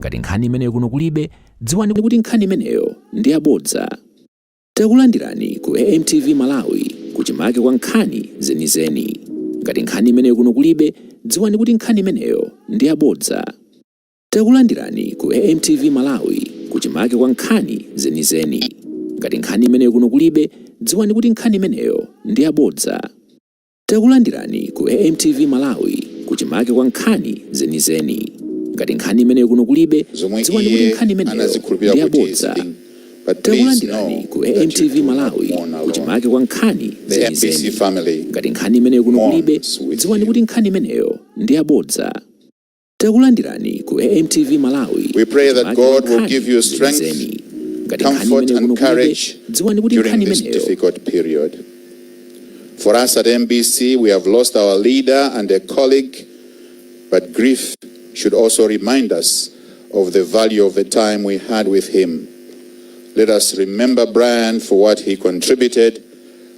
Ngati nkhani imeneyo kuno kulibe, dziwani kuti nkhani imeneyo ndi yabodza. Takulandirani ku AMTV Malawi, kuchimake kwa nkhani zenizeni. Ngati nkhani imeneyo kuno kulibe, dziwani kuti nkhani imeneyo ndi yabodza. Takulandirani ku AMTV Malawi, kuchimake kwa nkhani zenizeni. Ngati nkhani imeneyo kuno kulibe, dziwani kuti nkhani imeneyo ndi yabodza. Takulandirani ku AMTV Malawi, kuchimake kwa nkhani zenizeni. Ngati nkhani imeneyo kuno kulibe, zomwe dziwani kuti iye nkhani imeneyo anazikhulupirira ndi kuti yabodza. zili. But please know Takulandirani ku that you AMTV do not Malawi, mourn alone. kuchimake kwa nkhani The MBC zenizeni. family Ngati nkhani imeneyo kuno kulibe, mourns with dziwani you. kuti nkhani imeneyo ndi yabodza. Takulandirani ku AMTV Malawi, We pray that kuchimake kwa God will nkhani give you strength, zenizeni. Ngati nkhani comfort imeneyo and kuno kulibe, courage dziwani kuti during nkhani this imeneyo difficult period. For us at MBC, we have lost our leader and a colleague, but grief should also remind us of the value of the time we had with him. Let us remember Brian for what he contributed.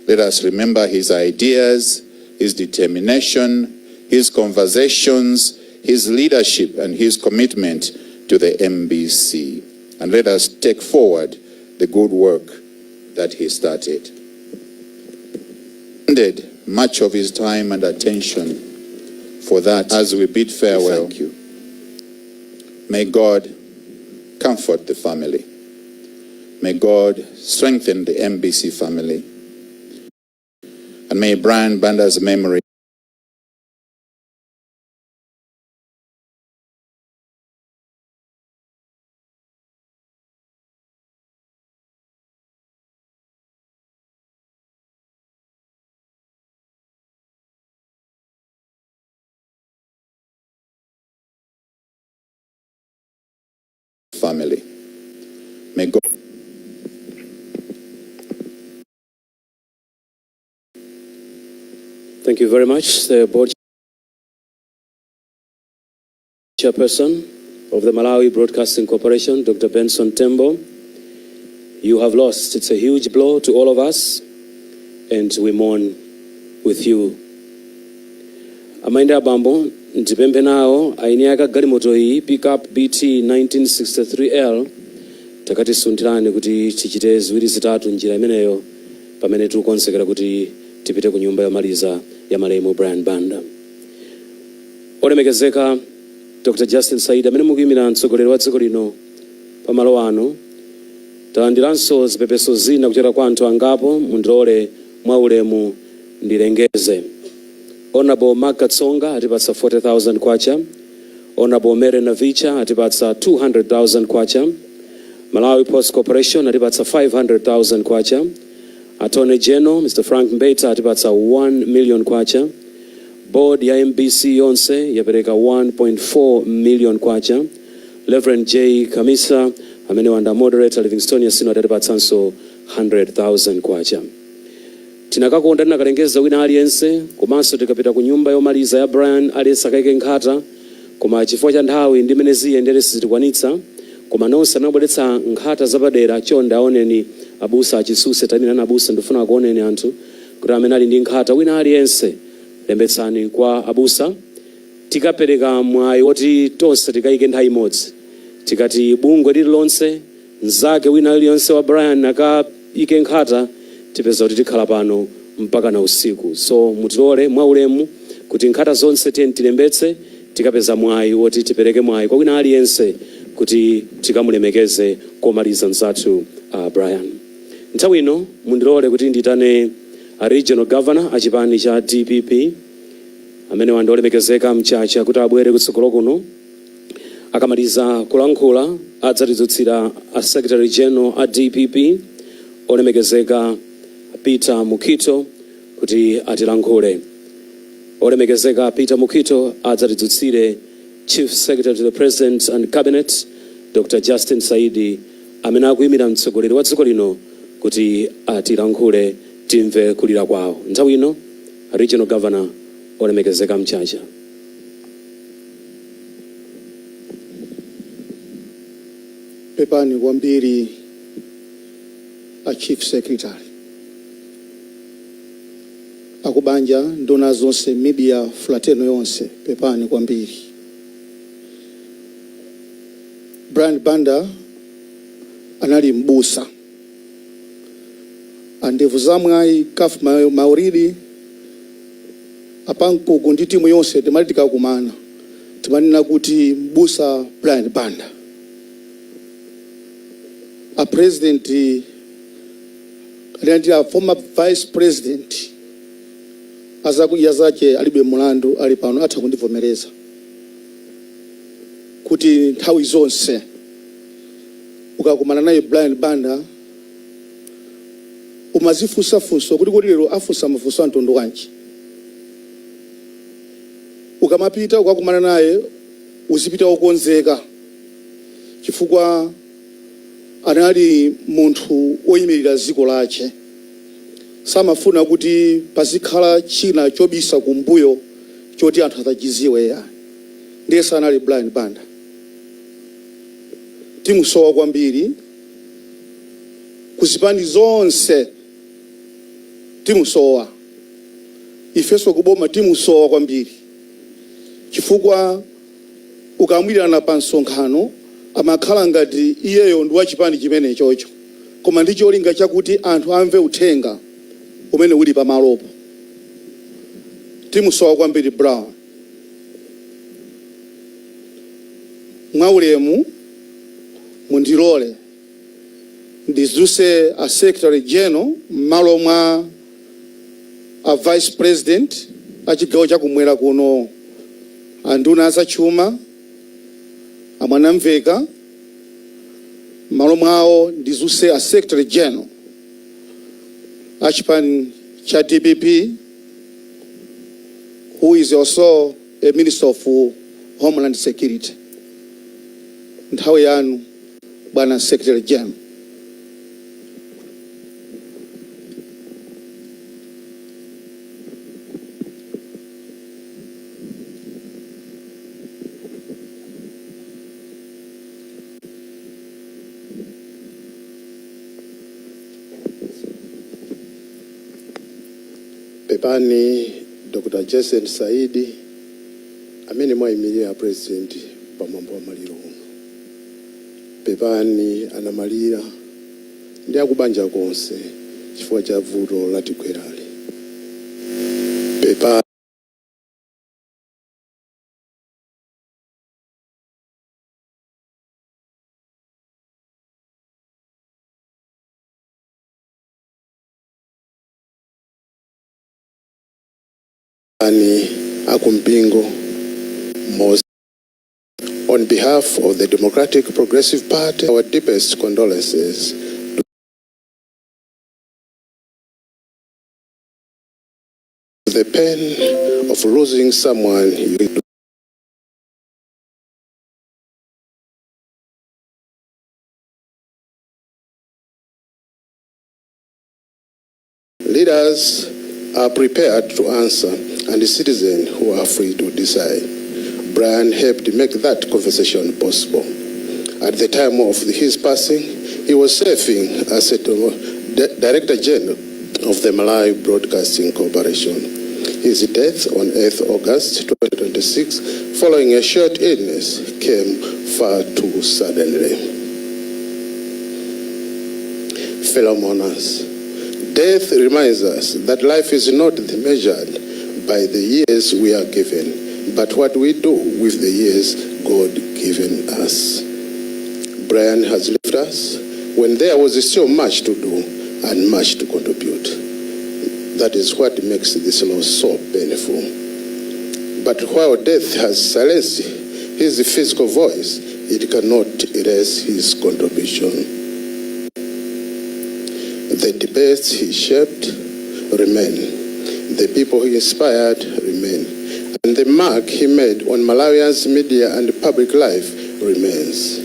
Let us remember his ideas, his determination, his conversations, his leadership, and his commitment to the MBC. And let us take forward the good work that he started. Spended much of his time and attention for that as we bid farewell. Thank you. May God comfort the family. May God strengthen the MBC family. And may Brian Banda's memory family. May God Thank you very much, the board chairperson of the Malawi Broadcasting Corporation, Dr. Benson Tembo. You have lost. It's a huge blow to all of us, and we mourn with you. Amayi ndi abambo, ndipemphe nawo eni ake galimoto iyi, pickup BT 1963L, takatisunthirani kuti tichite ziwiri zitatu njira imeneyo pamene tikukonzekera kuti tipite ku nyumba yomaliza ya malemu Brian Banda. Olemekezeka Dr Justin Saidi, amene mukuyimira mtsogoleri wa dziko lino pamalo ano, talandiranso zipepeso zina kuchokera kwa anthu angapo. Mundilole mwaulemu ndilengeze: Honorable Mark Katsonga atipatsa 40,000 kwacha, Honorable Mary Navicha atipatsa 200,000 kwacha, Malawi Post Corporation atipatsa 500,000 kwacha, Attorney General Mr Frank Mbeta atipatsa 1 million kwacha, board ya MBC yonse yapereka 1.4 million kwacha, Reverend J Kamisa amene wanda moderator Livingstonia Synod atipatsanso 100,000 kwacha. Tinakakonda tinakalengeza wina aliyense, komanso tikapita ku nyumba yomaliza ya Brian, aliyense akaike nkhata, koma chifukwa cha nthawi ndi mmene ziyendere sizitikwanitsa. Koma nonse amene abweretsa nkhata zapadera, chonde aoneni abusa achisuse. Tayimirani abusa, ndifuna akuoneni anthu kuti amene ali ndi nkhata, wina aliyense lembetsani kwa abusa. Tikapereka mwayi woti tonse tikayike nthawi imodzi, tikati bungwe lililonse, mnzake wina aliyonse wa Brian akayike nkhata, tipeza kuti tikhala pano mpaka na usiku. So mutilole mwaulemu kuti nkhata zonse tiye tilembetse. Tikapeza mwayi woti tipereke mwayi kwa wina aliyense kuti tikamulemekeze komaliza mnzathu Brian. Nthawi ino mundilole kuti nditane a regional governor a chipani cha DPP, amene wandi olemekezeka Mchacha, kuti abwere kutsogolo kuno. Akamaliza kulankhula, adzatidzutsira a secretary general a DPP, olemekezeka Peter Mukhito, kuti atilankhule. Olemekezeka Peter Mukhito adzatidzutsire Chief Secretary to the President and Cabinet, Dr Justin Saidi, amene akuyimira mtsogoleri wa dziko lino, kuti atilankhule, timve kulira kwawo. Nthawi ino, regional governor, olemekezeka Mchacha. Pepani kwambiri a Chief Secretary, akubanja, nduna zonse, media fraternal yonse, pepani kwambiri. Brian Banda anali mbusa. Andevu zamwayi Kafu Mauridi apankuku ndi timu yonse, timati tikakumana timanena kuti mbusa Brian Banda. A president ali a former vice president, azakudya zache alibe mulandu, ali pano atha kundivomereza kuti nthawi zonse ukakumana naye Brian Banda umazifunsa funso kuti lero afunsa mafunso a mtundu wanji. Ukamapita ukakumana naye uzipita wokonzeka, chifukwa anali munthu woyimirira dziko lache, samafuna kuti pazikhala china chobisa kumbuyo choti anthu asachidziwe ya. Ndiye sanali Brian Banda. Timusowa kwambiri kuzipani zonse, timusowa ifenso kuboma, timusowa kwambiri chifukwa ukamwirana pa msonkhano amakhala ngati iyeyo ndi wachipani chimene chocho, koma ndi cholinga chakuti anthu amve uthenga umene uli pamalopo. Timusowa kwambiri Brown. Mwaulemu mundilole ndidzutse a Secretary General m'malo mwa a Vice President a chigawo chakumwera kuno, anduna azachuma amwanamveka, m'malo mwawo ndidzutse a Secretary General a chipani cha DPP, who is also a Minister of Homeland Security. Nthawi yanu, bwana Secretary General. Pepani Dr. Jason Saidi, amene mwayimirira President pamwambo wa maliro uno. Pepani anamalira ndi akubanja konse chifukwa cha vuto latigwerali. Pepani akumpingo most. On behalf of the Democratic Progressive Party, our deepest condolences to the pain of losing someone you Leaders are prepared to answer and the citizens who are free to decide. Brian helped make that conversation possible. At the time of his passing, he was serving as a Director General of the Malawi Broadcasting Corporation. His death on 8th August 2026, following a short illness, came far too suddenly. Fellow mourners, death reminds us that life is not measured by the years we are given, but what we do with the years God given us. Brian has left us when there was still much to do and much to contribute. That is what makes this loss so painful. But while death has silenced his physical voice, it cannot erase his contribution. The debates he shaped remain. The people he inspired remain. And the mark he made on Malawians' media and public life remains.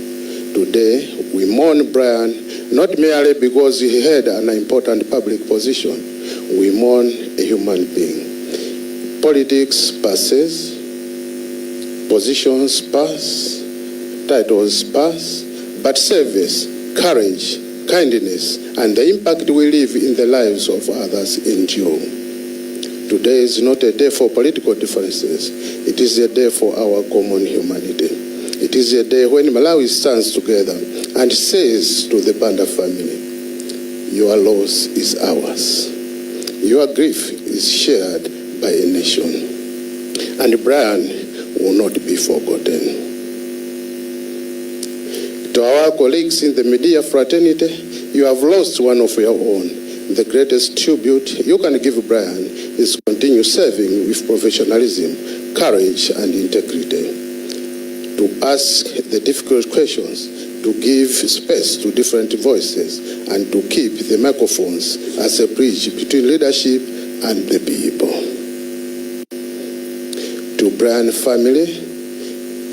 Today, we mourn Brian not merely because he had an important public position. We mourn a human being. Politics passes, positions pass, titles pass, but service, courage, kindness, and the impact we leave in the lives of others endure. Today is not a day for political differences. It is a day for our common humanity. It is a day when Malawi stands together and says to the Banda family, "Your loss is ours. Your grief is shared by a nation." And Brian will not be forgotten. To our colleagues in the media fraternity, you have lost one of your own. The greatest tribute you can give Brian is continue serving with professionalism, courage, and integrity. To ask the difficult questions, to give space to different voices, and to keep the microphones as a bridge between leadership and the people. To Brian family,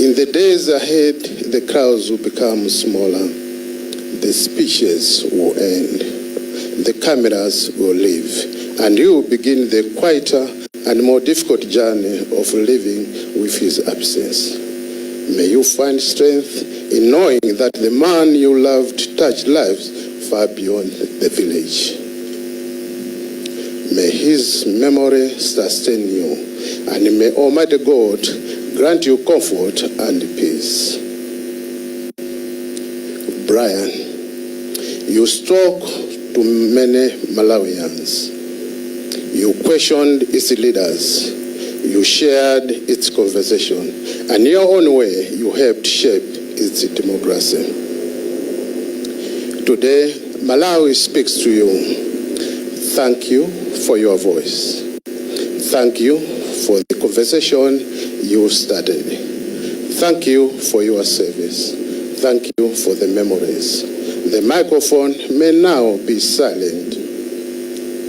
in the days ahead, the crowds will become smaller, the speeches will end, the cameras will leave, and you will begin the quieter and more difficult journey of living with his absence. May you find strength in knowing that the man you loved touched lives far beyond the village. May his memory sustain you, and may Almighty God grant you comfort and peace. Brian, you spoke to many Malawians. You questioned its leaders. You shared its conversation. And in your own way, you helped shape its democracy. Today, Malawi speaks to you. Thank you for your voice. Thank you for the conversation you started. Thank you for your service. Thank you for the memories. The microphone may now be silent,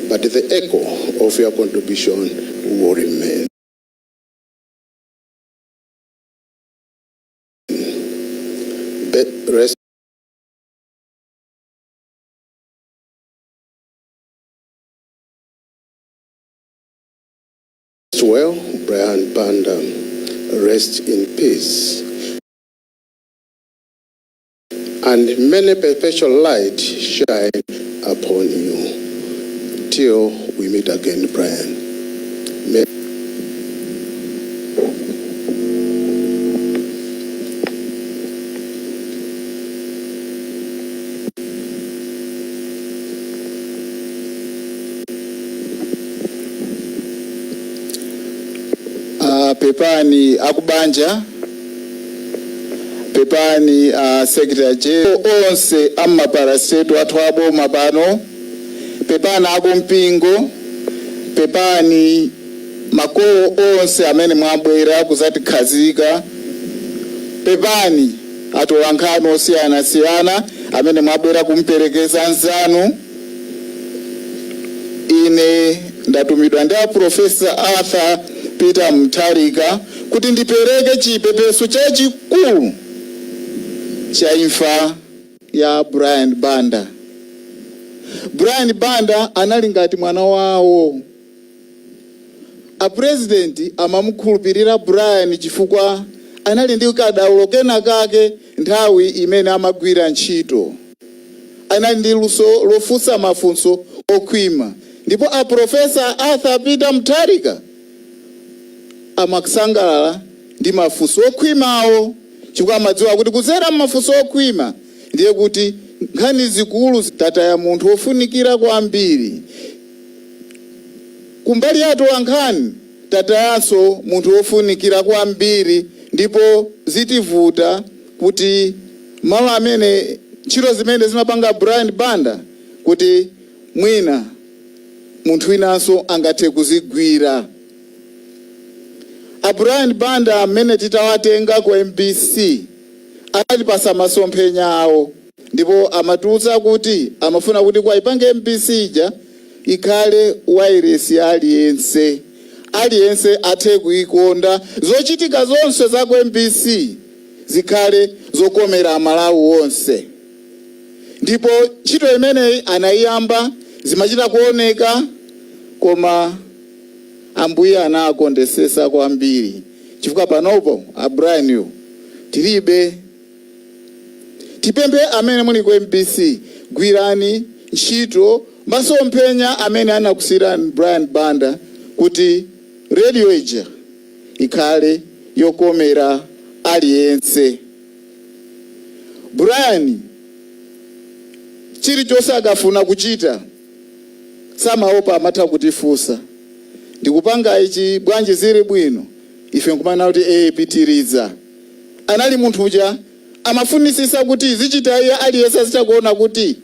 but the echo of your contribution will remain. Rest well, Brian Banda. Rest in peace. And many perpetual light shine upon you. Till we meet again, Brian. May Pepani akubanja, pepani secretary general, onse ama parastatal athu aboma pano, pepani akumpingo, pepani makolo onse amene mwabwera kuzatikhazika, pepani atolankhani osiyanasiyana amene mwabwera kumperekeza nzanu. Ine ndatumidwa ndi a Professor Arthur Peter Mutharika kuti ndipereke chipepeso chachikulu cha imfa ya Brian Banda. Brian Banda anali ngati mwana wawo. A president amamukhulupirira Brian chifukwa anali ndi kadaulo kena kake. Nthawi imene amagwira ntchito anali ndi luso lofunsa mafunso okhwima, ndipo a Professor Arthur Peter Mutharika amakusangalala ndi mafunso okhwimawo, chifukwa amadziwa kuti kudzera mafunso okhwima ndiye kuti nkhani zikulu. Tataya munthu wofunikira kwambiri. Kumbali ya atolankhani tatayanso munthu wofunikira kwambiri, ndipo zitivuta kuti malo amene ntchito zimene zimapanga Brian Banda kuti mwina munthu winanso angathe kuzigwira. A Brian Banda amene titawatenga ku MBC anatipasa masomphenya awo, ndipo amatiwuza kuti amafuna kuti kwaipange MBC ija ikhale wairesi aliyense, aliyense athe kuikonda, zochitika zonse za ku MBC zikhale zokomera Amalawi onse. Ndipo ntchito imeneyi anayiyamba, zimachita kuoneka, koma Ambuye anakondesesa kwambiri, chifukwa panopo a Brian yu tilibe. Tipemphe amene muli ku MBC, gwirani ntchito masomphenya amene anakusiyirani Brian Banda kuti radio ija ikhale yokomera aliyense. Brian chilichonse akafuna kuchita samaopa, amatha kutifunsa, "Ndikupanga ichi bwanji? Zili bwino?" Ife nkumana kuti, "Eh, pitiriza." Anali munthu uja amafunisisa kuti zichita iye, aliyense azitakuona kuti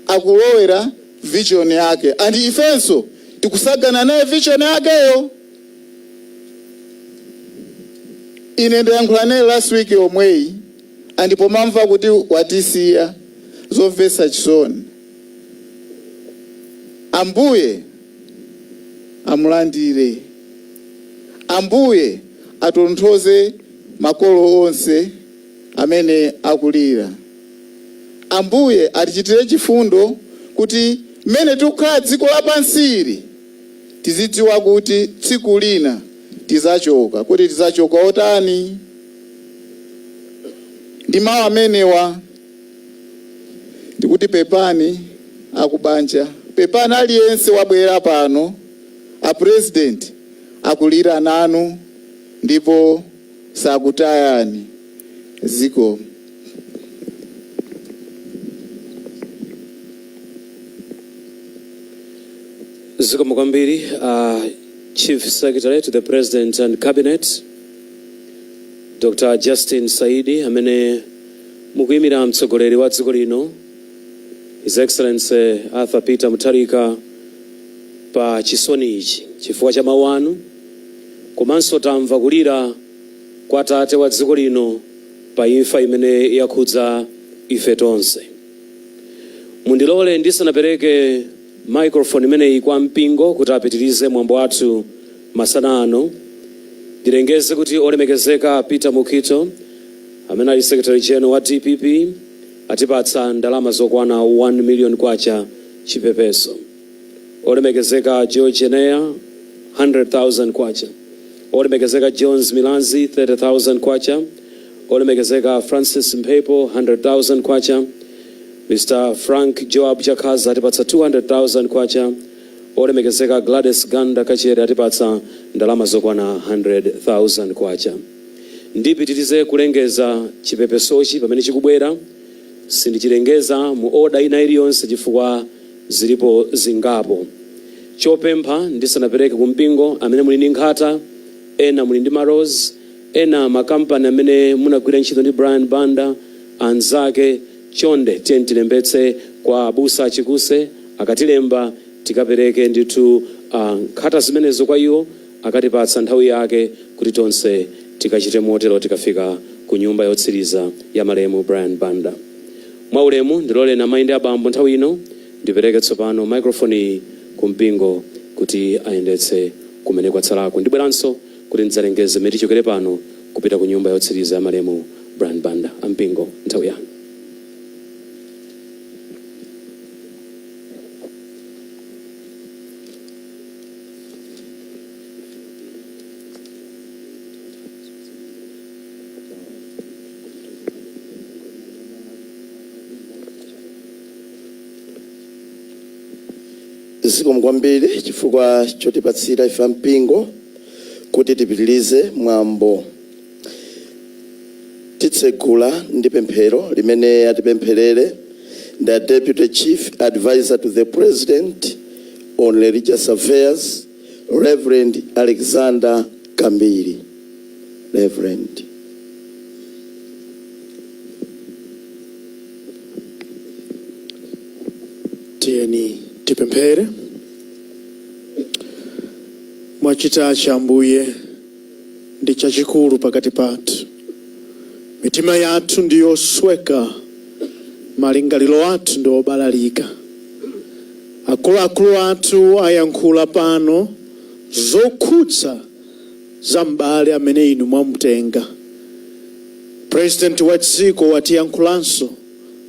akulowera vision yake, and ifenso tikusagana naye vision yakeyo. Ine ndayankhula naye last week yomweyi, andipo mamva kuti watisiya, zomvetsa chisoni. Ambuye amulandire, Ambuye atonthoze makolo onse amene akulira, Ambuye atichitire chifundo kuti mmene tikukhala dziko lapansili tizidziwa kuti tsiku lina tizachoka, kuti tizachoka otani. Ndi mawu amenewa ndikuti pepani akubanja, pepani aliyense wabwera pano. A President akulira nanu ndipo sakutayani. Ziko. Zikomo kwambiri, Chief Secretary to the President and Cabinet, Dr Justin Saidi, amene mukuyimira mtsogoleri wa dziko lino, His Excellency Arthur Peter Mutharika, pa chisoni ichi chifukwa cha mawu anu. Komanso tamva kulira kwa tate wa dziko lino pa imfa imene yakhudza ife tonse. Mundilole ndisanapereke microphone imeneyi kwa mpingo kuti apitirize mwambo wathu masana ano, ndilengeze kuti olemekezeka Peter Mukhito, amene ali Secretary General wa DPP, atipatsa ndalama zokwana 1 million kwacha chipepeso. Olemekezeka George Eneya, 100,000 kwacha. Olemekezeka Jones Milanzi, 30,000 kwacha. Olemekezeka Francis Mphepo, 100,000 kwacha. Mr Frank Joab Chakhaza atipatsa 200,000 kwacha. Olemekezeka Gladys Ganda Kachere atipatsa ndalama zokwana 100,000 kwacha. Ndipitirize kulengeza chipepesochi pamene chikubwera. Sindichilengeza mu order ina iliyonse chifukwa zilipo zingapo. Chopempha ndisanapereke kumpingo: amene muli ndi nkhata, ena muli ndi ma rose, ena makampani amene munagwira ntchito ndi Brian Banda, anzake, chonde tiye tilembetse kwa abusa achikuse. Akatilemba tikapereke ndithu nkhata zimenezo kwa iwo, akatipatsa nthawi yake kuti tonse tikachite motero tikafika ku nyumba yotsiriza ya malemu Brian Banda. Mwaulemu ndiloleni, amayi ndi abambo, nthawi ino ndipereke tsopano microphone iyi ku mpingo kuti ayendetse kumene kwatsalako. Ndibweranso kuti ndidzalengeze mmene tichokere pano kupita ku nyumba yotsiriza ya malemu Brian Banda. Ampingo, nthawi yanu. Zikomo kwambiri chifukwa chotipatsira ife mpingo kuti tipitirize mwambo. Titsegula ndi pemphero limene atipempherere ndi a Deputy Chief Advisor to the President on Religious Affairs, Reverend Alexander Kambiri. Reverend. Tiyeni tipemphere. Mwachitachi, Ambuye, ndi chachikulu pakati pathu. Mitima yathu ndi yosweka, malingaliro athu ndi obalalika. Akuluakulu athu ayankhula pano zokhudza za m'bale amene inu mwamutenga. President wa dziko watiyankhulanso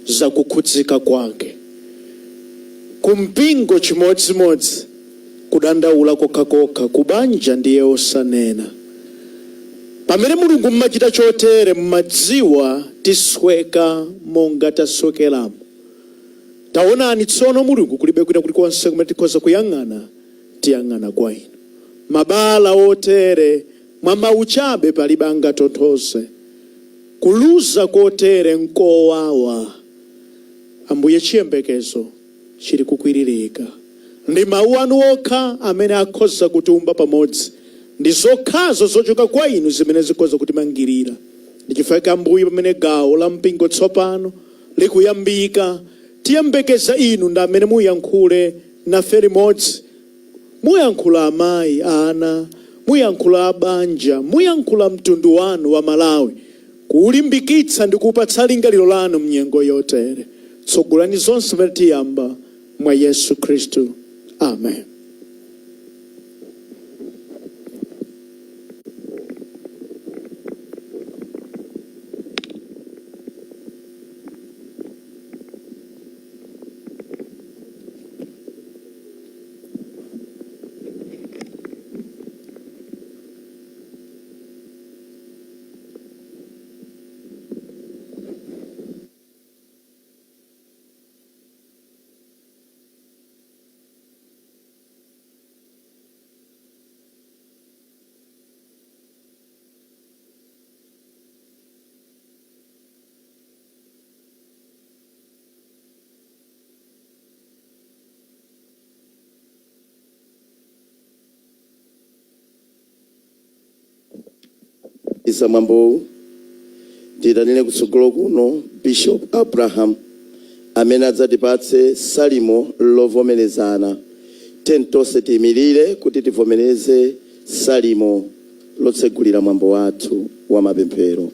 za kukhudzika kwake. Kumpingo chimodzimodzi, kudandaula kokhakokha, kubanja ndiye osanena. Pamene Mulungu mmachita chotere, mmadziwa tisweka monga taswekeramo. Taonani tsono, Mulungu, kulibe kwina kulikonse kumene tikhoza kuyang'ana, tiyang'ana kwa inu. Mabala otere mwa mawu chabe palibe angatonthoze. Kuluza kotere nkowawa. Ambuye, chiyembekezo chili kukwiririka. Ndi mawu anu okha amene akhoza kutiumba pamodzi, ndi zokhazo zochoka kwa inu zimene zikhoza kutimangirira. Ndi chifukwa, Ambuye, pamene gawo la mpingo tsopano likuyambika, tiyembekeza inu ndi amene muyankhule nafe limodzi. Muyankhula amayi, ana, muyankhula abanja, muyankhula mtundu wanu wa Malawi, kuulimbikitsa ndi kuupatsa lingaliro lanu mnyengo yotere. Tsogolani zonse zimene tiyamba mwa Yesu Khristu, amen. Isa mwambowu, tiyitanire kutsogolo kuno Bishop Abraham amene adzatipatse salimo lovomerezana. Tonse tiyimirire kuti tivomereze salimo lotsegulira mwambo wathu wa mapemphero.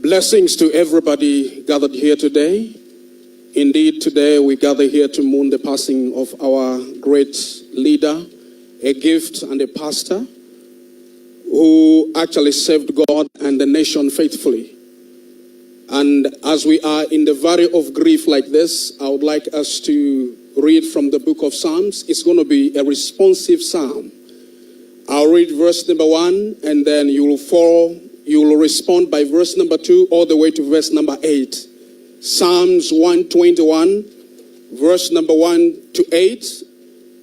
Blessings to everybody gathered here today. Indeed, today we gather here to mourn the passing of our great leader, a gift and a pastor who actually served God and the nation faithfully. And as we are in the valley of grief like this, I would like us to read from the book of Psalms. It's going to be a responsive psalm. I'll read verse number 1, and then you will follow, you will respond by verse number 2 all the way to verse number 8. Psalms 121, verse number 1 to 8.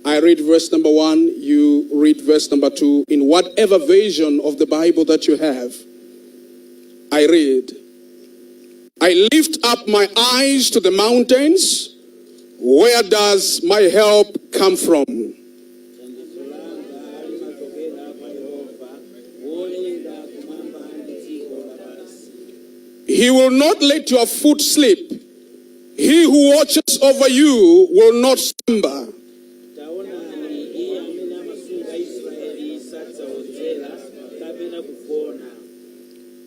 I read verse number 1, you read verse number 2 in whatever version of the Bible that you have. I read, "I lift up my eyes to the mountains. Where does my help come from?" Thandizo langa limachokera kwa Yehova, wolenga kumwamba ndi dziko lapansi. He will not let your foot slip. He who watches over you will not slumber. Taonani, iye amene amasunga Israeli sadzawodzera kapena kugona.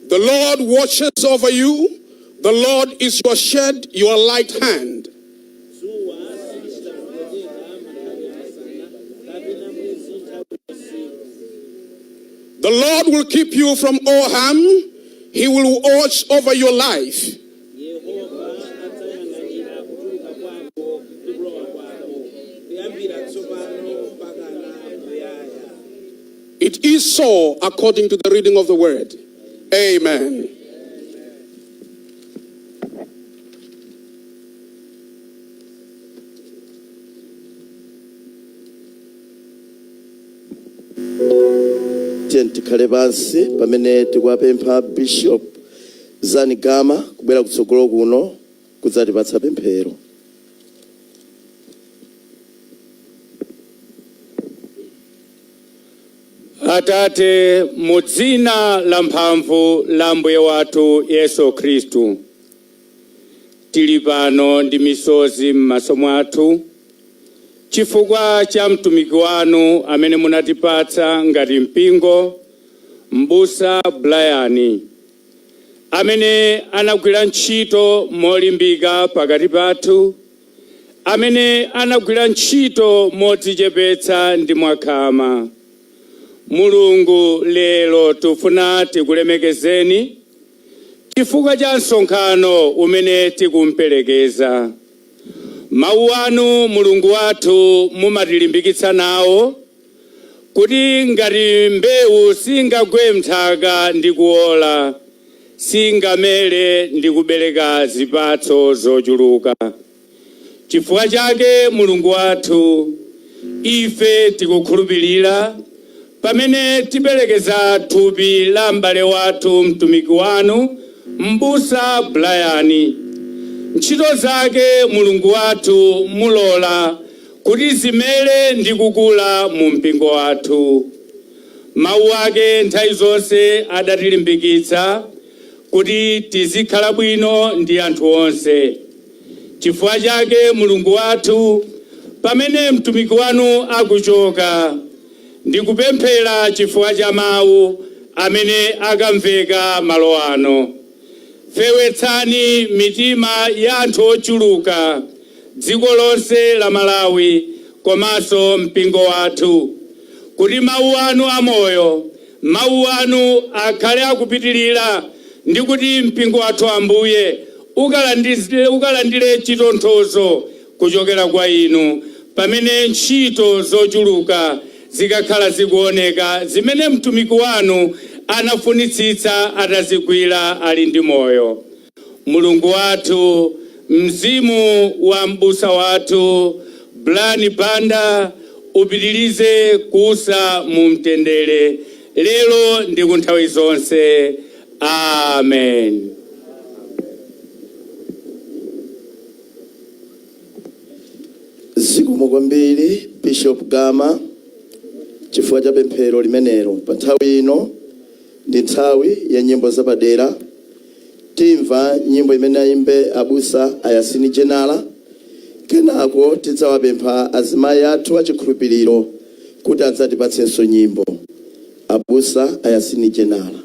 The Lord watches over you. The Lord is your shade, your right hand. Dzuwa silichita kupweteka nthawi ya masana, kapena mwezi nthawi ya usiku. The Lord will keep you from all harm. He will watch over your life. Yehova adzayang'anira kutuluka kwako ndi kulowa kwako, kuyambira tsopano mpakana muyaya. It is so according to the reading of the word. Amen. Tiye tikhale pansi pamene tikuwapempha Bishop Zanigama kubwera kutsogolo kuno kudzatipatsa pemphero. Atate, mu dzina la mphamvu la Mbuye wathu Yesu Khristu, tili pano ndi misozi m'maso mwathu chifukwa cha mtumiki wanu amene munatipatsa ngati mpingo, Mbusa Brian, amene anagwira ntchito molimbika pakati pathu, amene anagwira ntchito modzichepetsa ndi mwakhama. Mulungu, lero tifuna tikulemekezeni chifukwa cha msonkhano umene tikumperekeza. Mawu anu, Mulungu wathu, mumatilimbikitsa nawo kuti ngati mbewu singagwe mnthaka ndi kuola, singamere ndi kubereka zipatso zochuluka. Chifukwa chake, Mulungu wathu, Ife tikukhulupirira pamene tiperekeza thupi la m'bale wathu, mtumiki wanu, Mbusa Brian, ntchito zake Mulungu wathu mulola kuti zimere ndi kukula mu mpingo wathu. Mawu ake nthawi zonse adatilimbikitsa kuti tizikhala bwino ndi anthu onse. Chifukwa chake, Mulungu wathu, pamene mtumiki wanu akuchoka, ndikupemphera chifukwa cha mawu amene akamveka malo ano, fewetsani mitima ya anthu ochuluka dziko lonse la Malawi komanso mpingo wathu, kuti mawu anu amoyo, mawu anu akhale akupitirira, ndi kuti mpingo wathu, Ambuye, ukalandire chitonthozo kuchokera kwa inu pamene ntchito zochuluka zikakhala zikuoneka zimene mtumiki wanu anafunitsitsa atazigwira ali ndi moyo. Mulungu wathu, mzimu wa m'busa wathu Brian Banda upitirize kuusa mu mtendere lero ndi ku nthawi zonse. Amen. Zikomo kwambiri, Bishop Gama, chifukwa cha pemphero limenelo. Pa nthawi ino ndi nthawi ya nyimbo zapadera. Timva nyimbo imene ayimbe abusa Ayasini Jenala, kenako tidzawapempha azimayi athu achikhulupiriro kuti adzatipatsenso nyimbo. Abusa Ayasini Jenala.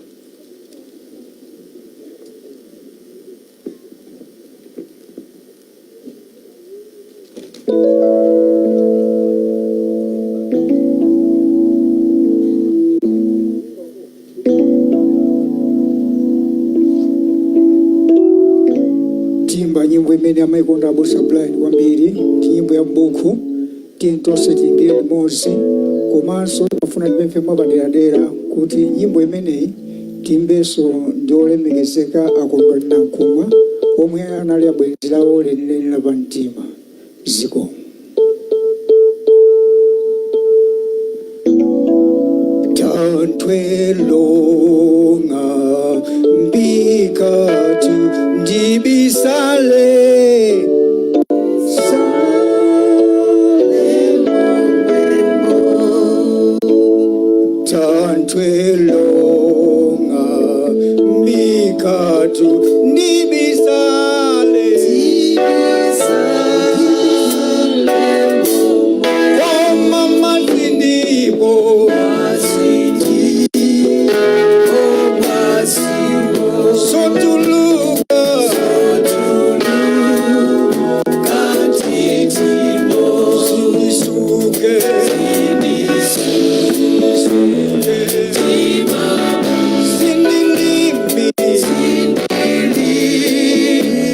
Timba nyimbo imene amayikonda abusa Brian kwambiri, ndi nyimbo ya m'buku. Tiye tonse tiyimbire limodzi. Komanso timafuna tipemphe mwapaderadera kuti nyimbo imeneyi tiyimbenso ndi olemekezeka Akondwani Nankhumwa, omwe anali abwenzi lawo lenileni la pamtima. Zikomo. Thanthwe long'ambikatu ndibisale sale momwemo, Thanthwe long'ambikatu ndibisale, koma madzi ndipo sotuluka sindisuke sindilimbi.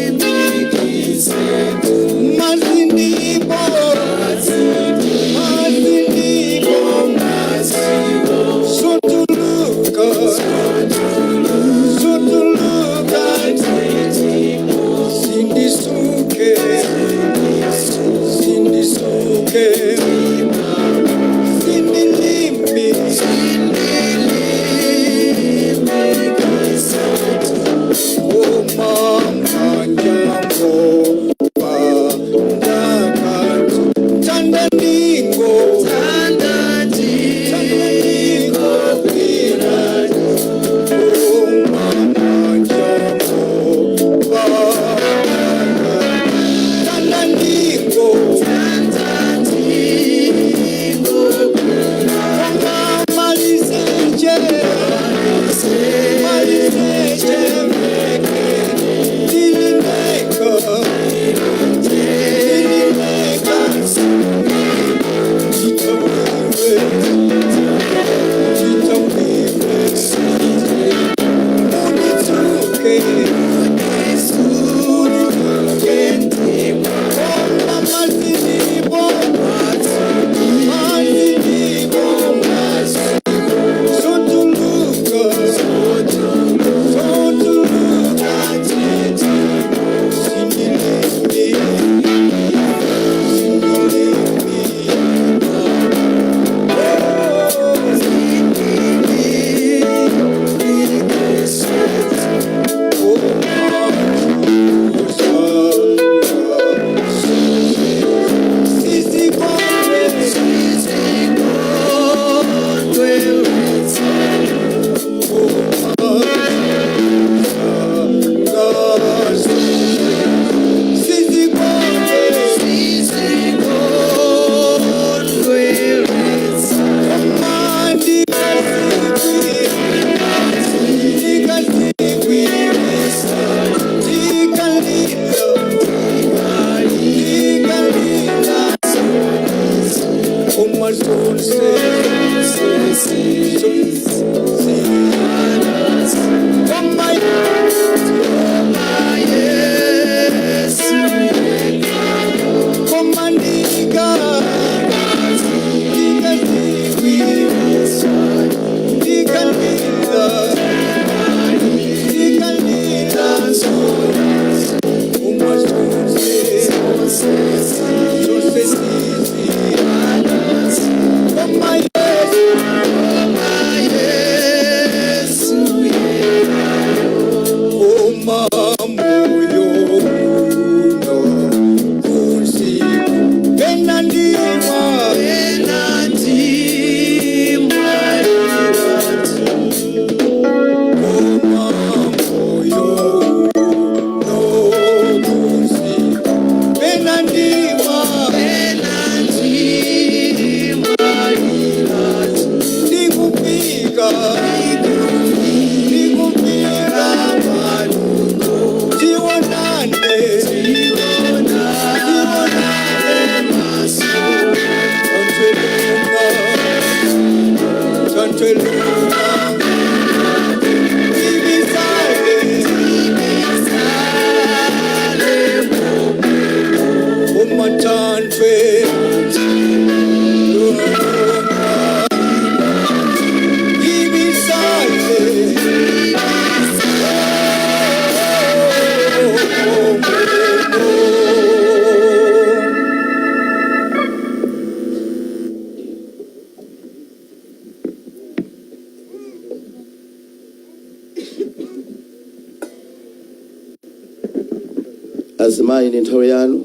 Azimayi, ndi nthawi yanu.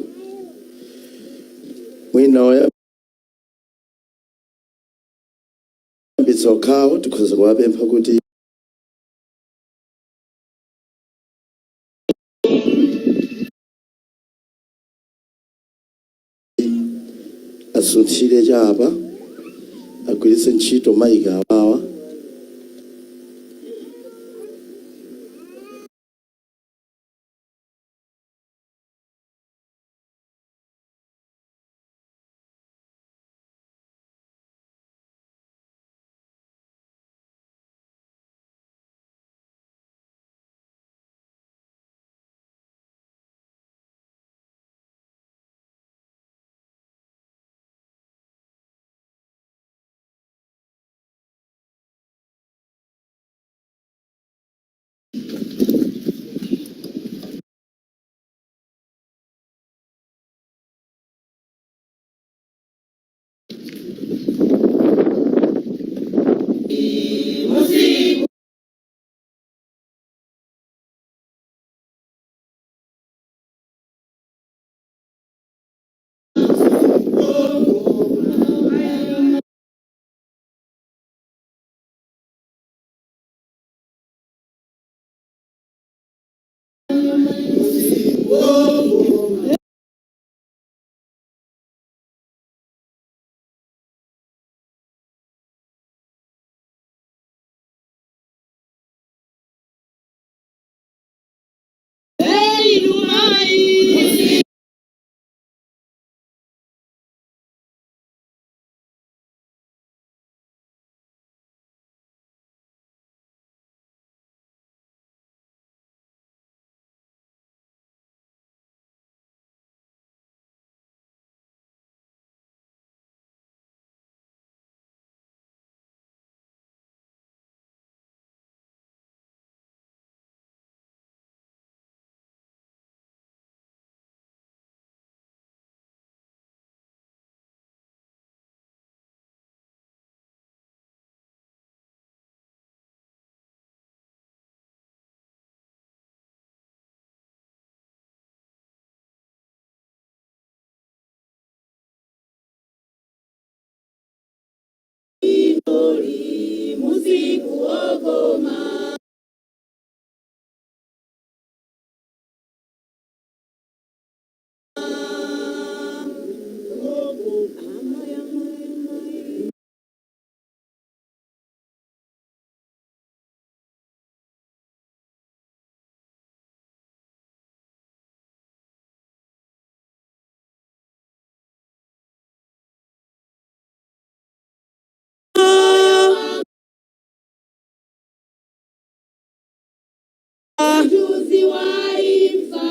Mwina oyambitsa okhawo tikhoza kuwapempha kuti asunthire chapa, agwiritse ntchito maiki awawa.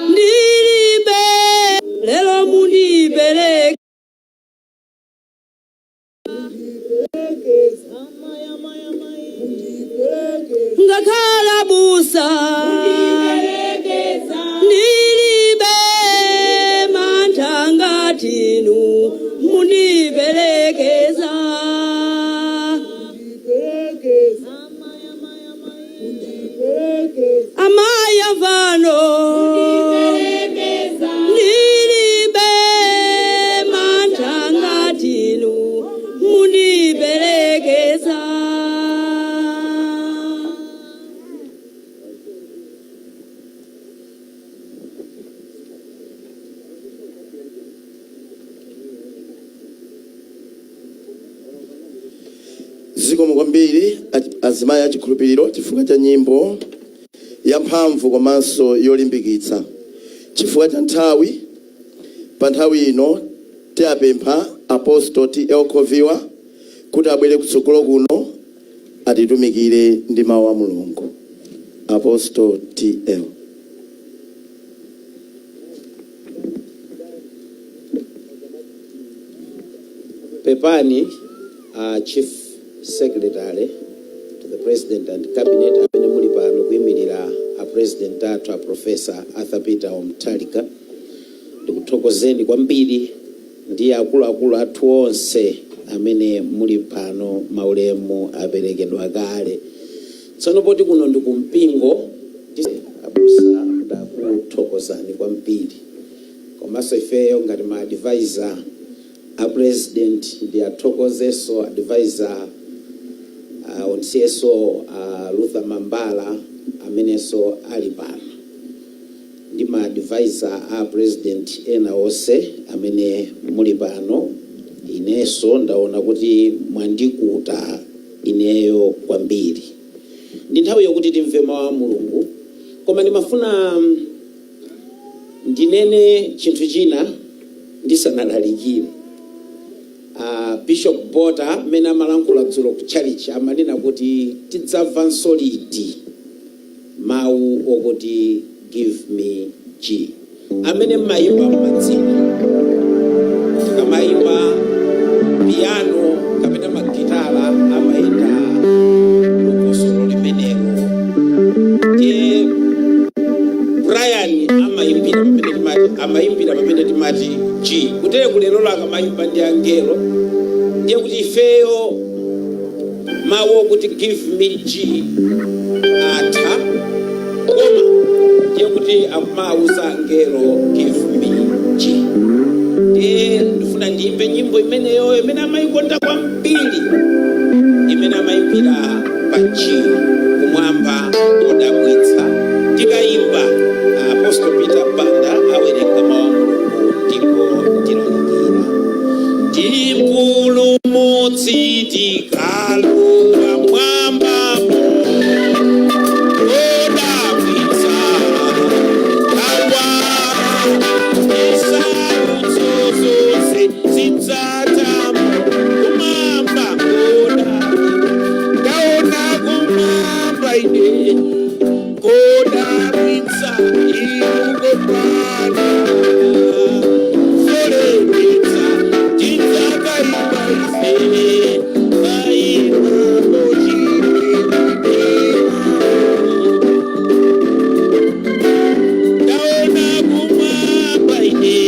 Ndilibe lero mundipereke. Ngakhala busa, ndilibe mantha ngatinu mundiperekeza. Amaya vano, ndilibe mantha ngatinu mundiperekeza. Zikomo kwambiri azimayi achikhulupiriro chifukwa cha nyimbo yamphamvu komanso yolimbikitsa. Chifukwa cha nthawi, pa nthawi ino tiyapempha Apostle T L Khoviwa kuti abwere kutsogolo kuno atitumikire ndi mawu a Mulungu. Apostle T L. Pepani, Chief Secretary to the President and Cabinet amene muli pano kuyimirira a President athu, a Professor Arthur Peter Mutharika, ndikuthokozeni kwambiri, ndi akuluakulu athu onse amene muli pano. Maulemu aperekedwa kale. Tsono poti kuno ndi kumpingo, abusa, ndakuthokozani kwambiri. Komanso ifeyo ngati ma advisor a President, ndi athokozeso advisor on CSO, Luther Mambala, amenenso ali pano, ndi ma advisor a President ena onse amene muli pano. Inenso ndaona kuti mwandikuta ineyo kwambiri. Ndi nthawi yokuti timve mawu a Mulungu, koma ndimafuna ndinene chinthu china ndisanalalikire. Bishop Bota amene amalankhula dzulo ku church amanena kuti tidzamvanso liti mawu okuti "Give me G"? Amene mmayimba mmadzina, tikamayimba piano kapena magitala amayenda dongosolo limenelo. Ndiye Brian amayimbira pamene timati, amayimbira pamene timati G. Kutere kulero akamayimba ndi angelo. Ndiye kuti ifeyo mawu okuti "Give me G" atha, koma ndiye kuti akumawuza angelo "Give me G". Ndiye ndifuna ndiyimbe nyimbo imeneyo imene amayikonda kwambiri, imene amayimbira pa G, kumwamba kodabwitsa. Tikayimba, Apostle Peter Banda awerenga mawu a Mulungu ndipo ndilalikira. Ndipulumutsi tikalowa mwambamo kodabwitsa, awa isautso zonse zidzatha kumwamba kodabwitsa. Ndaona kumwamba ine kodabwitsa, inungopana zolemetsa, tidzakaimba ife kaimba kochimwe. Ndaona kumwamba ine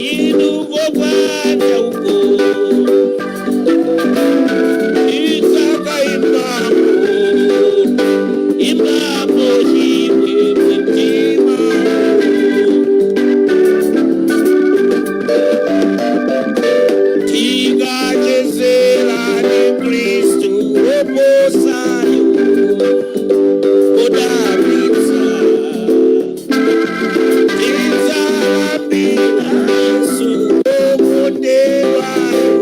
inungopanda uko, tidzakaimbamo imbapo chimwemwe mtima. Tikachezera ni Kristu oposayo kodabwitsa, tidzalambira Yesu okondedwayo.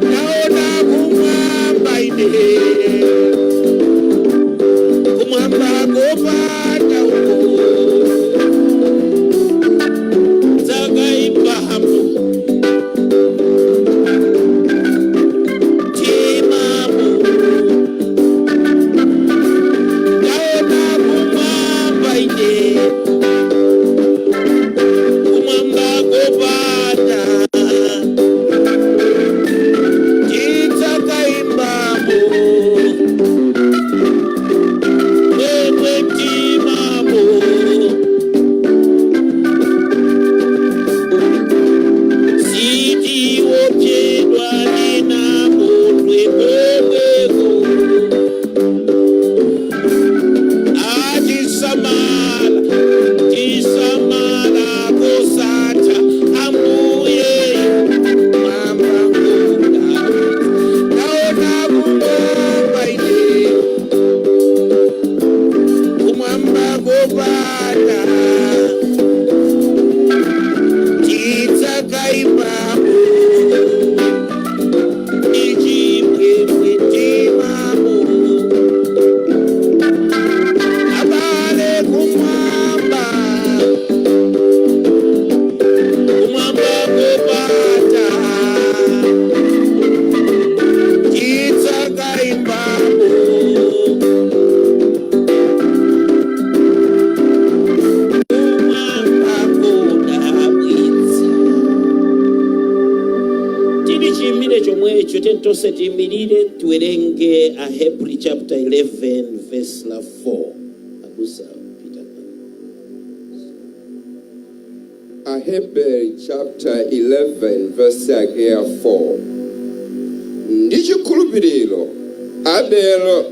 Ndaona kumwamba ine, kumwamba kopanda uko, dzakaimbamo timamo. Ndaona kumwamba ine, kumwamba kopanda, tidzakaimbamo mwemwe timamo. Sitiwochedwa ninamondwe komweko, atisamala, tisamala kosatha ambuye mwamba ngoda. Ndaona kumwamba ine, kumwamba kopanda, tidzakaimbamo ichimwemwe timamo. Abale, kumwamba, kumwamba kopanda, tidzakaimbamo kumwamba kodabwitsa. Tili chiyimire chomwecho, tonse tiyimirire, tiwerenge Ahebri chapter 11 verse la 4. Abusa Peter. Aheberi chapter 11 verse yake ya 4. Ndi chikhulupiriro Abelo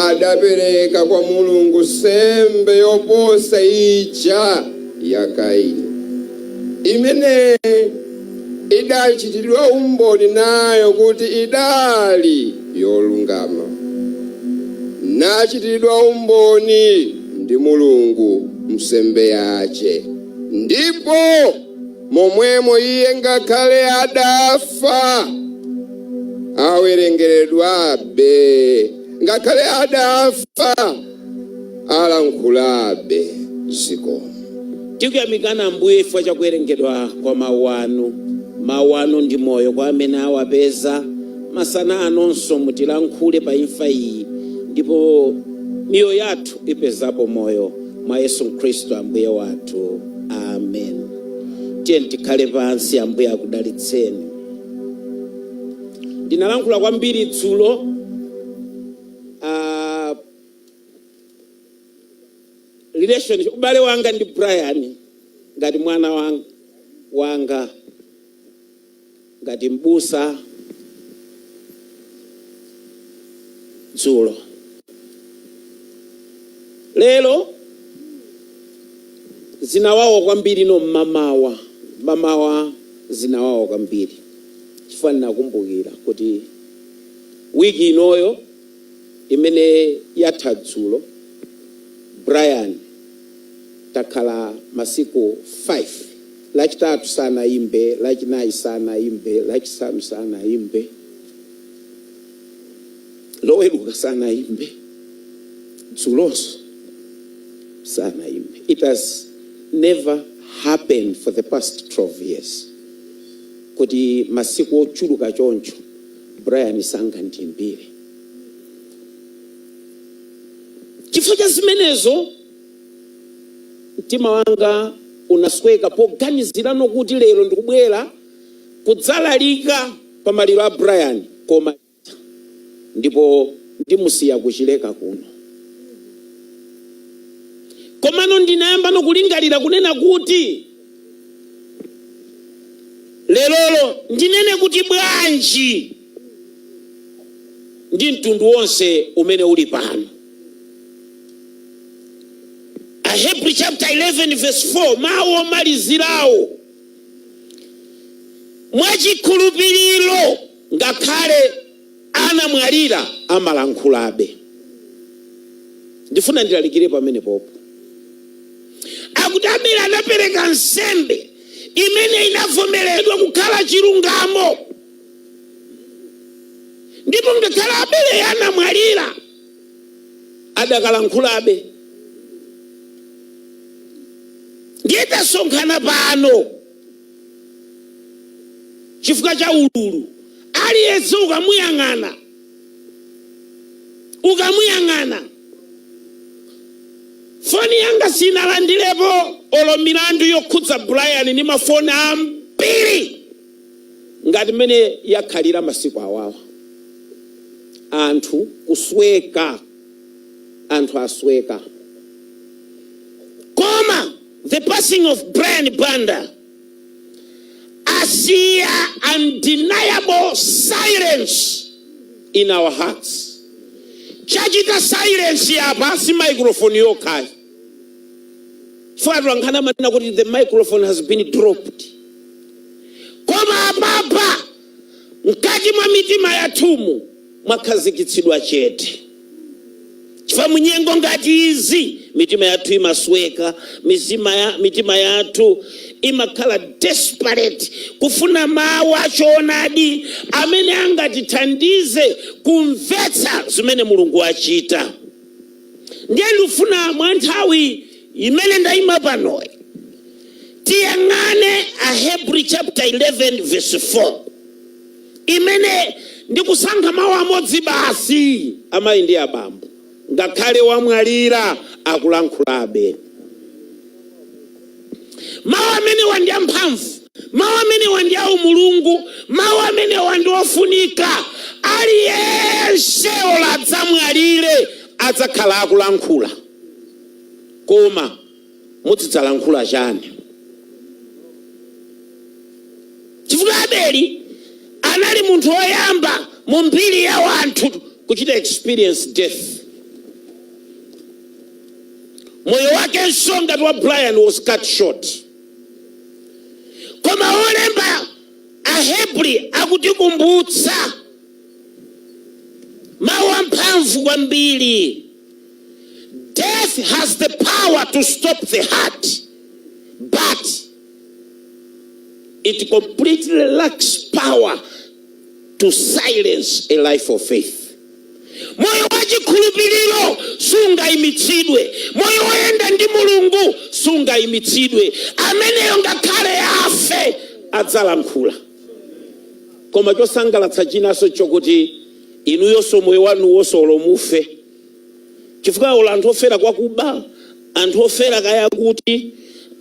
Adapereka kwa Mulungu sembe yoposa ija ya Kaini, imene idachitidwa umboni nayo kuti idali yolungama, nachitidwa umboni ndi Mulungu msembe yace. Ndipo momwemo iye, ngakhale adafa, awerengeredwabe, ngakhale adafa, alankhulabe. Zikomo. Tikuyamikana, Ambuye, chifukwa chakuwerengedwa kwa mawu anu. Mawu anu ndi moyo kwa amene awapeza. Masana anonso mutilankhule pa imfa iyi, ndipo miyoyo yathu ipezapo moyo mwa Yesu Khristu Ambuye wathu. Amen. Tiye tikhale pansi. Ambuye akudalitseni. Ndinalankhula kwambiri dzulo, relationship, ubale wanga ndi Brian ngati mwana wanga, ngati mbusa dzulo. Lero zinawawa kwambiri, no mmamawa, mmamawa zinawawa kwambiri, chifukwa ndinakumbukira kuti wiki inoyo imene yatha dzulo, Brian takhala masiku 5. Lachitatu sanayimbe, Lachinayi sanayimbe, Lachisanu sanayimbe, Loweruka sanayimbe, dzulonso sanayimbe. It has never happened for the past 12 years kuti masiku ochuluka choncho Brian sangandiyimbire. Chifukwa cha zimenezo mtima wanga unasweka poganizirano kuti lero ndikubwera kudzalalika pa maliro a Brian, koma ndipo ndimusiya kuchileka kuno. Komano ndinayamba nokulingalira kunena kuti lerolo ndinene kuti bwanji ndi mtundu wonse umene uli pano. Ahebri chapter 11 verse 4, mawu omalizirawo: mwachikhulupiriro ngakhale anamwalira amalankhulabe. Ndifuna ndilalikire pamene popo. Akuti Abele anapereka nsembe imene inavomeredwa kukhala chilungamo, ndipo ngakhale Abele anamwalira adakalankhulabe. Ndiye tasonkhana pano chifukwa cha ululu. Aliyense ukamuyang'ana, ukamuyang'ana, foni yanga sinalandirepo olo milandu yokhudza Brian ndi mafoni ambiri ngati mmene yakhalira masiku awawa. Anthu kusweka, anthu asweka. Koma the passing of Brian Banda asiya undeniable silence in our hearts. Chachita silence apa si microphone yokhayi. Chifukwa manena kuti the microphone has been dropped, koma apapa mkati mwa mitima yathumu mwakhazikitsidwa chete, chifukwa munyengo ngati izi mitima yathu imasweka, mitima yathu imakhala desperate kufuna mawu achoonadi amene angatithandize kumvetsa zimene Mulungu achita. Ndiye ndifuna mwa nthawi imene ndayima panoyi tiyang'ane Ahebri chapter 11 verse 4, imene ndikusankha mawu amodzi basi. Amayi ndi abambo, ngakhale wamwalira akulankhulabe. Mawu amenewa ndi amphamvu, mawu amenewa ndi aumulungu, mawu amenewa ndi ofunika. Aliyense oladzamwalire adzakhala akulankhula, koma muzidzalankhula chani? Chifukwa Abeli anali munthu woyamba mu mbiri ya wanthu kuchita experience death. Moyo wakenso ngati wa Brian was cut short. Koma olemba Ahebri akutikumbutsa mawu amphamvu kwambiri: death has the power to stop the heart, but it completely lacks power to silence a life of faith. Moyo wa chikhulupiriro sungayimitsidwe. Moyo woyenda ndi Mulungu sungayimitsidwe. Ameneyo ngakhale afe adzalankhula. Koma chosangalatsa chinanso chokuti inuyonso moyo wanu wonso olo mufe, chifukwa olo anthu ofera kwakuba, anthu ofera kaya kuti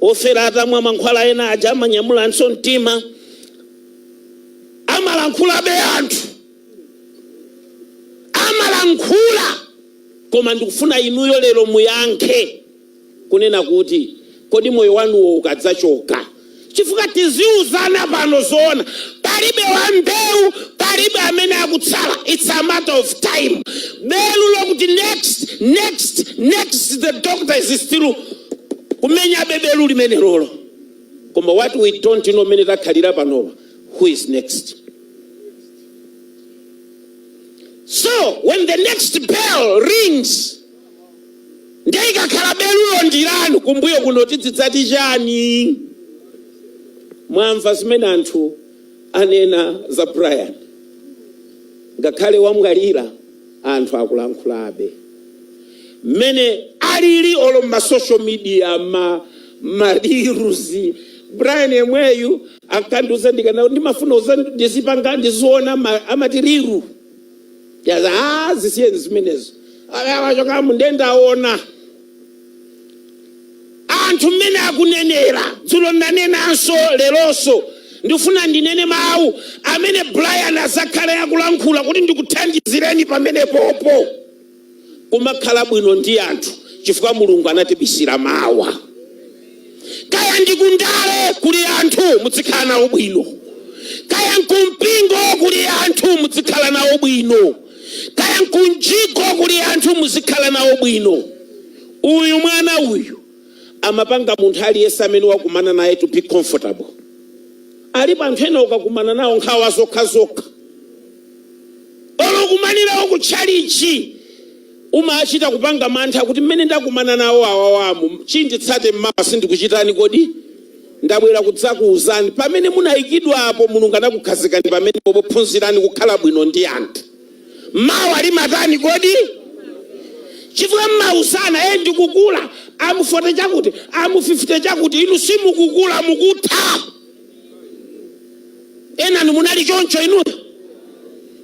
ofera atamwa mankhwala ena aja amanyamulanso mtima, amalankhulabe. Anthu amalankhula. Koma ndikufuna inuyo lero muyankhe kunena kuti, kodi moyo wanuwo ukadzachoka? Chifukwa tiziuzana pano zoona, palibe wa mbewu, palibe amene akutsala. It's a matter of time. Belu lokuti next, next, next, the doctor is still kumenya belu limene lolo. Koma what we don't know, mene takhalira panopa, who is next? So when the next bell rings, ndiye ikakhala belulo ndilanu kumbuyo kuno, tidzidzati chani? Mwamva zimene anthu anena za Brian. Ngakhale wamwalira, anthu akulankhulabe mmene alili olo ma social media, ma ma reels. Brian yemweyu ankandiuza, ndikana ndimafuna uza ndizipanga ndiziona amati reel yaza. Ah, zisiyeni zimenezo. Awachokamu ndendaona anthu mmene akunenera. Dzulo ndanenanso, leronso ndifuna ndinene mawu amene Brian azakhale akulankhula kuti ndikuthandizireni pamenepopo kumakhala bwino ndi anthu, chifukwa Mulungu anatibisira mawa. Kaya ndikundale kuli anthu, muzikhala nawo bwino. Kaya nkumpingo kuli anthu, muzikhala nawo bwino. Kaya nkunjiko kuli anthu, muzikhala nawo bwino. Uyu mwana uyu amapanga munthu aliyense amene wakumana naye to be comfortable. Alipo anthu ena ukakumana nawo, nkhawa zokhazokha. Olokumanirawo kutchalichi, umachita kupanga mantha kuti mmene ndakumana nawo awawamu, chinditsate mmawa sindikuchitani. Kodi ndabwera kudzakuwuzani, pamene munayikidwapo, Mulungu anakukhazikani pamenepo, pophunzirani kukhala bwino ndi anthu. Mawa limatani kodi? Chifukwa mmauzana, e, ndikukula, amu 40 chakuti, amu 50 chakuti. Inu simukukula, mukutha. Enani munali choncho inuyo.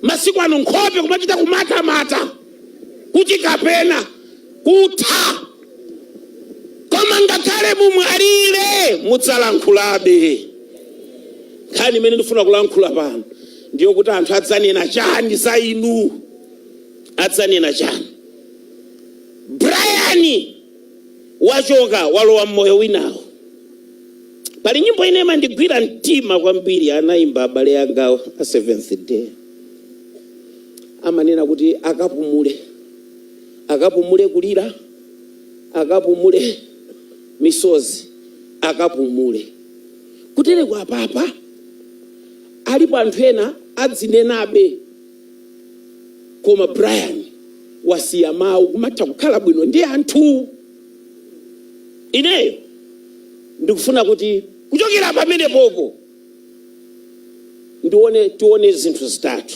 Masiku ano nkhope kumachita kumatamata kuti kapena kutha. Koma ngakhale mumwalire, mudzalankhulabe. Nkhani imene ndifuna kulankhula pano ndiyo kuti anthu adzanena chani za inu? Adzanena chani? Brian wachoka, walowa mmoyo winawo. Pali nyimbo ine imandigwira mtima kwambiri, anayimba abale angawo a Seventh Day. Amanena kuti akapumule, akapumule kulira, akapumule misozi, akapumule kutereko. Apapa alipo anthu ena adzinenabe, koma Brian wasiya mawu kumatha kukhala bwino ndi anthu. Ineyo ndikufuna kuti kuchokera pamenepopo ndione, tione zinthu zitatu.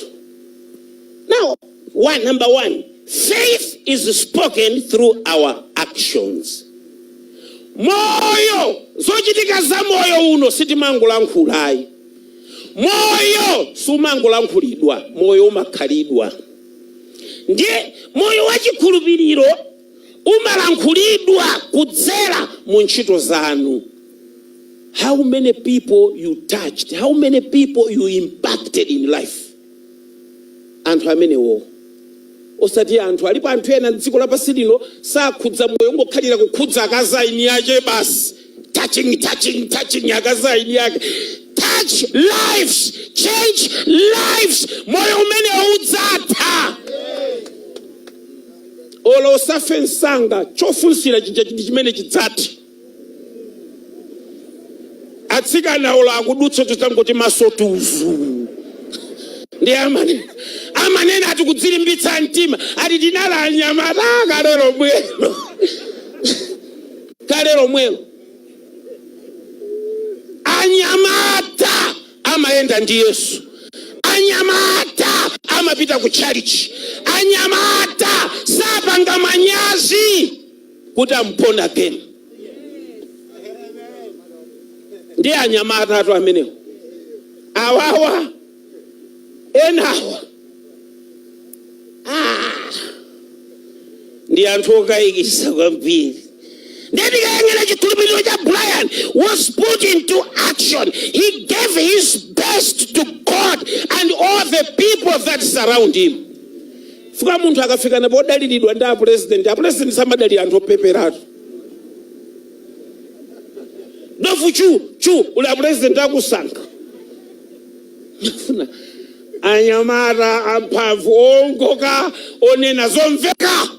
Now, one, number one, faith is spoken through our actions. Moyo, zochitika za moyo uno sitimangolankhulayi. Moyo sumangolankhulidwa, moyo umakhalidwa. Ndiye moyo wachikhulupiriro umalankhulidwa kudzera mu ntchito zanu. How many people you touched, how many people you impacted in life? Anthu amenewo, osati anthu alipo anthu ena mdziko lapansi lino sakhudza moyo, ungokhalira kukhudza akazaini yake basi, touching, touching, touching akazaini yake. Touch lives, change lives. Moyo umene udzatha. Olo usafe msanga, chofunsira chija ndi chimene chidzathe. Atsikana olo akudutsa titangoti maso tuzu, ndi amanena ati kudzilimbitsa mtima, ati tinali anyamata kale lomwelo, kale lomwelo. Anyamata amayenda ndi Yesu, anyamata amapita ku tchalichi, anyamata sapanga manyazi kuti am born again. Ndi anyamata atu amenewo. Awawa enawa, ah, ndi anthu okayikisa kwambiri. Ndikayang'ana chikhulupiriro cha Brian was put into action. He gave his best to God and all the people that surround him. Fika munthu akafika napo odaliridwa ndi apresident, apresident samadalira anthu opeperatu. Dofu chu chu uli apresident akusankha. Funa anyamata amphamvu, owongoka, onena zomveka.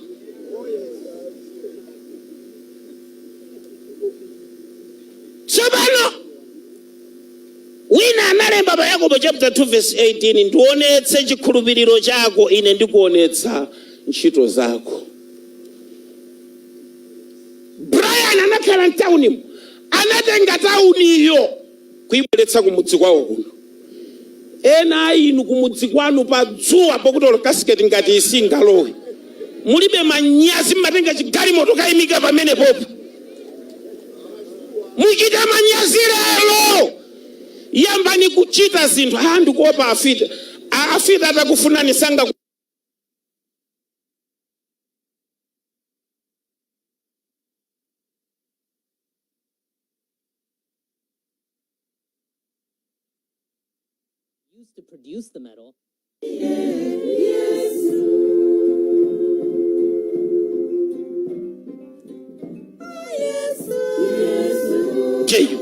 Tsopano wina analemba pa Yakobo chapter 2 verse 18, "Ndionetse chikhulupiriro chako, ine ndikuonetsa ntchito zako." Brian anakhala mtaunimo, anatenga tauniyo kuibweretsa kumudzi kwawo kuno. Ena a inu kumudzi kwanu pa dzuwa pokuti olo kasiketi ngati isingalowe, mulibe manyazi, mmatenga chigalimoto kayimika pamene popo. Muchite manyazi lero, yambani kuchita zinthu. Ah, ndikuopa afita. Afita atakufunani sanga used to produce the metal. Jeyo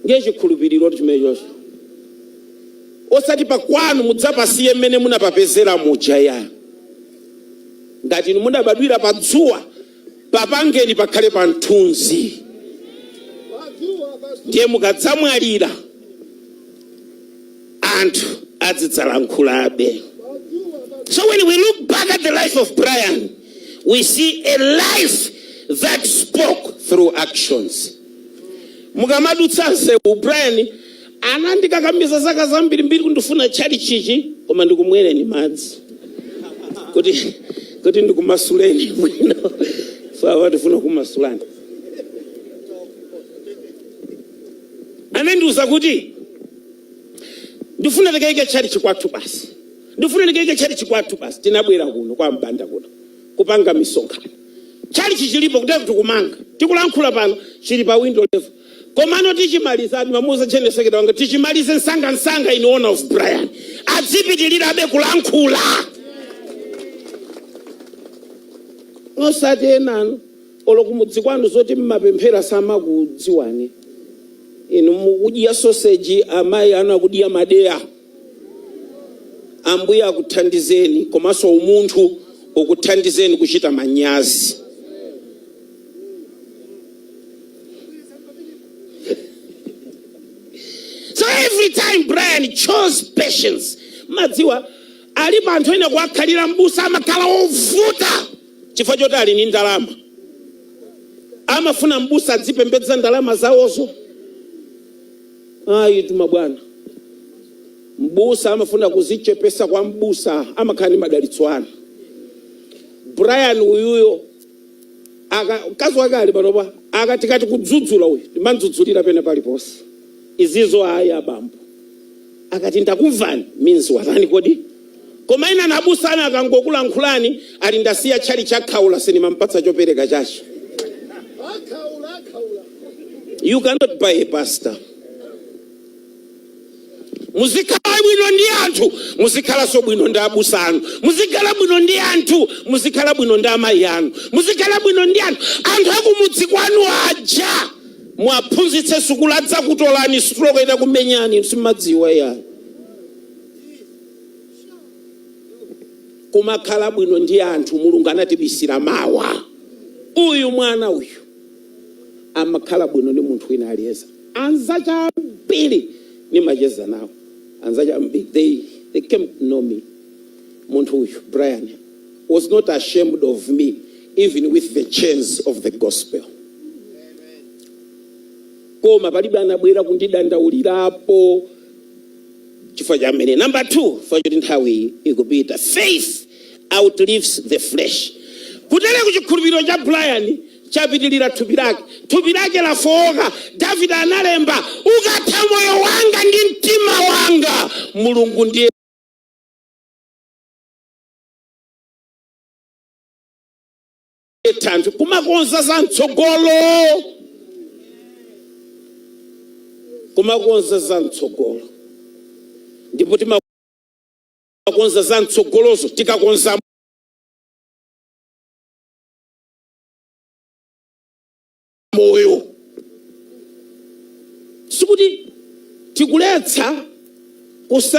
ndiye chikhulupiriro chimenechocho, osati pakwanu mudzapasiye mmene munapapezera muja ya. Ngati inu mudabadwira pa dzuwa, papangeni pakhale pa mthunzi, ndiye mukadzamwalira anthu azidzalankhulabe. So when we look back at the life of Brian, we see a life that spoke through actions. Mukamadutsa msewu, Brian anandikakamiza zaka zambirimbiri kundifuna tchali chichi, koma ndikumwereni madzi kuti ndikumasuleni bwino. Fawa ndifuna kumasulani. Anandiuza kuti ndifuna tikaike tchalichi kwathu basi, ndifuna tikaike tchalichi kwathu basi. Tinabwera kuno kwa Mbanda kuno kupanga misonkhano. Tchalichi chilipo kuti tikumanga, tikulankhula pano chili pa window level, komano tichimaliza. Ndimamuuza general secretary wanga, tichimalize msangamsanga in honor of Brian, adzipitirirabe kulankhula, osati enanu olo kumudzi kwanu zoti mmapemphera samakudziwani. Inu mukudya sausage, amayi anu akudya madeya. Ambuye akuthandizeni, komanso umunthu ukuthandizeni kuchita manyazi. So every time Brian chose patience. Madziwa alipo anthu ena kuwakhalira mbusa amakhala ovuta chifukwa choti ali ndi ndalama, amafuna mbusa adzipembedza ndalama zawozo. Ayi tuma bwana, mbusa amafuna kuzichepesa kwa mbusa, amakhala ndi madalitso anu. Brian uyuyo mkazi wake ali panopa, akatikati kudzudzula uyu, ndimadzudzulira pene paliponse izizo. Ayi abambo, akati ndakumvani means watani kodi? Koma ina nabusa ana akangokulankhulani ali ndasiya tchali chakhaula, sinimampatsa chopereka chache. You cannot buy a pastor. Muzikhala bwino ndi anthu, muzikhalanso bwino ndi abusa anu, muzikhala bwino ndi anthu, muzikhala bwino ndi amayi anu, muzikhala bwino ndi anthu. Anthu akumudzi kwanu aja mwaphunzitse sukulu, adzakutolani stroke itakumenyani, simmadziwa ya. Kumakhala bwino ndi anthu. Mulungu anatibisira mawa. Uyu mwana uyu amakhala bwino ndi munthu wina aliyense. Anzace ambiri nimacheza nawo, anzace ambiri, they came to know me. Munthu uyu Brian was not ashamed of me, even with the chains of the gospel. Koma palibe anabwera kundidandaulirapo chifukwa cha amene. Number two, chifukwa choti nthawi ikupita, faith outlives the flesh. Kutere kuchikhulupiriro cha Brian chapitilira thupi lake. Thupi lake lafowoka. Davide analemba, "Ukatha moyo wanga ndi mtima wanga, Mulungu ndiye thanthwe." Kumakonza za mtsogolo, kumakonza za mtsogolo. Ndipo timakonza za mtsogolozo tikakonza moyo. Sikuti tikuletsa kusa.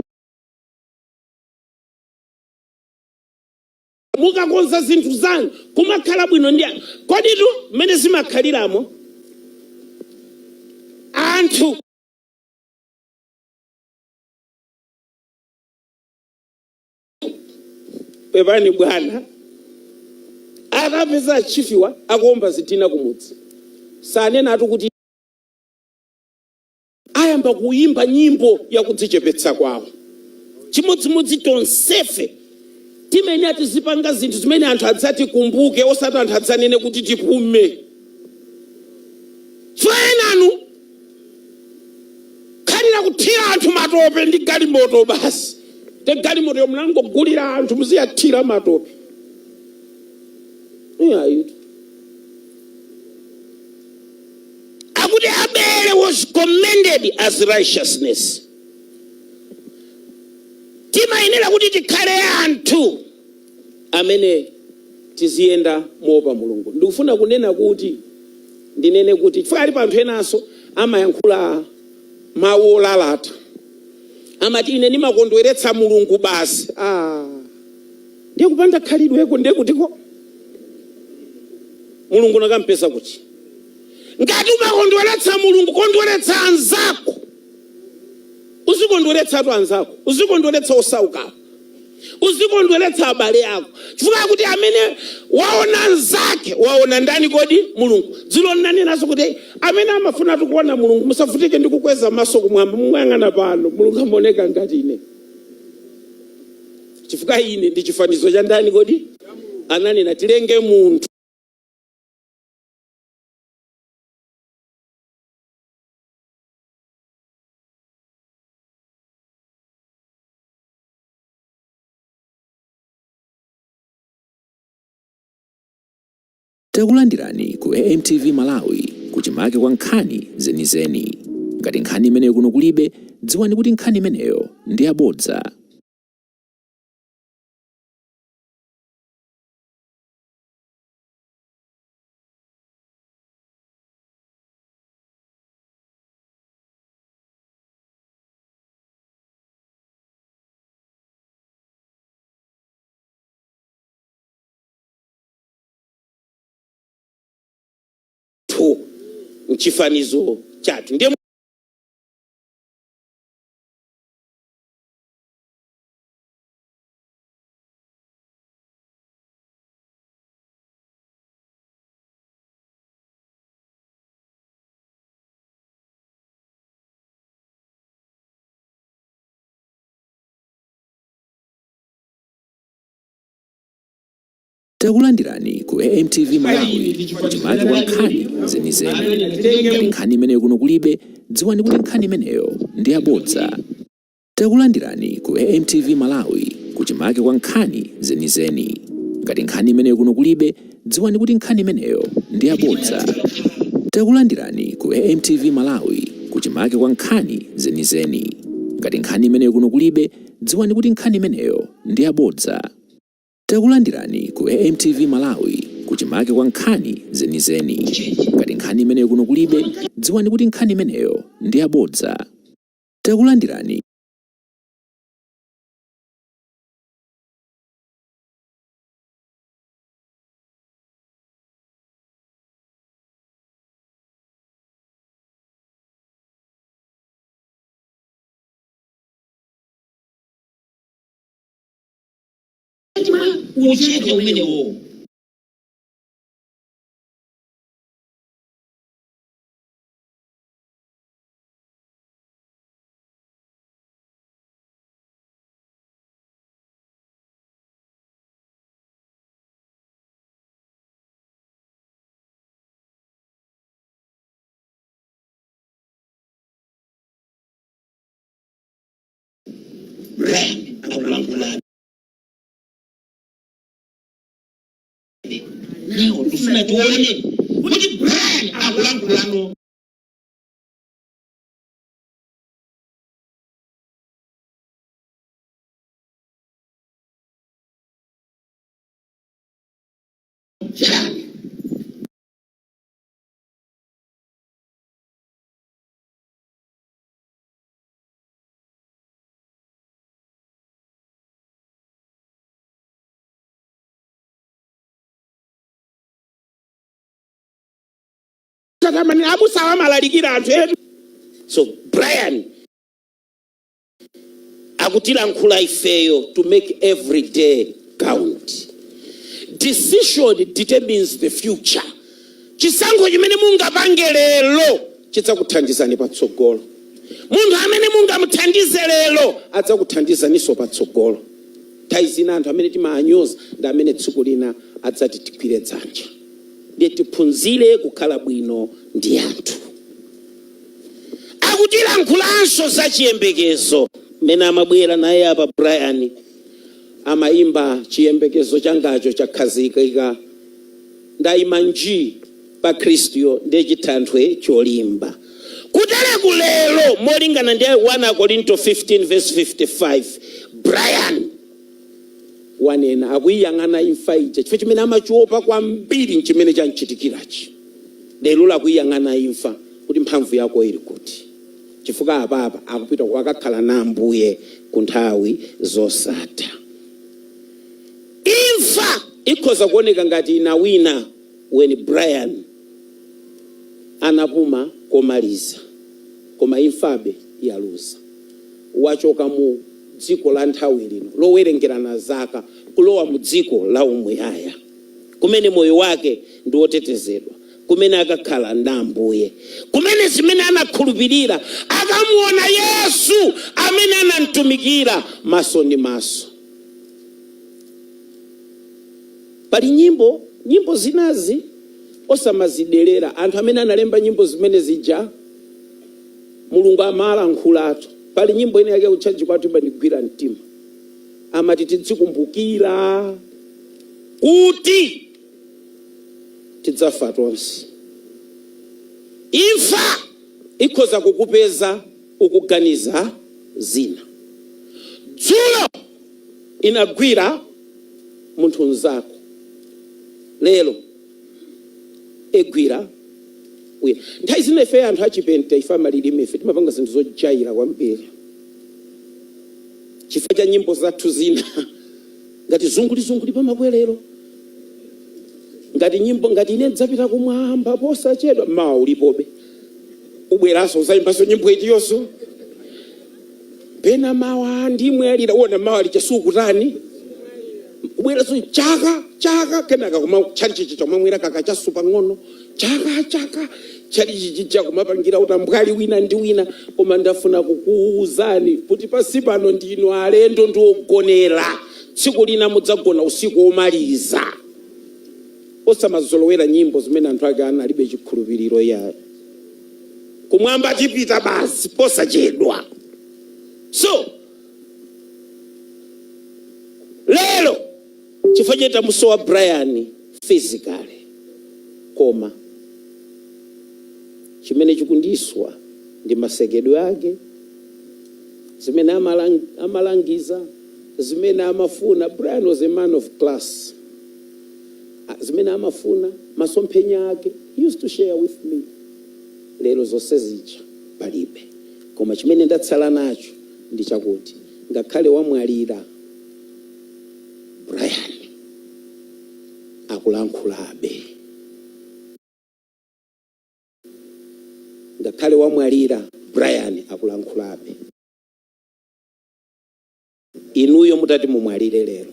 Mukakonza zinthu zanu, kumakhala bwino ndi anthu. Koditu mmene zimakhaliramo anthu, pepani bwana, akapeza achifiwa akuomba zitina kumudzi, sanena atu kuti ayamba kuyimba nyimbo yakudzichepetsa kwawo. Chimodzimodzi tonsefe timene atizipanga zinthu zimene anthu adzatikumbuke, osati anthu adzanene kuti tipume. Enanu khalira kuthira anthu matope ndi galimoto basi. Te galimoto yomwe mnangogulira anthu, muziyathira matope. Iyayitu, akuti Abele was commended as righteousness. Timayenera kuti tikhale anthu amene tiziyenda moopa Mulungu. Ndikufuna kunena kuti, ndinene kuti chifukwa alipo anthu enanso amayankhula mawu olalata, amati, "Ine ndimakondweretsa Mulungu basi." Ah, ndiye kupanda khalidweko, ndiye kutiko Mulungu nakampeza kuti? Ngati umakondweretsa Mulungu, kondweretsa anzako. Uzikondweretsatu anzako, uzikondweretsa osaukawo, uzikondweretsa abale ako, chifukwa kuti amene waona anzake waona ndani kodi? Mulungu. Dzulo ndinanenaso kuti amene amafuna kuona Mulungu, musavutike ndi kukweza maso kumwamba, mumuyang'ana pano. Mulungu amaoneka ngati ine, chifukwa ine ndi chifanizo cha ndani kodi? Ananena, "Tilenge munthu Takulandirani ku AMTV Malawi, kuchimake kwa nkhani zenizeni. Ngati nkhani imeneyo kuno kulibe, dziwani kuti nkhani imeneyo ndi yabodza. Mchifanizo chathu ndiye Takulandirani ku AMTV Malawi, kuchimake kwa nkhani zenizeni. Ngati nkhani imeneyo kuno kulibe, dziwani kuti nkhani imeneyo ndi yabodza. Takulandirani ku AMTV Malawi, kuchimake kwa nkhani zenizeni. Ngati nkhani imeneyo kuno kulibe, dziwani kuti nkhani imeneyo ndi yabodza. Takulandirani ku AMTV Malawi, kuchimake kwa nkhani zenizeni. Ngati nkhani imeneyo kuno kulibe, dziwani kuti nkhani imeneyo ndi yabodza. Takulandirani ku AMTV Malawi, kuchimake kwa nkhani zenizeni. Ngati nkhani imeneyo kuno kulibe, dziwani kuti nkhani imeneyo ndi yabodza. Takulandirani. Uchete umenewo. Brian akulankhulabe nawo. Tifuna tione kuti Brian akulankhulano chani. Tatamani abusa amalalikira anthu etu. So Brian akutilankhula ifeyo to make every day count. Decision determines the future. Chisankho chimene mungapange lero chidzakuthandizani patsogolo. Munthu amene mungamuthandize lero adzakuthandizaninso patsogolo. Nthawi zina anthu amene timaanyoza ndi amene tsiku lina adzati tigwire dzanja. Ndiye tiphunzire kukhala bwino ndi anthu. Akutilankhulanso za chiyembekezo. Mmene amabwera naye apa Brian amayimba, "Chiyembekezo changacho chakhazikika, ndayima nji pa Khristuyo, ndiye chithanthwe cholimba." Kutereku lero, molingana ndi 1 Korinto 15 verse 55, Brian wanena akuyiyang'ana imfa ija, chifukwa chimene amachiopa kwambiri nchimene chamchitikirachi lero. Akuyiyang'ana imfa kuti, "Mphamvu yako ili kuti?" Chifukwa apapa akupita akakhala na Ambuye ku nthawi zosatha. Imfa ikhoza kuoneka ngati inawina when Brian anapuma komaliza, koma imfabe yaluza. Wachoka mu dziko la nthawi lino lowerengerana zaka kulowa mu dziko la umuyaya, kumene moyo wake ndi wotetezedwa, kumene akakhala ndi Ambuye, kumene zimene anakhulupirira akamuona Yesu amene anamtumikira maso ndi maso. Pali nyimbo, nyimbo zinazi osamazidelera. Anthu amene analemba nyimbo zimene zija, Mulungu amalankhulatu. Pali nyimbo ina yake kutchaji kwathu imandigwira mtima. Amati tidzikumbukira kuti tidzafa tonse. Imfa ikhoza kukupeza ukuganiza zina. Dzulo inagwira munthu mnzako, lero igwira wina. Nthawi zina ife anthu achipente, ife amalilime, ife timapanga zinthu zojaira kwambiri chifukwa cha nyimbo zathu zina, ngati "Zungulizunguli pamakwerero", ngati nyimbo ngati "Ine ndidzapita kumwamba posachedwa". Mawa ulipobe, ubweranso uzayimbanso nyimbo itiyonso. Pena mawa ndimwe alira uwona mawa lija sukutani, kubweranso chaka chaka kenaka kuma tchalichi chomamwera kakachasu pang'ono, chaka chaka tchalichi chija kumapangira utambwali wina ndi wina. Koma ndafuna kukuwuzani kuti pasi pano ndinu alendo ndi ogonera. Tsiku lina mudzagona usiku womaliza. Osamazolowera nyimbo zimene anthu ake analibe chikhulupiriro yayo. Kumwamba tipita basi posachedwa. So lero chifukwa chete tamusowa Brian physically, koma chimene chikundiswa ndi masekedwe ake, zimene amalangiza, zimene amafuna. Brian was a man of class. Zimene amafuna, masomphenya ake, he used to share with me. Lero zonse zija palibe, koma chimene ndatsala nacho ndi chakuti ngakhale wamwalira, Brian akulankhulabe. Ngakhale wamwalira, Brian akulankhulabe. Inuyo mutati mumwalire lero,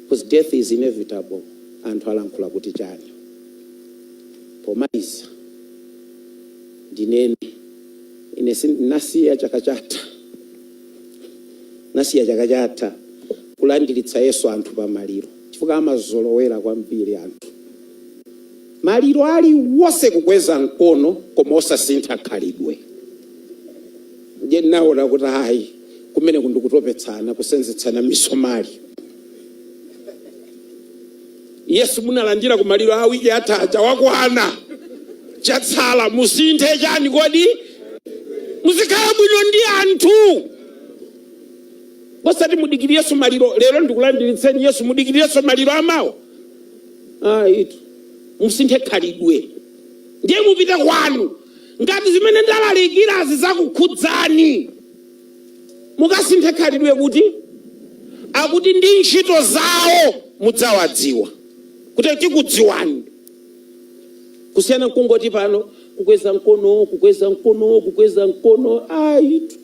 Because death is inevitable. Anthu alankhula kuti chani? Pomaliza ndinene, ine nasiya chaka chatha, nasiya chaka chatha kulandiritsa Yesu anthu pamaliro, chifukwa amazolowera kwambiri anthu maliro aliwonse kukweza mkono koma osasintha khalidwe. Ndiye ndinaona kuti ayi, kumene kundikutopetsana, kusenzetsana misomali. Yesu munalandira kumaliro a wiki athaja wakwana, chatsala musinthe chani? Kodi muzikhala bwino ndi anthu, osati mudikirirenso maliro. Lero ndikulandiritseni Yesu, mudikirirenso maliro amawa? Ayitu, musinthe khalidwe, ndiye mupite kwanu. Ngati zimene ndalalikirazi zakukhudzani, mukasinthe khalidwe, kuti akuti ndi ntchito zawo mudzawadziwa, kuti tikudziwani, kusiyana nkungoti pano kukweza mkono, kukweza mkono, kukweza mkono. Ayitu,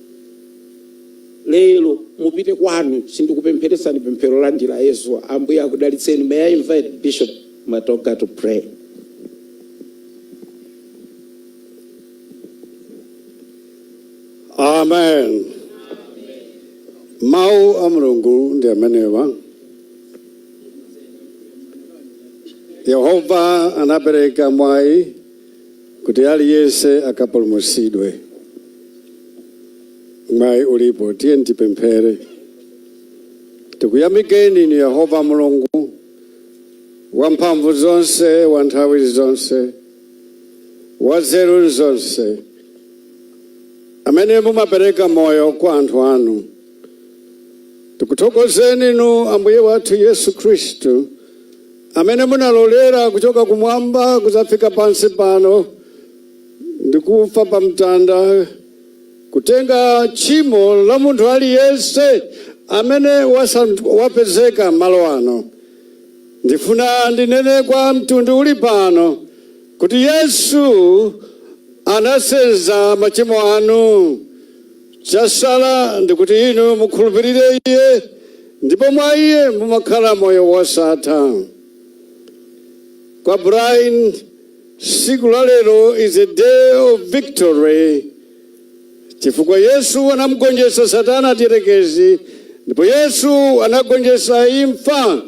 lero mupite kwanu. Sindikupempheresani pemphero landira Yesu. Ambuye akudalitseni. May I invite Bishop Matoka to pray? Amen. Mawu a Mulungu ndi amenewa. Yehova anapereka mwayi kuti aliyense akapulumutsidwe. Mwayi ulipo. Tiye tipemphere. Tikuyamikeni inu Yehova Mulungu wamphamvu zonse, wa nthawi zonse, wa nzeru zonse, amene mumapereka moyo kwa anthu anu. Tikuthokozeni inu Ambuye wathu Yesu Khristu, amene munalolera kuchoka kumwamba kudzafika pansi pano ndikufa pa mtanda, kutenga tchimo la munthu aliyense amene wapezeka malo ano. Ndifuna ndinene kwa mtundu uli pano kuti Yesu anasenza machimo anu. Chasala ndikuti inu mukhulupirire Iye, ndipo mwa Iye mumakhala moyo wosatha. Kwa Brian, siku la lero is a day of victory, chifukwa Yesu anamugonjetsa Satana Dierekezi, ndipo Yesu anagonjetsa imfa.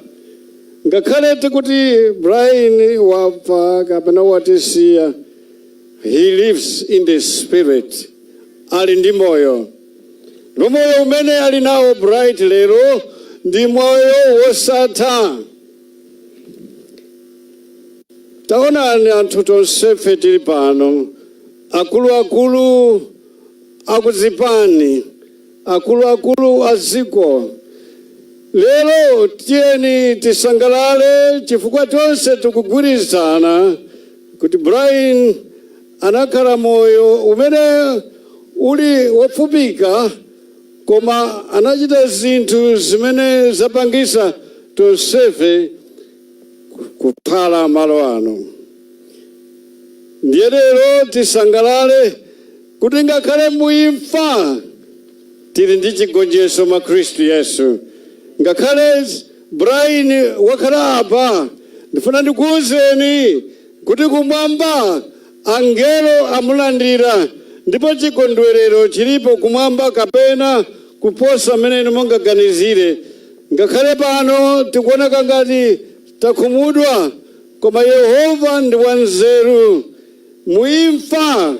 Ngakhale tikuti Brian wafa kapena watisiya, he lives in the spirit, ali ndi moyo. Ndipo moyo umene ali nawo Bright lero ndi moyo wosatha. Taonani, anthu tonsefe tili pano, akuluakulu akuzipani, akuluakulu a dziko lero, tiyeni tisangalale chifukwa tonse tikugwirizana kuti Brian anakhala moyo umene uli wofupika, koma anachita zinthu zimene zapangisa tonsefe kukhala malo ano. Ndiye lero tisangalale kuti ngakhale muimfa tili ndi chigonjetso mwa Khristu Yesu. Ngakhale Brian wakhala apa, ndifuna ndikuwuzeni kuti kumwamba angelo amulandira, ndipo chikondwerero chilipo kumwamba kapena kuposa mmene inu mungaganizire. Ngakhale pano tikuoneka ngati takhumudwa, koma Yehova ndi wanzeru. Muimfa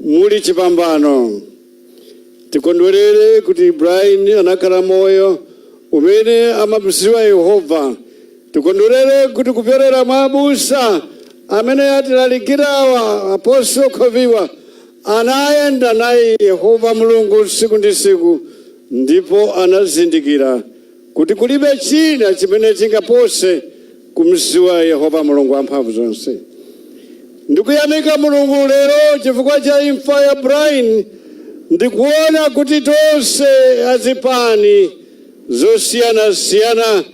muli chipambano. Tikondwerere kuti Brian anakhala moyo umene amamudziwa Yehova. Tikondwerere kuti kupyolera mwa abusa amene atilalikirawa, Apostle Khoviwa, anayenda naye Yehova Mulungu tsiku ndi tsiku, ndipo anazindikira kuti kulibe china chimene chingapose kumdziwa Yehova Mulungu wamphamvu zonse. Ndikuyamika Mulungu lero chifukwa cha imfa ya Brian. Ndikuona kuti tonse azipani zosiyanasiyana,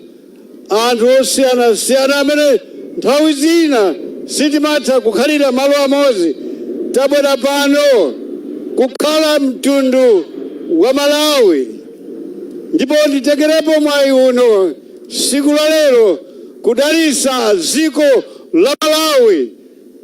anthu osiyanasiyana amene nthawi zina sitimatha kukhalira malo amodzi, tabwera pano kukhala mtundu wa Malawi. Ndipo nditekerepo mwayi uno. Siku la lero kudalisa dziko la Malawi,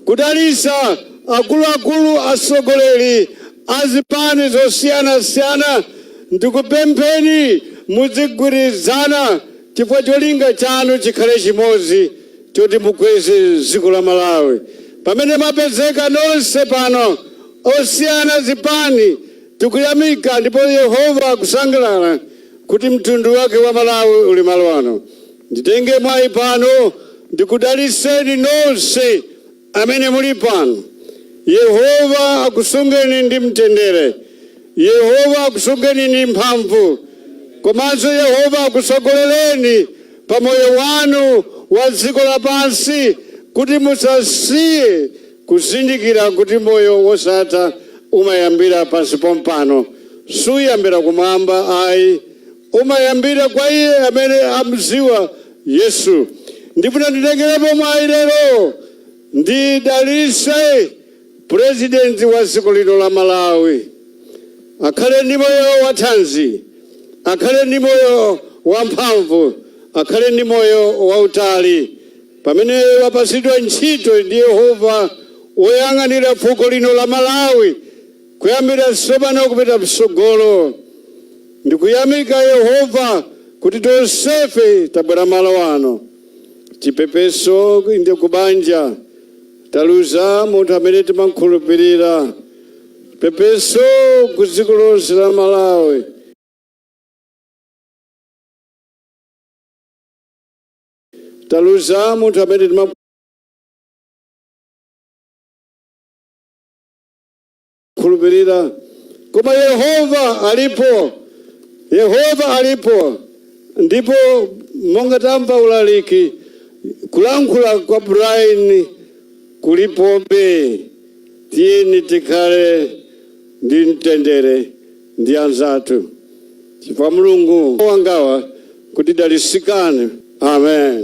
kudalisa akuluakulu atsogoleri a zipani zosiyanasiyana, ndikupempheni muzigwirizana chifukwa cholinga chanu chikhale chimodzi choti mukweze dziko la Malawi. Pamene mapezeka nonse pano osiyana zipani, tikuyamika ndipo Yehova akusangalala kuti mtundu wake wa Malawi uli malo ano. Nditenge mwayi pano ndikudaliseni nonse amene muli pano. Yehova akusungeni ndi mtendere, Yehova akusungeni ndi mphamvu, komanso Yehova akusogolereni pa moyo wanu wa dziko lapansi kuti musasiye kuzindikira kuti moyo wosatha umayambira pansi pompano, suyambira kumwamba ayi, umayambira kwa iye amene amziwa Yesu. Ndifuna nditengerepo mwayi lero ndidalise Purezidenti wa dziko lino la Malawi. Akhale ndi moyo wathanzi, akhale ndi moyo wamphamvu, akhale ndi moyo wautali pamene wapasidwa ntchito ndi Yehova woyang'anira fuko lino la Malawi kuyambira tsopano kupita mtsogolo. Ndikuyamika Yehova kuti tonsefe tabwera malo ano. Chipepeso inde kubanja, taluza munthu amene timankhulupirira. Pepeso ku dziko lonse la Malawi. Taluza munthu amene timakhulupirira, koma Yehova alipo, Yehova alipo. Ndipo monga tamva ulaliki, kulankhula kwa Brian kulipobe. Tiyeni tikhale ndi mtendere ndi anzathu chifukwa Mulungu wangawa kuti dalisikani. Amen.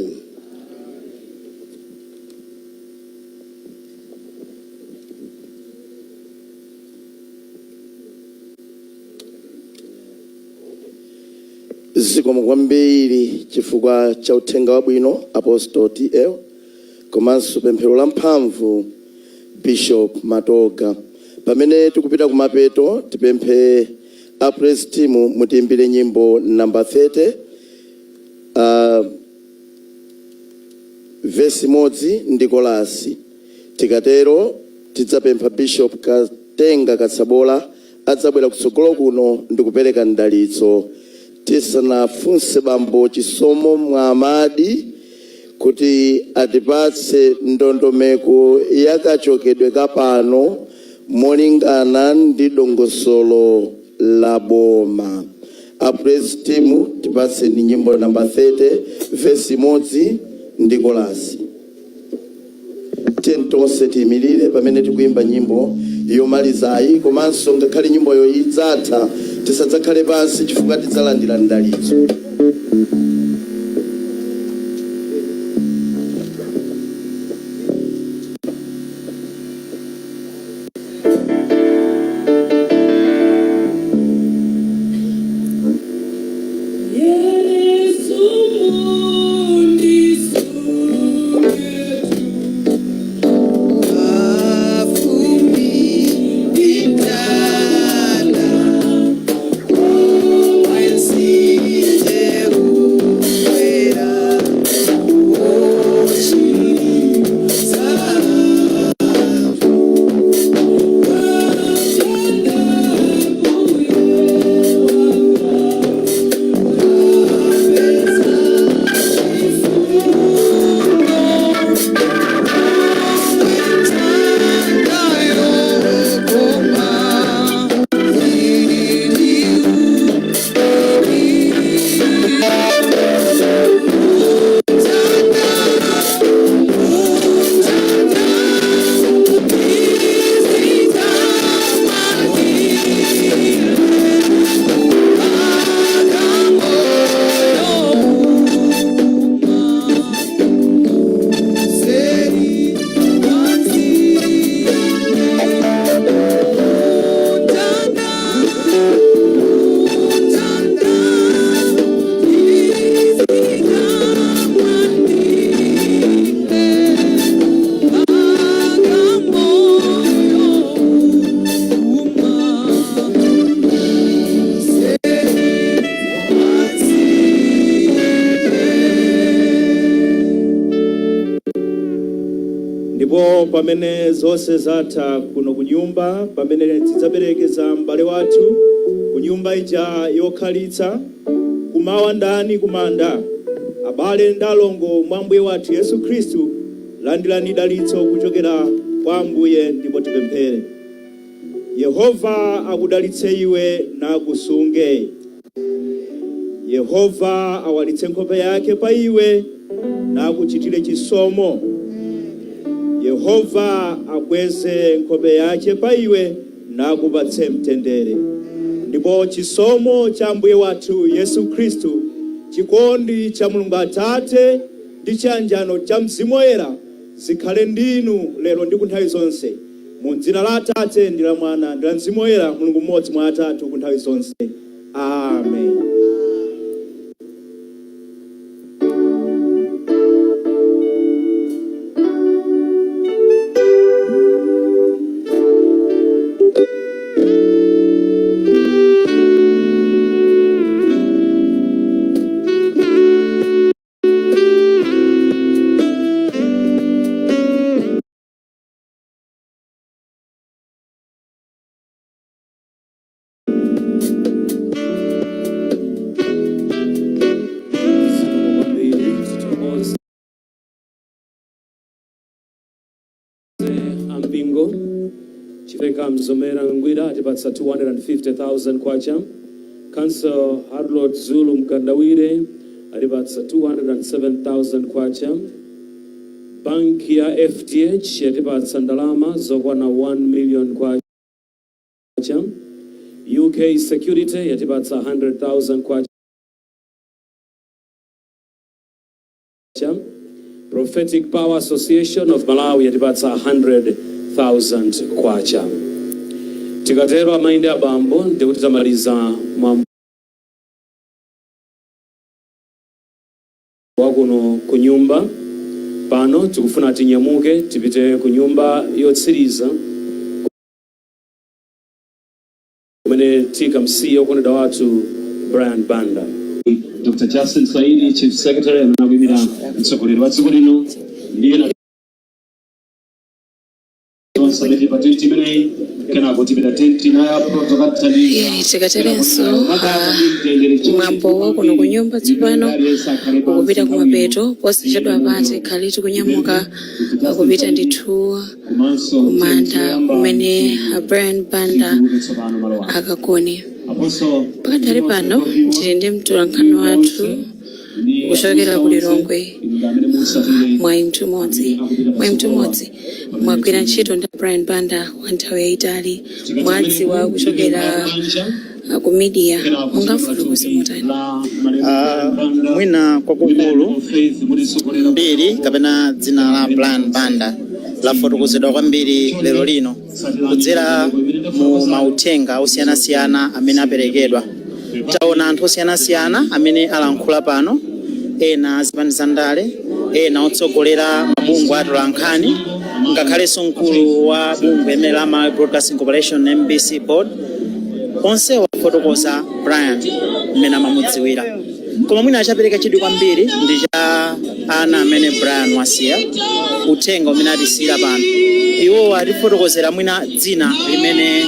Zikomo kwambiri chifukwa cha uthenga wabwino, Apostle TL, komanso pemphero la mphamvu, Bishop Matoga. Pamene tikupita kumapeto, tipemphe a praise team mutiimbire nyimbo namba 30, vesi imodzi ndi kolasi. Tikatero tidzapempha Bishop Katenga Katsabola adzabwera kutsogolo kuno ndi kupereka mdalitso tisanafunse Bambo Chisomo Mwamadi kuti atipatse ndondomeko yakachokedwe kapano molingana ndi dongosolo la boma. A praise team, tipatseni nyimbo namba 30, vesi imodzi ndi kolasi. Tiyeni tonse tiyimirire pamene tikuyimba nyimbo yomalizayi, komanso ngakhale nyimboyo idzatha tisadzakhale pansi chifukwa tidzalandira mdalitso. Yesu mundisungetu pafupi ndi mtanda. Tsopano pamene zonse zatha kuno ku nyumba, pamene tidzaperekeza m'bale wathu ku nyumba ija yokhalitsa, kumawa ndani kumanda, abale ndi alongo mwa Ambuye wathu Yesu Khristu, landirani dalitso kuchokera kwa Ambuye ndipo tipemphere. Yehova akudalitse iwe nakusunge. Yehova awalitse nkhope yake pa iwe nakuchitire chisomo. Yehova akweze nkhope yake pa iwe nakupatse mtendere. Ndipo chisomo cha Ambuye wathu Yesu Khristu, chikondi cha Mulungu Atate ndi chiyanjano cha Mzimu Woyera zikhale ndinu lero ndi kunthawi zonse. Mu dzina la Atate ndi la Mwana ndi la Mzimu Woyera, Mulungu mmodzi mwa atatu kunthawi zonse. Amen. Tithokoze ampingo. Chifeka Mzomera Ngwira atipatsa 250,000 kwacha. Council Harold Zulu Mkandawire atipatsa 207,000 kwacha. Banki ya FDH yatipatsa ndalama zokwana 1 million kwacha. UK Security yatipatsa 100,000 kwacha. Prophetic Power Association of Malawi yatipatsa 100,000 kwacha. Tikatero, amayi ndi abambo, ndikuti tamaliza mwambo wakuno ku nyumba. Pano tikufuna tinyamuke tipite ku nyumba yotsiriza kumene tikamsiye okondedwa wathu Brian Banda. Dr. Justin Saidi, Chief Secretary amene akuyimira mtsogoleri wa dziko lino, ndiye na onse amene pa tenti imeneyi, kenako tipita tenti nayo protocol. Iye tikaterenso, mwambo wa kuno ku nyumba tsopano ukupita kumapeto. Posachedwa pati khali tikunyamuka kupita ndithu kumanda kumene Brian Banda akagone. Pakadali pano tili ndi mtolankhani wathu kuchokera ku Lilongwe, Mwayi Mtumodzi. Mwayi Mtumodzi, mwagwira ntchito ndi Brian Banda kwa nthawi yayitali, mwadziwa kuchokera ku media, mungafotokoze motani? Mwina kwakukulu mbiri kapena dzina la Brian Banda lafotokozedwa kwambiri lero lino kudzera mu mauthenga osiyanasiyana amene aperekedwa. Taona anthu osiyanasiyana amene alankhula pano, ena azipani za ndale, ena otsogolera mabungwe atolankhani, ngakhalenso mkulu wa bungwe limene la Malawi Broadcasting Corporation, MBC Board. Onsewo afotokoza Brian mmene amamudziwira, koma mwina achapereka chidwi kwambiri ndi cha ana amene Brian wasiya, uthenga umene atisiyira pano. Iwowo atifotokozera mwina dzina limene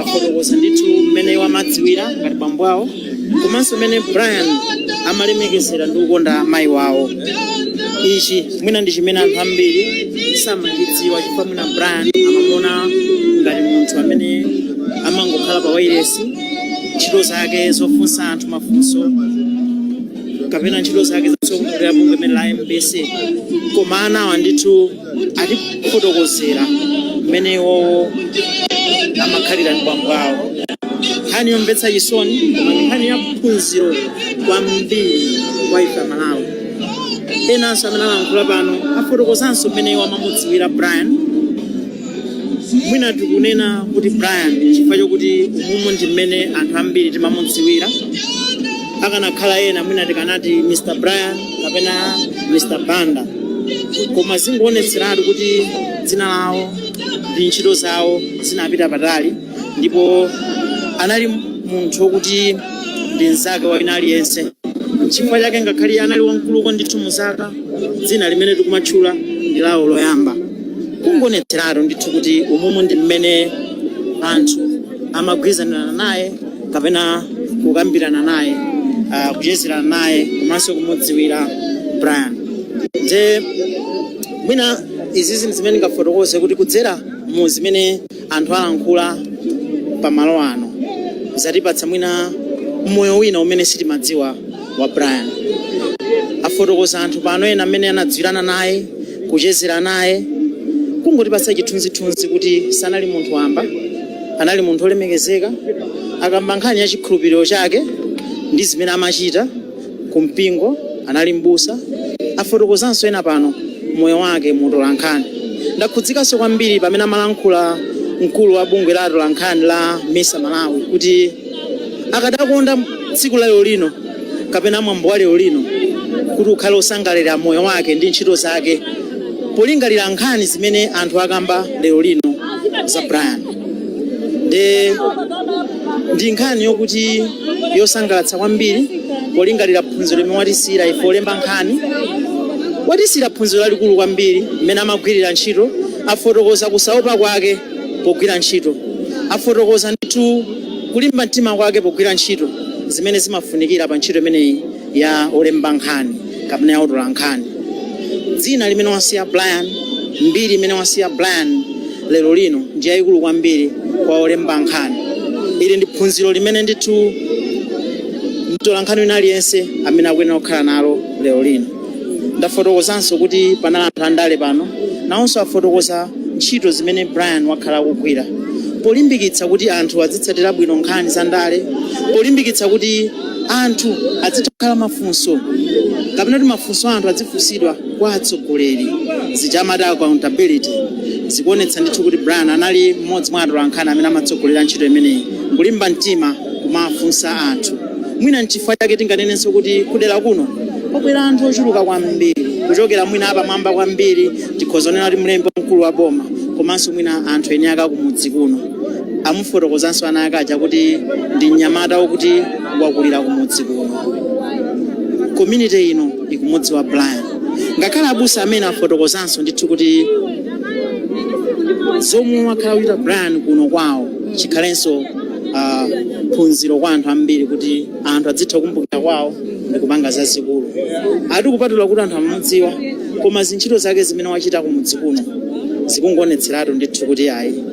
afotokoza ndithu mmene iwo amadziwira ngati bambo awo, komanso mmene Brian amalemekezera ndi kukonda mayi wawo. Ichi mwina ndi chimene anthu ambiri samachidziwa, chifukwa mwina Brian amamuona ngati munthu amene amangokhala pa wailesi, ntchito zake zofunsa anthu mafunso kapena ntchito zake zotsogolera bungwe limene la MBC. Koma anawa ndithu atifotokozera mmene iwowo amakhalira ndi bambo awo. Nkhani yomvetsa chisoni, koma ndi nkhani ya phunziro kwambiri kwa ife Amalawi. Enanso amene alankhula pano afotokozanso mmene iwo amamudziwira Brian. Mwina tikunena kuti Brian chifukwa chokuti umumu ndi mmene anthu ambiri timamudziwira. Akanakhala ena mwina tikanati Mr Brian kapena Mr Banda, koma zingoonetseratu kuti dzina lawo ndi ntchito zawo zinapita patali, ndipo anali munthu wokuti Ndi mnzake wa wina aliyense. Chifukwa chake ngakhale iye anali wamkuluko ndithu muzaka, dzina limene tikumatchula ndi lawo loyamba, kungonetseratu ndithu kuti umumu ndi mmene anthu amagwirizanirana naye kapena kukambirana naye, kuchezerana naye komanso kumudziwira Brian. Nde mwina izizi ndi zimene ndingafotokoze kuti kudzera mu zimene anthu alankhula pamalo ano, zatipatsa mwina moyo wina umene sitimadziwa wa Brian. Afotokoza anthu pano ena amene anadziwirana naye, kuchezera naye, kungotipatsa chithunzithunzi kuti sanali munthu wamba, anali munthu olemekezeka. Akamba nkhani ya chikhulupiriro chake ndi zimene amachita ku mpingo, anali mbusa. Afotokozanso ena pano moyo wake mu utolankhani. Ndakhudzikanso kwambiri pamene amalankhula mkulu wa bungwe la atolankhani la MISA Malawi kuti akadakonda tsiku la lero lino kapena mwambo wa lero lino kuti ukhale osangalalira moyo wake ndi ntchito zake, polingalira nkhani zimene anthu akamba lero lino za Brian. Nde ndi nkhani yokuti yosangalatsa kwambiri polingalira phunziro limene watisiyira ife olemba nkhani. Watisiyira phunziro lalikulu kwambiri mmene amagwirira ntchito. Afotokoza kusaopa kwake pogwira ntchito, afotokoza ndithu kulimba mtima kwake pogwira ntchito, zimene zimafunikira pa ntchito imeneyi ya olemba nkhani kapena ya otola nkhani. Dzina limene wasiya Brian, mbiri imene wasiya Brian lero lino ndi yayikulu kwambiri kwa olemba nkhani. Ili ndi phunziro limene ndithu mtola nkhani wina aliyense amene akuyenera kukhala nalo lero lino. Ndafotokozanso kuti panali anthu andale pano, nawonso afotokoza ntchito zimene Brian wakhala akugwira polimbikitsa kuti anthu azitsatira bwino nkhani za ndale, polimbikitsa kuti anthu azitha kukhala mafunso kapena kuti mafunso anthu azifunsidwa kwa atsogoleri, zija amati accountability. Zikuonetsa ndithu kuti Brian anali mmodzi mwa atolankhani amene amatsogolera ntchito imeneyi, kulimba mtima kumafunsa anthu. Mwina nchifukwa chake tinganenenso kuti kudera kuno kwabwera anthu ochuluka kwambiri, kuchokera mwina apamwamba kwambiri, tikhoza kunena kuti mlembi wamkulu wa boma, komanso mwina anthu eni ake akumudzi kuno. Amufotokozanso ana ake aja kuti ndi mnyamata wokuti wakulira kumudzi kuno, community ino ikumudziwa Brian. Ngakhale abusa amene afotokozanso ndithu kuti zomwe wakhala kuchita Brian kuno kwawo chikhalenso phunziro kwa anthu ambiri, kuti anthu adzitha kukumbukira kwawo ndi kupanga zazikulu. Ati kupatula kuti anthu amamudziwa, koma zintchito zake zimene wachita kumudzi kuno zikungoonetseratu ndithu kuti ayi,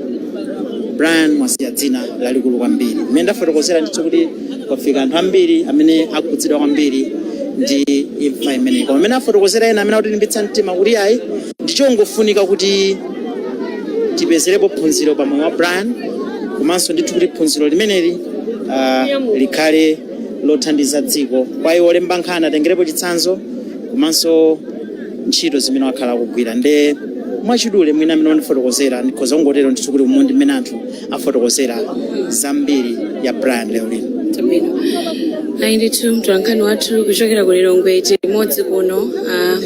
Brian mwasiya dzina lalikulu kwambiri. Mmene ndafotokozera ndithu kuti kwafika anthu ambiri amene akhudzidwa kwambiri ndi imfa imeneyi, koma amene afotokozera ena amene akutilimbitsa mtima kuti ayi, ndichongofunika kuti tipezerepo phunziro pa moyo wa Brian, komanso ndithu kuti phunziro limeneli likhale lothandiza dziko, kwa iwo olemba nkhani atengerepo chitsanzo komanso ntchito zimene wakhala akugwira. Nde mwachidule mwina amene wandifotokozera, ndikhoza kungotero ndithu kuti umu ndi mmene anthu afotokozera zambiri ya Brian lero lino. Chabwino, ayi ndithu, mtolankhani wathu kuchokera ku Lilongwe tili limodzi kuno,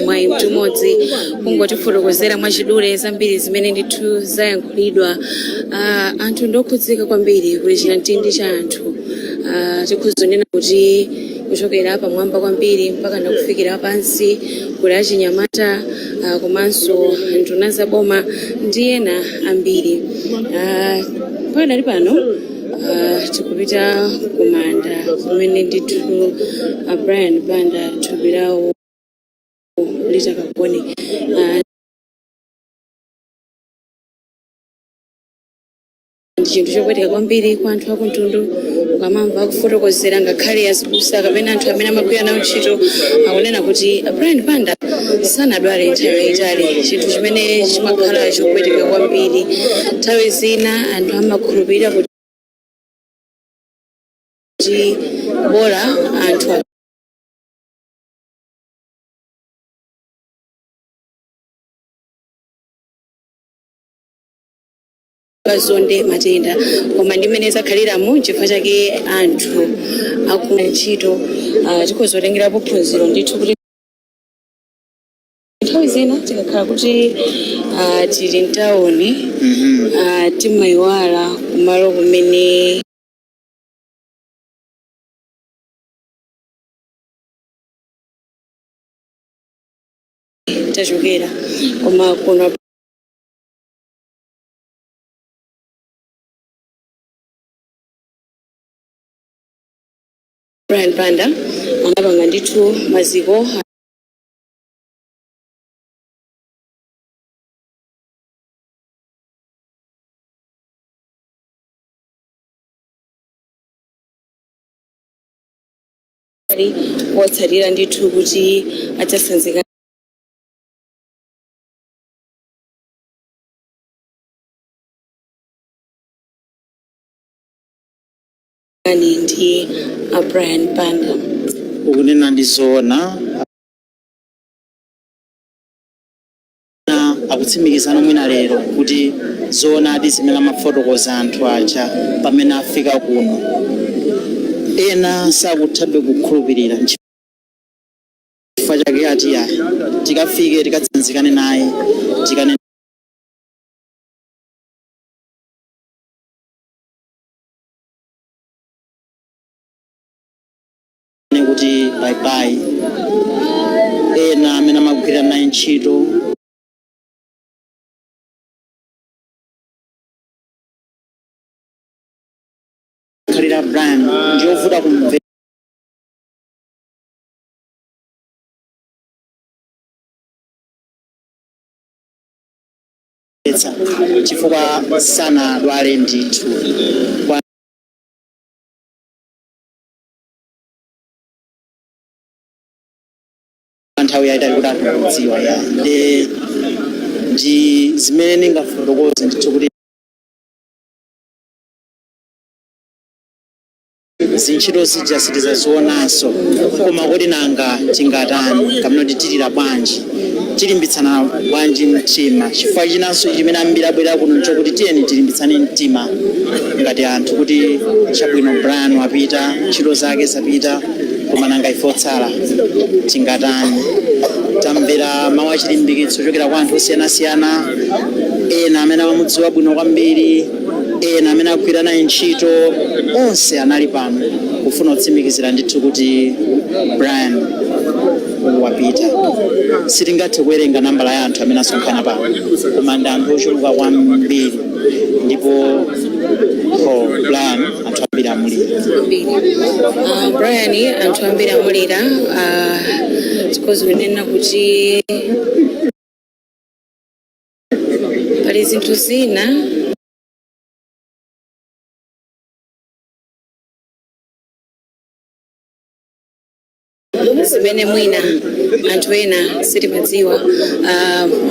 mwayi mtumodzi kungotifotokozera mwachidule zambiri zimene ndithu zayankhulidwa. Anthu ndokhudzika kwambiri, kuli chinamtindi cha anthu. Tikhoza kunena kuti kuchokera pamwamba kwambiri mpaka nakufikira pansi, kuli achinyamata, komanso nduna za boma ndi ena ambiri. Pakadali pano tikupita kumanda kumene ndithu Brian Banda thupi lawo litakagone. Ndi chinthu chopweteka kwambiri kwa anthu akumtundu ukamamva akufotokozera, ngakhale azibusa kapena anthu amene amagwira nawo ntchito akunena kuti Brian Banda sanadwale nthawi yayitali, chinthu chimene chimakhala chopweteka kwambiri. Nthawi zina anthu amakhulupirira kuti bola anthu akazonde matenda, koma ndi mmene zakhaliramo. Chifukwa chake anthu akugwira ntchito, tikhoza kutengerapo phunziro ndithu kuti nthawi zina tikakhala kuti tili mtawuni, timayiwala kumalo kumene tachokera, koma kuno Brian Banda anapanga ndithu maziko watsalira ndithu kuti adzasanzika ndi a Brian Banda. Ukunena ndi zoona, akutsimikizana mwina lero kuti zoonadi zimene amafotokoza anthu aja pamene afika kuno, ena sakuthabe kukhulupirira. Chifukwa chake ati ayi, tikafike tikatsanzikane naye, tikanene kuti bye bye. Ena amene amagwira naye ntchito khalira Brian ndiyovuta kumvetsa chifukwa sanadwale ndithu kwa nthawi yayitali kuti anthu akudziwa ya ndi zimene ndingafotokoze ndithu kuti zintchito zija sitizazionanso. Koma kodi nanga tingatani, kapena kuti tilira bwanji, tilimbitsana bwanji mtima? Chifukwa chinanso chimene ambiri abwera kuno nchokuti tiyeni tilimbitsane mtima ngati anthu kuti chabwino, Brian wapita, ntchito zake zapita, koma nanga ife otsala tingatani? Tamvera mawu achilimbikitso kuchokera kwa anthu osiyanasiyana, ena amene amamudziwa bwino kwambiri, ena amene agwira naye ntchito. Onse anali pano kufuna kutsimikizira ndithu kuti Brian wapita. Sitingathe kuwerenga nambala ya anthu amene asonkhana pano, koma ndi anthu ochuluka kwambiri. Ndipo oh, Brian anthu ambiri amulira. Ambiri. Brian anthu ambiri amulira, because kunena kuti pali zinthu zina zimene mwina anthu ena sitimadziwa.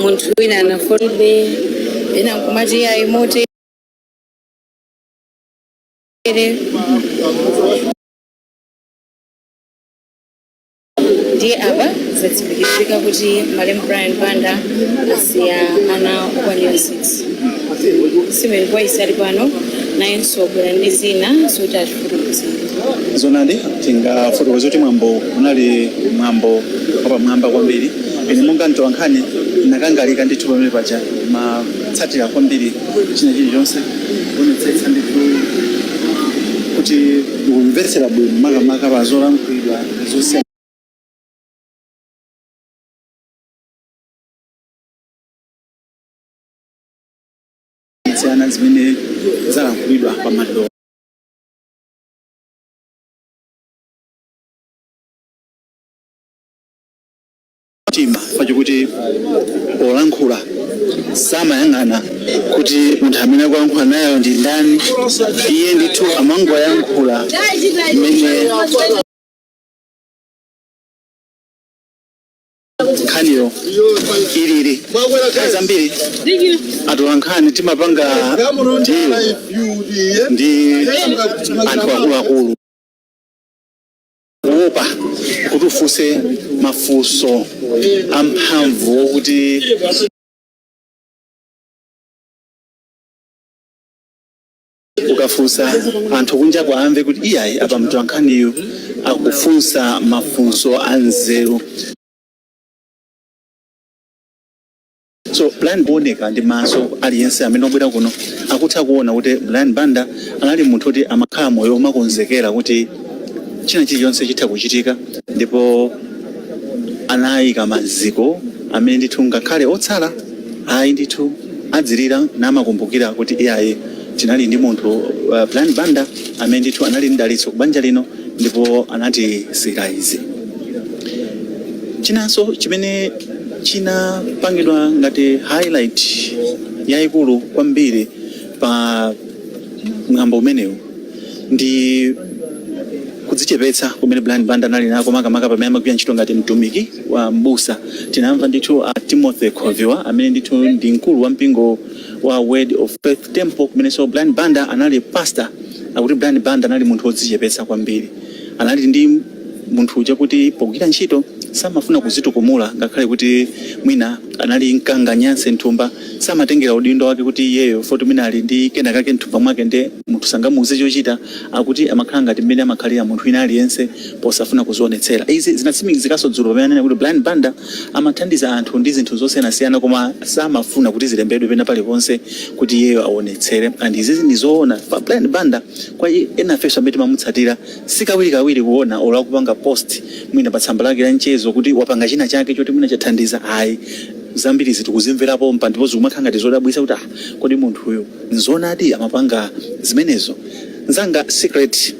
Munthu wina anafolebe ena nkumati ayi motere. Ndiye apa zatsimikizika kuti malemu Brian Banda asiya ana okwanira 6. Simon Voice ali pano, nayenso wabwera ndi zina zoti atifotokozere. Zonadi, tingafotokoze kuti mwambo unali mwambo wapamwamba kwambiri. Ine monga mtolankhani nakangalika ndithu pamene paja, matsatira kwambiri china chilichonse, kuonetsetsa ndithu kuti ukumvetsera bwino, makamaka pa zolankhulidwa zosiyanasiyana zimene zalankhulidwa pa maliro. Mtima pakuti polankhula samayang'ana kuti munthu amene akulankhula nayo ndi ndani. Iye ndithu amangoyankhula mmene nkhaniyo ilili. Nthawi zambiri atolankhani timapanga deal ndi anthu akuluakulu kuopa kuti ufunse mafunso amphamvu okuti ukafunsa anthu kunja amve kuti iyayi, apa mtolankhaniyu akufunsa mafunso anzeru. So Brian kuoneka ndi maso, aliyense amene wabwera kuno akutha kuona kuti Brian Banda anali munthu kuti amakhala moyo omakonzekera kuti china chilichonse chitha kuchitika, ndipo anayika maziko. Amene ndithu ngakhale otsala ayi ndithu adzilira namakumbukira kuti iyayi, tinali ndi munthu Brian Banda amene ndithu anali mdalitso ku banja lino ndipo anatisiyira izi. Chinanso chimene chinapangidwa ngati highlight yayikulu kwambiri pa mwambo umenewu ndi kudzichepetsa kumene Brian Banda anali nako, makamaka pamene amagwira ntchito ngati mtumiki wa mbusa. Tinamva ndithu a Timothy Khoviwa, amene ndithu ndi mkulu wa mpingo wa Word of Faith Temple, kumenenso Brian Banda anali pastor, akuti Brian Banda anali munthu wodzichepetsa kwambiri. Anali ndi munthu uja kuti pogwira ntchito samafuna kuzitukumula, ngakhale kuti mwina anali mkanganyanse mthumba, samatengera udindo wake kuti iyeyo foti mwina ali ndi kenakake mthumba mwake nde munthu sangamuuze chochita. Akuti amakhala ngati mmene amakhalira munthu wina aliyense posafuna kuzionetsera. Izi zinatsimikizikanso dzulo pamene anena kuti Brian Banda amathandiza anthu ndi zinthu zosiyanasiyana, koma samafuna kuti zilembedwe pena paliponse kuti iyeyo aonetsere. And izizi ndi zoona pa Brian Banda. Kwa enafenso amene timamutsatira, sikawirikawiri kuona olo akupanga post mwina pa tsamba lake la mchezo kuti wapanga china chake choti mwina chathandiza. Ayi, zambiri zitikuzimverapo mpa ndipo zikumakhala ngati zodabwitsa kuti ah, kodi munthuyu nzoonadi amapanga zimenezo? Nzanga Secret,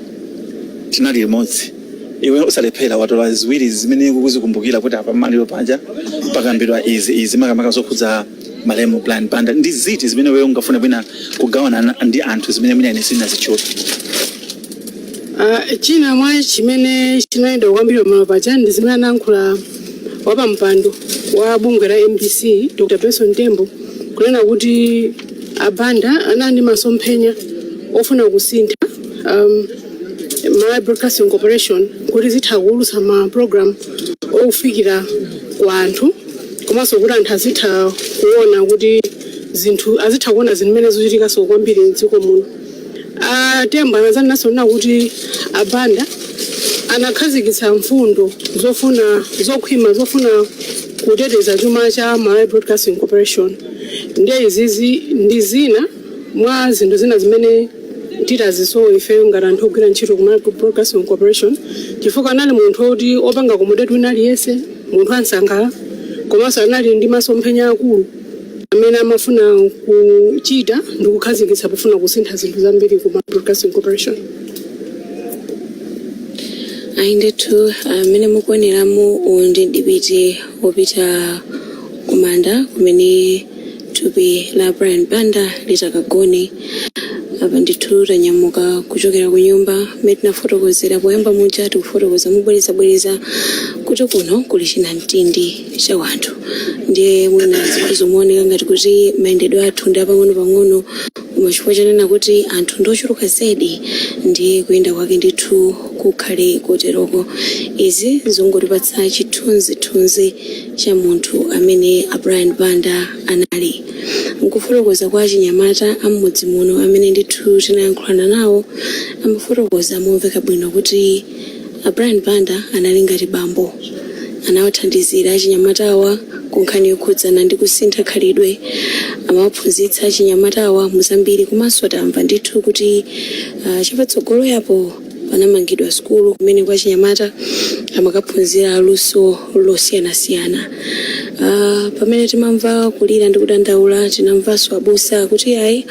tinali limodzi, iwe usalephera watola ziwiri zimene ukuzikumbukira kuti apa maliro paja pakambidwa izi, izi, makamaka zokhudza malemu Brian Banda. Ndi ziti zimene wewe ungafune mwina kugawana ndi anthu zimene mwina ine sindinazitchula? China mwa chimene chinayenda kwambiri pamalo paja ndi zimene anayankhula wapampando wa bungwe la MBC, Dr Benson Tembo, kunena kuti a Banda anali ndi masomphenya ofuna kusintha Malawi Broadcasting Corporation kuti zitha kuwulutsa ma program ofikira ku anthu, komanso kuti anthu azitha kuona kuti zinthu, azitha kuona zinthu zimene zikuchitikanso kwambiri mdziko muno. Tembo anazanenanso nena kuti a Banda anakhazikitsa mfundo zofuna zokhwima zofuna kuteteza chuma cha Malawi Broadcasting Corporation. Ndiye izizi ndi zina mwa zinthu zina zimene titazisowa ife ngati anthu ogwira ntchito ku Malawi Broadcasting Corporation, chifukwa anali munthu woti opanga accommodate wina aliyense, munthu ansangala, komanso anali ndi masomphenya akulu amene amafuna kuchita ndi kukhazikitsa pofuna kusintha zinthu zambiri ku Malawi Broadcasting Corporation. Ayi ndithu, amene mukuoneramu, uwu ndi mdipiti wopita kumanda kumene thupi la Brian Banda litakagone. Apa ndithu tanyamuka kuchokera ku nyumba mmene tinafotokozera poyamba muja. Tikufotokoza mobwerezabwereza kuti kuno kuli chinamtindi cha wanthu, ndiye mwina zikhozomuoneka ngati kuti mayendedwe athu ndi apang'ono-pang'ono, koma chifukwa chonena kuti anthu ndi ochuluka zedi, ndiye kuyenda kwake ndithu kukhale koteroko. Izi zongotipatsa chithunzithunzi cha munthu amene a Brian Banda anali. Nkufotokoza kwa achinyamata am'mudzi muno amene ndithu tinayankhulana nawo, amafotokoza momveka bwino kuti a Brian Banda anali ngati bambo. Anawathandizira achinyamatawa ku nkhani yokhudzana ndi kusintha khalidwe, amawaphunzitsa achinyamatawa muzambiri. Komanso tamva ndithu kuti chapatsogolo yapo panamangidwa sukulu kumene kwa achinyamata amakaphunzira luso losiyanasiyana. Pamene timamva kulira ndi kudandaula, tinamvanso abusa kuti ayi,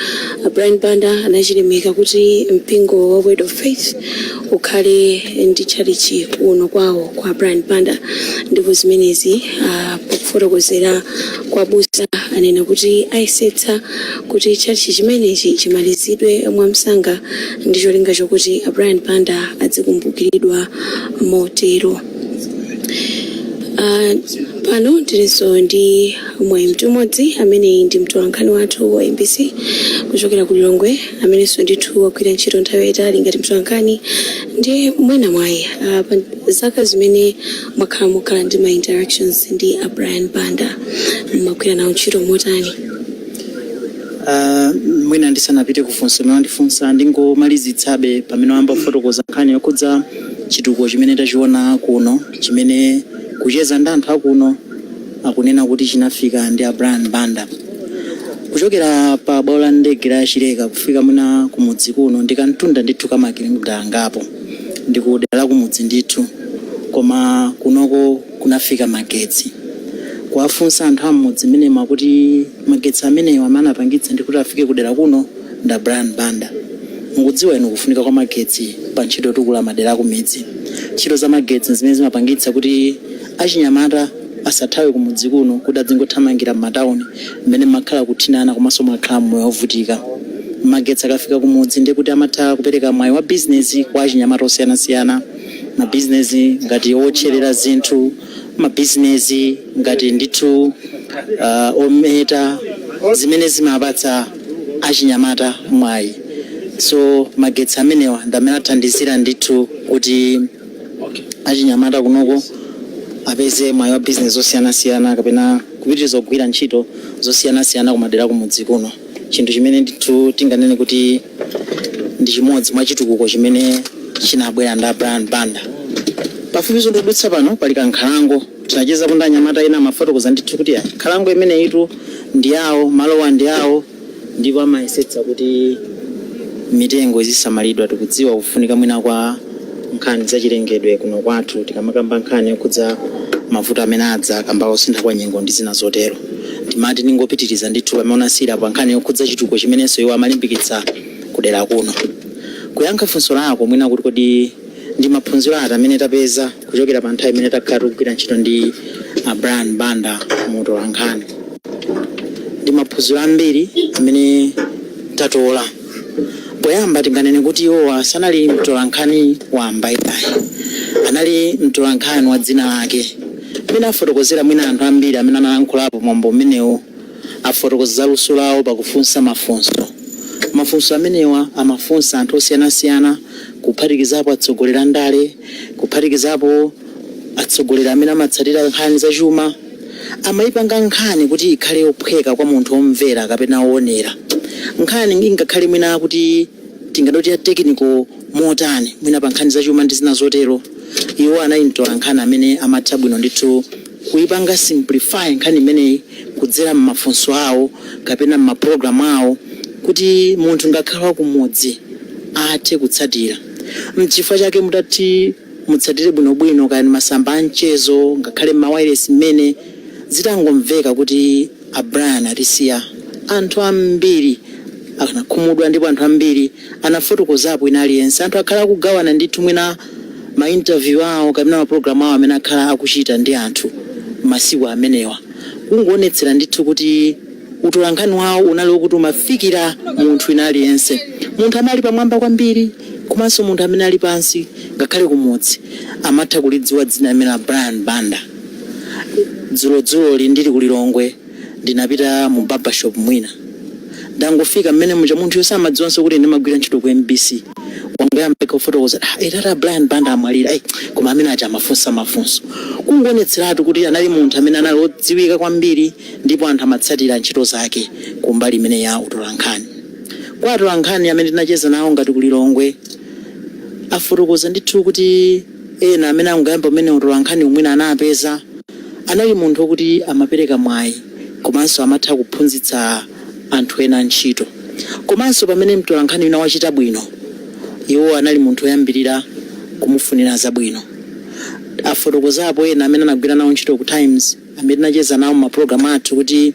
a Brian Banda anachilimika kuti mpingo wa Word of Faith ukhale ndi tchalichi kuno kwawo kwa Brian Banda. Ndipo zimenezi, pakufotokozera kwa abusa, anena kuti ayesetsa kuti tchalichi chimenechi chimalizidwe mwamsanga ndi cholinga chokuti a Brian Banda adzikumbukiridwa motero. Pano tilinso ndi Mwayi Mtumodzi, amene ndi mtolankhani wathu wa MBC kuchokera ku Lilongwe, amenenso ndithu wagwira ntchito nthawi yayitali ngati mtolankhani. Ndiye mwina Mwayi, pa zaka zimene mwakhala mukhala ndi ma interactions ndi a Brian Banda, mmagwira nawo ntchito motani? Mwina ndisanapite kufunso limene wandifunsa, ndingomalizitsabe pamene wayamba kufotokoza nkhani yokhudza chitukuko chimene tachiona kuno, chimene kucheza ndi anthu akuno akunena kuti chinafika ndi a Brian Banda. Kuchokera pa bwalo la ndege la Chileka kufika mwina kumudzi kuno ndi kamtunda ndithu ka makilomita angapo, ndi ku dera la kumudzi ndithu, koma kunoko kunafika magetsi. Kuwafunsa anthu am'mudzi mmenemo akuti magetsi amenewa amene anapangitsa ndi kuti afike kudera kuno nda Brian Banda. Mukudziwa inu kufunika kwa magetsi pa ntchito yotukula madera akumidzi. Ntchito za magetsi zimene zimapangitsa kuti achinyamata asathawe kumudzi kuno kuti adzingothamangira m'matawuni mmene mmakhala kuthinana komanso mwakhala mmoyo wovutika. Magetsi akafika kumudzi ndiye kuti amatha kupereka mwayi wa bizinesi kwa achinyamata osiyanasiyana, mabizinesi ngati otcherera zinthu, mabizinesi ngati ndithu ometa, zimene zimapatsa achinyamata mwayi. So magetsi amenewa ndi amene athandizira ndithu kuti achinyamata kunoko apeze mwayi wa bizinesi zosiyanasiyana kapena kupitiriza kugwira ntchito zosiyanasiyana kumadera kumudzi kuno, chinthu chimene ndithu tinganene kuti ndi chimodzi mwa chitukuko chimene chinabwera ndi Brian Banda. Pafupiso ndikudutsa pano pali kankhalango. Tinachezapo ndi anyamata ena, amafotokoza ndithu kuti ayi, nkhalango imeneyitu ndi yawo, malowa ndi awo, ndipo amayesetsa kuti mitengo izisamalidwa. Tikudziwa kufunika mwina kwa nkhani zachilengedwe kuno kwathu tikamakamba nkhani yokhudza mavuto amene adza kamba kosintha kwa nyengo ndi zina zotero. Ndimati ndingopitiriza ndithu pamene unasiyira pa nkhani yokhudza chitukuko chimenenso iwo amalimbikitsa kudera kuno. Kuyankha funso lako mwina kuti kodi ndi maphunziro ati amene tapeza kuchokera pa nthawi imene takhala tikugwira ntchito ndi a Brian Banda mu utolankhani, ndi maphunziro ambiri amene tatola. Poyamba tinganene kuti iwowa sanali mtolankhani wamba iyayi, anali mtolankhani wa dzina lake. Mmene afotokozera mwina anthu ambiri amene analankhulapo mwambo umenewo, afotokoza za luso lawo pakufunsa mafunso. Mafunso amenewa amafunsa anthu osiyanasiyana, kuphatikizapo atsogoleri a ndale, kuphatikizapo atsogoleri amene amatsatira nkhani zachuma. Amayipanga nkhani kuti ikhale yophweka kwa munthu womvera kapena woonera. Nkhani ingakhale mwina kuti tingadoti ya technical motani, mwina pa nkhani zachuma ndi zina zotero, iwo anali mtolankhani amene amatha bwino ndithu kuipanga simplify nkhani imeneyi kudzera m'mafunso awo kapena m'mapulogalamu awo kuti munthu ngakhale wakumudzi athe kutsatira. Mchifukwa chake mutati mutsatire bwinobwino kaya ndi masamba a mchezo, ngakhale m'mawayilesi, mmene zitangomveka kuti a Brian atisiya, anthu ambiri anakhumudwa ndipo anthu ambiri anafotokozapo ina aliyense. Anthu akhala akugawana ndithu mwina ma interview awo kapena mapulogalamu awo amene akhala akuchita ndi anthu masiku amenewa, kungoonetsera ndithu kuti utolankhani wawo unali wokuti umafikira munthu ina aliyense, munthu amene ali pamwamba kwambiri komanso munthu amene ali pansi, ngakhale kumudzi amatha kulidziwa dzina limene la Brian Banda. Dzulodzuloli ndili ku Lilongwe, ndinapita mu barbershop. Mwina ndangofika mmene muja, munthu samadziwanso kuti ndimagwira ntchito ku MBC. Wangoyamba kufotokoza, "Ah, etata Brian Banda amwalira." "Ei, koma amene aja amafunsa mafunso." Kungoonetseratu kuti anali munthu amene anali wodziwika kwambiri ndipo anthu amatsatira ntchito zake kumbali imene ya utolankhani. Kwa atolankhani amene tinacheza nawo ngati ku Lilongwe, afotokoza ndithu kuti ena amene angoyamba umene utolankhani umwina anapeza, anali munthu wokuti amapereka mwayi komanso amatha kuphunzitsa anthu ena ntchito. Komanso pamene mtolankhani wina wachita bwino, iwo anali munthu woyambirira kumufunira zabwino. Afotokozapo ena amene anagwira nawo ntchito ku Times amene tinacheza nawo mumapulogalamu athu kuti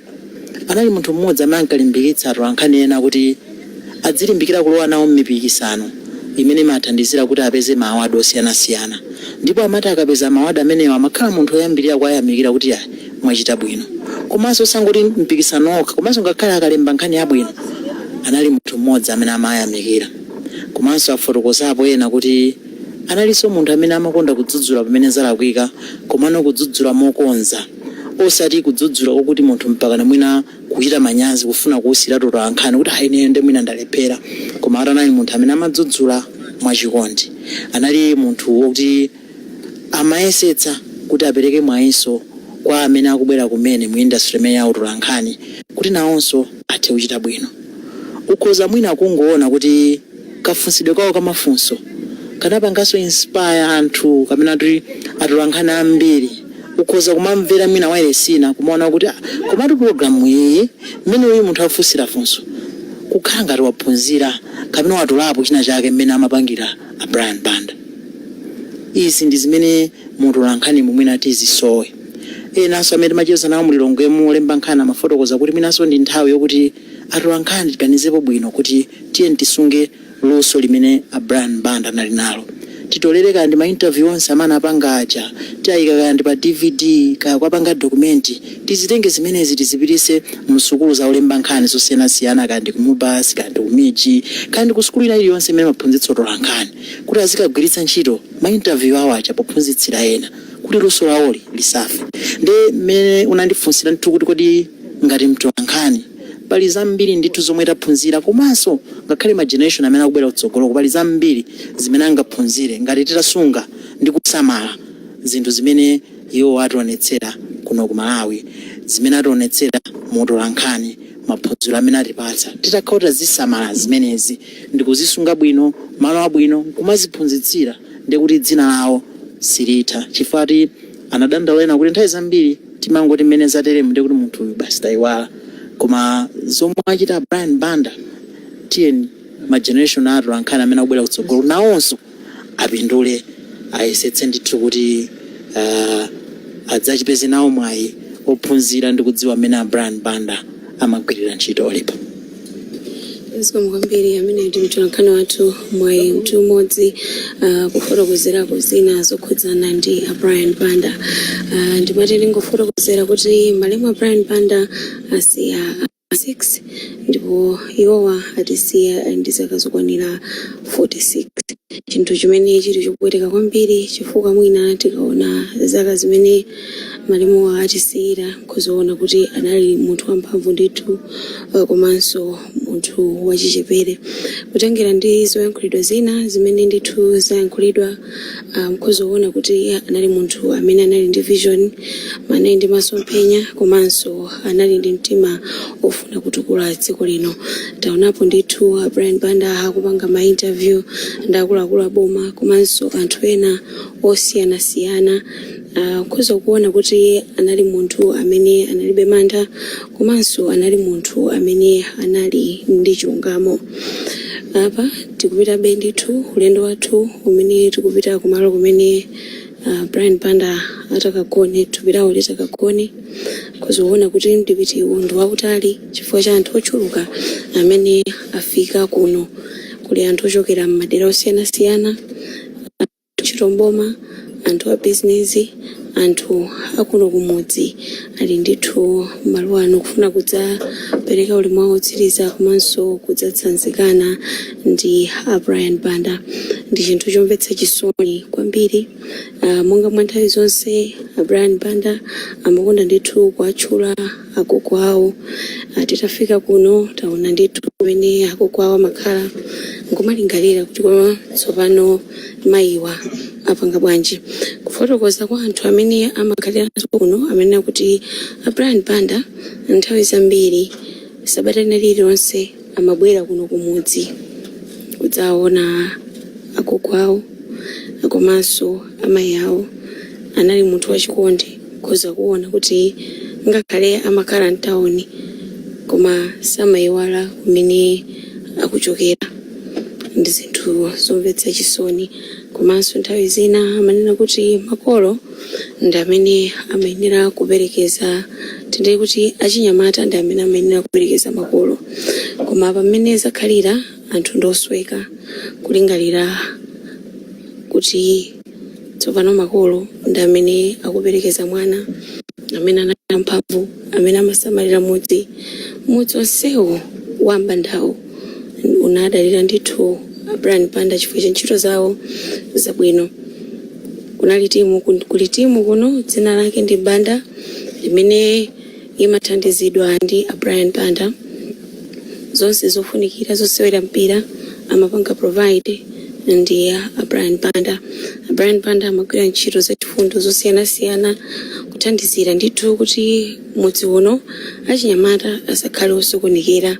anali munthu mmodzi amene ankalimbikitsa atolankhani ena kuti adzilimbikira kulowa nawo m'mipikisano imene imathandizira kuti apeze ma award osiyanasiyana, ndipo amati akapeza ma award amenewa amakhala munthu woyambirira kuwayamikira kuti ayi, mwachita bwino. Komanso osangoti mpikisano okha, komanso ngakhale akalemba nkhani yabwino, anali munthu mmodzi amene amayamikira. Komanso afotokozapo ena kuti analinso munthu amene amakonda kudzudzula pamene zalakwika, komano kudzudzula mokonza, osati kudzudzula kokuti munthu mpakana mwina kuchita manyazi kufuna kuwusiratu utolankhani kuti ayi, ineyo nde mwina ndalephera. Koma ati anali munthu amene amadzudzula mwachikondi. Anali munthu wokuti amayesetsa kuti apereke mwayinso kwa amene akubwera kumene mu industry imene ya utolankhani kuti nawonso athe kuchita bwino. Ukhoza mwina kungoona kuti kafunsidwe kawo kamafunso kanapanganso inspire anthu kapena kuti atolankhani ambiri. Ukhoza kumamvera mwina wailesi ina, kumaona kuti ah, komatu program iyi mmene uyu munthu afunsira funso, kukhala ngati waphunzira kapena watolapo china chake mmene amapangira a Brian Banda. Izi ndi zimene mutolankhani mwina tizisowe. Enanso amene timacheza nawo mu Lilongwemu olemba nkhani amafotokoza kuti mwinanso ndi nthawi yokuti atolankhani tiganizepo bwino kuti tiyeni tisunge luso limene a Brian Banda anali nalo. Titolere kaya ndi ma interview onse amene anapanga aja, tiayika kaya ndi pa dvd, kaya kuwapanga document, tizitenge zimenezi tizipitise msukulu za olemba nkhani zosiyanasiyana, kaya ndi ku MUBAS, kaya ndi ku MIJ, kaya ndi ku sukulu ina iliyonse imene amaphunzitsa utolankhani, kuti azikagwiritsa ntchito ma interview awo aja pophunzitsira ena kuti luso lawoli lisafe. Nde mmene unandifunsira ndithu kuti kodi ngati mtolankhani pali zambiri ndithu zomwe taphunzira, komanso ngakhale ma generation amene akubwera kutsogoloko pali zambiri zimene angaphunzire ngati titasunga ndi kusamala zinthu zimene iwo ationetsera kuno ku Malawi, zimene ationetsera mu utolankhani, maphunziro amene atipatsa. Titakhala tazisamala zimenezi ndikuzisunga bwino malo abwino nkumaziphunzitsira, ndekuti dzina lawo silitha, chifukwa ati anadandaula ena kuti nthawi zambiri timangoti mmene zateremu ndekuti munthu uyu basi tayiwala. Koma zomwe achita Brian Banda, tiyeni ma generation a atolankhani amene akubwera kutsogolo nawonso apindule, ayesetse ndithu kuti adzachipeze nawo mwayi ophunzira ndi kudziwa mmene a Brian Banda amagwirira ntchito. Olipa. Zikomo kwambiri. Amene ndi mtolankhani wathu Mwayi Mtumodzi, kufotokozerako zina zokhudzana ndi a Brian Banda. Ndimati ndingofotokozera kuti malemu a Brian Banda asiya 6, ndipo iwowa atisiya ali ndi zaka zokwanira 46, chinthu chimene chili chopweteka kwambiri, chifukwa mwina tikaona zaka zimene malemuwa atisiyira, nkuzoona kuti anali munthu wamphamvu ndithu, komanso munthu wachichepere. Kutengera ndi zoyankhulidwa zina zimene ndithu zayankhulidwa, mkuzoona kuti anali munthu amene anali ndi vision, anali ndi masomphenya, komanso anali ndi mtima ofuna kutukula dziko lino. Taonapo ndithu Brian Banda akupanga ma interview ndi akuluakulu aboma komanso anthu ena osiyanasiyana. Nkhoza kuona kuti anali munthu amene analibe mantha, komanso anali munthu amene anali ndi chilungamo. Apa tikupitabe ndithu ulendo wathu umene tikupita kumalo kumene Brian Banda atakagone, thupi lawo litakagone. Kuzoona kuti mdipitiwu ndi wautali chifukwa cha anthu ochuluka amene afika kuno. Kuli anthu ochokera m'madera osiyanasiyana, ntchito mboma, anthu a bizinesi, anthu akuno kumudzi ali ndithu malo ano kufuna kudzapereka ulemu wawo otsiriza komanso kudzatsanzikana ndi a Brian Banda. Ndi chinthu chomvetsa chisoni kwambiri. Monga mwa nthawi zonse, a Brian Banda amakonda ndithu kuatchula agogo awo. Titafika kuno taona ndithu kumene agogo awo amakhala, nkumalingalira kuti koma tsopano mayiwa apanga bwanji. Kufotokoza kwa anthu amene amakhaliranso kuno, amene akuti a Brian Banda nthawi zambiri sabata lina lililonse amabwera kuno kumudzi kudzaona agogo awo komanso amayi awo. Anali munthu wachikondi, khoza kuona kuti ngakhale amakhala mtawuni koma samayiwala kumene akuchokera. Ndi zinthu zomvetsa chisoni. Komanso nthawi zina amanena kuti makolo ndi amene amayenera kuperekeza, tendere kuti achinyamata ndi amene amayenera kuperekeza makolo, koma pamene zakhalira anthu ndosweka kulingalira kuti tsopano makolo ndi amene akuperekeza mwana amene anali mphamvu, amene amasamalira mudzi. Mudzi onsewo wa Mbandawo unadalira ndithu Brian Banda chifukwa cha ntchito zawo zabwino. Kunali timu, kuli timu kuno dzina lake ndi Banda, limene imathandizidwa ndi a Brian Banda. Zonse zofunikira zosewera mpira amapanga provide ndi a Brian Banda. A Brian Banda amagwira ntchito zachifundo zosiyanasiyana kuthandizira ndithu kuti mudzi uno achinyamata asakhale osokonekera,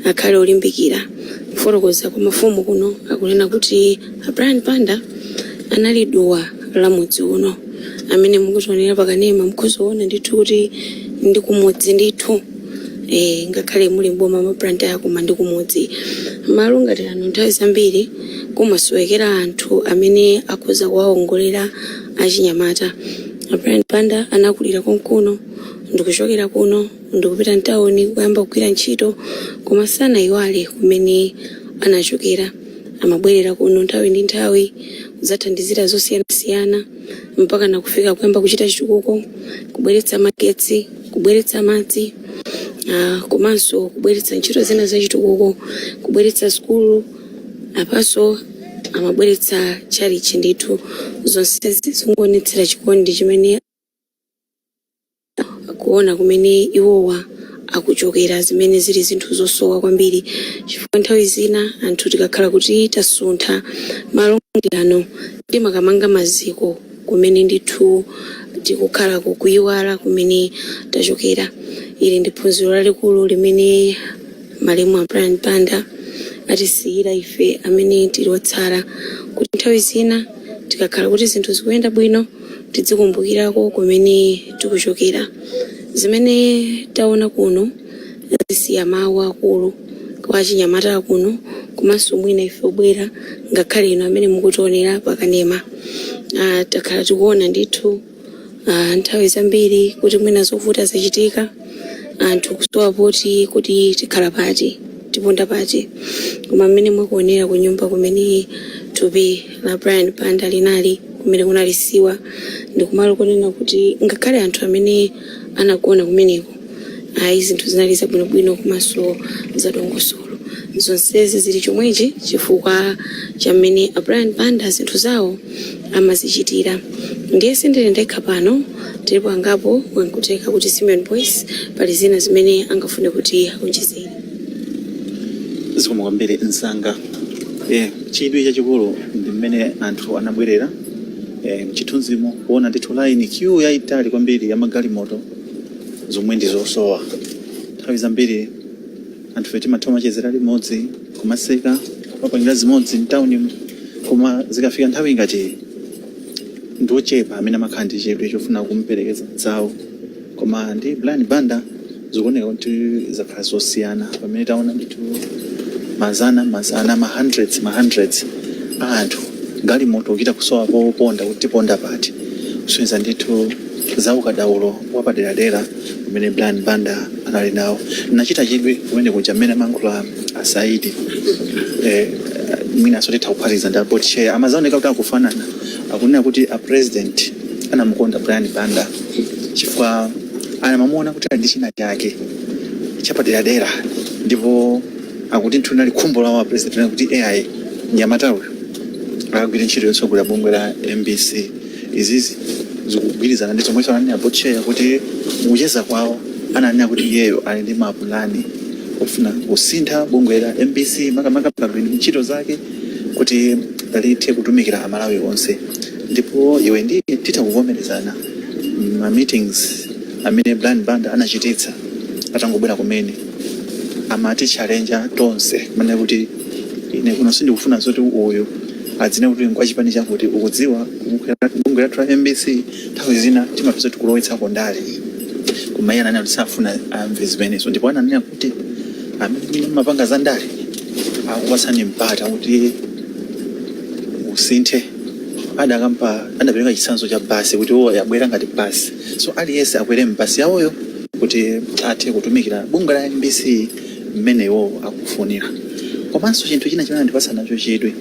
akhale olimbikira. Kufotokoza kwa mafumu kuno, akunena kuti a Brian Banda anali duwa la mudzi uno. Amene mukutionera pakanema mukhuzoona ndithu kuti ndi kumudzi ndithu, ngakhale muli mboma ma Blantyre, koma ndi kumudzi. Malo ngati ano nthawi zambiri kumasowekera anthu amene akhoza kuwawongolera achinyamata. A Brian Banda anakulira konkuno, ndikuchokera kuno ndikupita mtawuni kuyamba kugwira ntchito, koma sanayiwale kumene anachokera. Amabwerera kuno nthawi ndi nthawi kudzathandizira zosiyanasiyana, mpaka nakufika kuyamba kuchita chitukuko, kubweretsa magetsi, kubweretsa madzi, komanso kubweretsa ntchito zina zachitukuko, kubweretsa sukulu, apanso amabweretsa tchalitchi. Ndithu zonsezi zikuonetsera chikondi chimene kuona kumene iwowa akuchokera, zimene zili zinthu zosowa kwambiri, chifukwa nthawi zina anthu tikakhala kuti tasuntha malo ano, timakamanga maziko kumene ndithu tikukhala, kuyiwala kumene tachokera. Ili ndi phunziro lalikulu limene malemu a Brian Banda atisiyira ife amene tili otsala, kuti nthawi zina tikakhala kuti zinthu zikuyenda bwino, tizikumbukirako kumene tikuchokera. Zimene taona kuno zisiya mawu akulu kwa achinyamata kuno, komanso mwina ife obwera, ngakhale inu amene mukutionera pakanema. Takhala tikuona ndithu nthawi zambiri kuti mwina zovuta zachitika, anthu kusowa poti kuti tikhala pati, tiponda pati. Koma mmene mwakuonera kunyumba kumene thupi la Brian Banda linali, kumene kunalisiwa, ndi kumalo konena kuti ngakhale anthu amene anagona kumeneko, ayi, zinthu zinali zabwinobwino komanso zadongosolo. Zonsezi zili chomwechi chifukwa cha mmene a Brian Banda zinthu zawo amazichitira. Ndiye sindili ndekha pano, tilipo angapo. Wankuteka kuti Simeon Boyce pali zina zimene angafune kuti aonjezere. Zikomo kwambiri, msanga. Chidwi chachikulu ndi mmene anthu anabwerera mchithunzimo, kuona ndithu line, queue yayitali kwambiri ya magalimoto, zomwe ndi zosowa. Nthawi zambiri anthu fe timatha kumachezera limodzi, kumaseka, kumapangira zimodzi mtawuni, koma zikafika nthawi ngati ndiochepa amene amakhala ndi chidwi chofuna kumperekeza mzawo. Koma ndi Brian Banda zikuoneka kuti zakhala zosiyana, pamene taona ndithu mazana mazana, ma hundreds, ma hundreds a anthu, galimoto kuchita kusowa poponda kuti tiponda pati, kusonyeza ndithu za ukadaulo wapaderadera umene Brian Banda anali nawo. Nachita chidwi kumene kuja mmene amankhula asaidi, mwinanso titha kuphatikiza ndi a board chair, amazaoneka kuti akufanana, akunena kuti a president anamukonda Brian Banda chifukwa anamamuona kuti ali ndi china chake chapaderadera, ndipo akuti nthu linali khumbo lawo a president linali kuti ai, mnyamata uyu akagwire ntchito yotsogolera bungwe la MBC. Izizi zikugwirizana ndi zomwe ananena board chair, kuti mukucheza kwawo ananena kuti iyeyo ali ndi mapulani ofuna kusintha bungwe la MBC, makamaka pagwira ntchito zake, kuti lithe kutumikira Amalawi onse. Ndipo iwe ndi titha kuvomerezana, ma meetings amene Brian Banda anachititsa atangobwera kumene, amati challenge tonse, kumene kuti ine kuno sindikufuna zoti uyu adzine kuti ngwachipani chakuti. Ukudziwa, bungwe lathu la MBC nthawi zina timapeza tikulowetsako ndale, koma iye ananena kuti safuna amve zimenezo, ndipo ananena kuti amene mapanga za ndale akupatsani mpata kuti usinthe. Adakampa, adapereka chitsanzo cha basi, kuti wo yabwera ngati basi, so aliyense akwere mbasi yawoyo kuti athe kutumikira bungwe la MBC mmene iwo akufunira. Komanso chinthu china chimene andipatsa nacho chidwi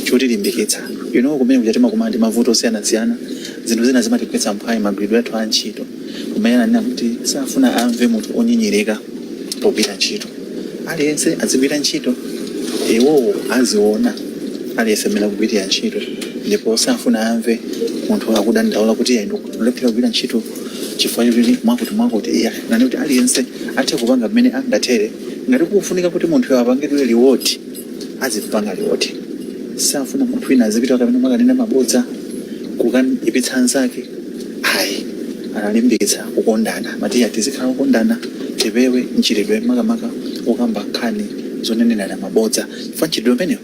chotilimbikitsa ino, kumene kuja timakumana ndi mavuto osiyanasiyana, zinthu zina zimatigwetsa mphwayi magwiridwe athu a ntchito, koma ananena kuti safuna amve munthu onyinyirika pogwira ntchito. Aliyense azigwira ntchito, iwowo aziona aliyense amene akugwirira ntchito, ndipo safuna amve munthu akudandaula kuti iye ndikulephera kugwira ntchito chifukwa choti mwakuti mwakuti. Iya, nani kuti aliyense athe kupanga mmene angathere. Ngati kufunika kuti munthu apangidwe reward, azipanga reward. Safuna munthu wina azipita kapena makanena mabodza kukayipitsa anzake, ayi. Analimbikitsa kukondana, matiya tizikhala kukondana, tipewe mchitidwe makamaka wokamba nkhani zonenerana mabodza, chifukwa mchitidwe umenewo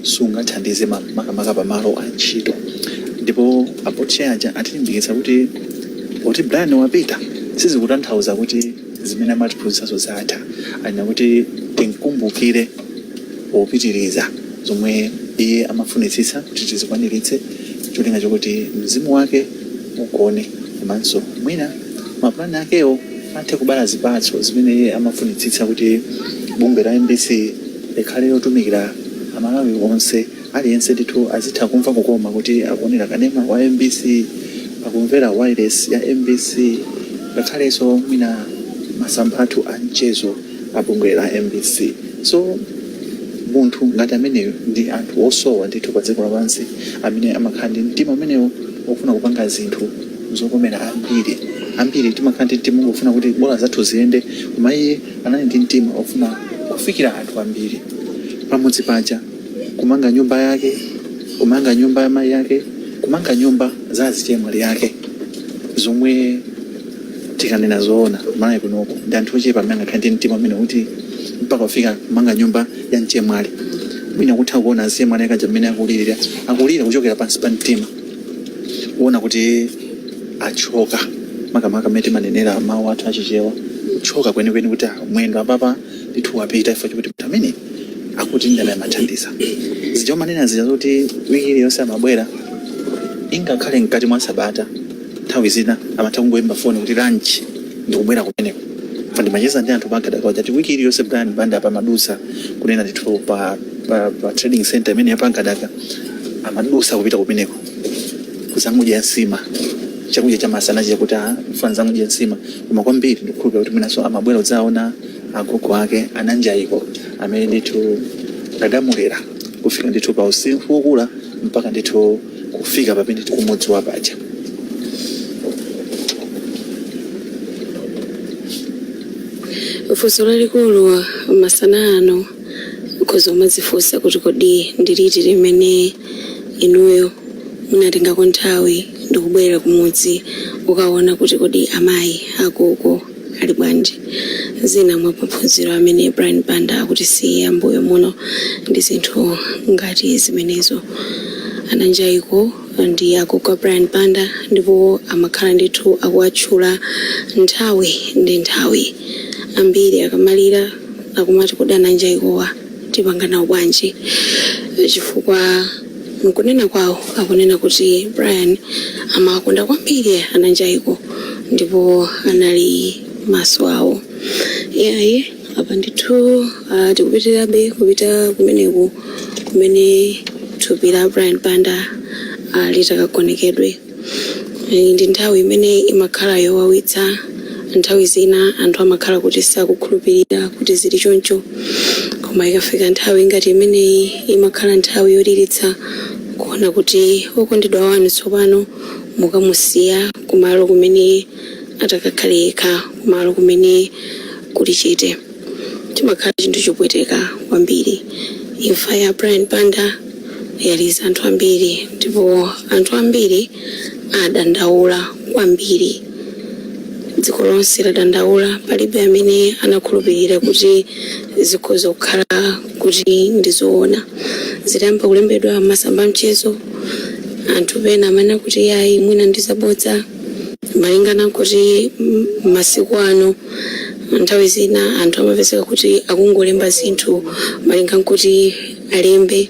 sungathandize makamaka pamalo a ntchito. Ndipo a board chair aja atilimbikitsa kuti poti Brian wapita, sizikutanthauza kuti zimene amatiphunzitsazo zatha. Anena kuti tinkumbukire popitiriza zomwe iye amafunitsitsa kuti tizikwaniritse, cholinga chokuti mzimu wake ugone. Komanso mwina mapulani akewo athe kubala zipatso zimene iye amafunitsitsa kuti bungwe la MBC likhale lotumikira Amalawi onse, aliyense ndithu azitha kumva kukoma kuti akuonera kanema wa MBC, akumvera wireless ya MBC, ngakhalenso mwina masamba athu a mchezo a bungwe la MBC. So munthu ngati ameneyo ndi anthu osowa ndithu pa dziko lapansi amene amakhala ndi mtima umenewo wofuna kupanga zinthu zokomera ambiri. Ambiri timakhala ndi mtima wongofuna kuti bola zathu ziyende, koma iye anali ndi mtima wofuna kufikira anthu ambiri. Pamudzi paja kumanga nyumba yake, kumanga nyumba ya mayi ake, kumanga nyumba za azichemwali ake, zomwe tikanena zoona Malawi kunoko ndi anthu ochepa amene angakhale ndi mtima umene kuti mpaka kufika kumanga nyumba ya mchemwali. Mwina kutha kuona azichemwali ake aja mmene akulirira, akulira kuchokera pansi pa mtima, kuona kuti achoka, makamaka mmene timanenera mawu athu achichewa, kuchoka kwenikweni kuti ah, mwendo apapa ndithu wapita, chifukwa chokuti munthu amene akuti ndi amene amathandiza zija umanena zija zoti wiki iliyonse amabwera, ingakhale mkati mwa sabata, nthawi zina amatha kungoyimba foni kuti lunch ndikubwera kumeneko. Fa ndimacheza ndi anthu pa Mkadaka kuti wiki iliyonse Brian Banda apa amadusa kunena ndithu pa trading center imene ya pa Mkadaka, amadusa kupita kumeneko kuzangodya nsima, chakudya cha masana chakuti mfana zangodya nsima. Koma kwambiri ndikukhulupirira kuti mwinanso amabwera kudzaona agogo ake ananjayiko amene ndithu adamulera kufika ndithu pa usinkhu wokula mpaka ndithu kufika pamene tikumudziwa paja. Funso lalikulu masana ano ukhoza kumadzifunsa kuti kodi ndi liti limene inuyo munatengako nthawi ndikubwerera kumudzi ukaona kuti kodi amayi agogo ali bwanji? Zina mwa maphunziro amene Brian Banda akutisiya mbuyo muno ndi zinthu ngati zimenezo. Ananjayiko ndi agogo a Brian Banda ndipo amakhala ndithu akuwatchula nthawi ndi nthawi. Ambiri akamalira akumati kodi ananjayikowa tipanga nawo bwanji? Chifukwa mkunena kwawo akunena kuti Brian amawakonda kwambiri ananjayiko ndipo anali maso awo. Iyayi, apa ndithu tikupitirabe kupita kumeneku kumene thupi la Brian Banda litakagonekedwe. Iyi ndi nthawi imene imakhala yowawitsa. Nthawi zina anthu amakhala kuti sakukhulupirira kuti zili choncho, koma ikafika nthawi ngati imeneyi imakhala nthawi yoliritsa kuona kuti wokondedwa wanu tsopano mukamusiya kumalo kumene atakakhale yekha, kumalo kumene kuli chete. Chimakhala chinthu chopweteka kwambiri. Imfa ya Brian Banda yaliza anthu ambiri ndipo anthu ambiri adandaula kwambiri. Dziko lonse ladandaula, palibe amene anakhulupirira kuti zikhoza kukhala kuti ndi zoona. Zitayamba kulembedwa m'masamba a mchezo, anthu pena amanena kuti yayi, mwina ndi zabodza, malingana nkuti masiku ano nthawi zina anthu amapezeka kuti akungolemba zinthu malinga nkuti alembe.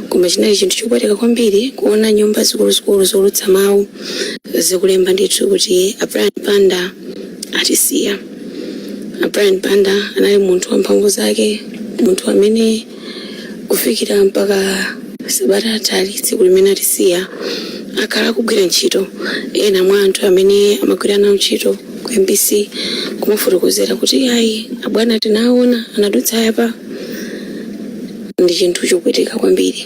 Koma chinali chinthu chopweteka kwambiri kuona nyumba zikuluzikulu zoulutsa mawu zikulemba ndithu kuti a Brian Banda atisiya. A Brian Banda anali munthu wamphamvu zake, munthu amene kufikira mpaka sabata yathayi tsiku limene atisiya akhala akugwira ntchito. Ena mwa anthu amene amagwira nawo ntchito ku MBC kumafotokozera kuti ayi, abwana tinaona anadutsa apa. Ndi chinthu chopweteka kwambiri.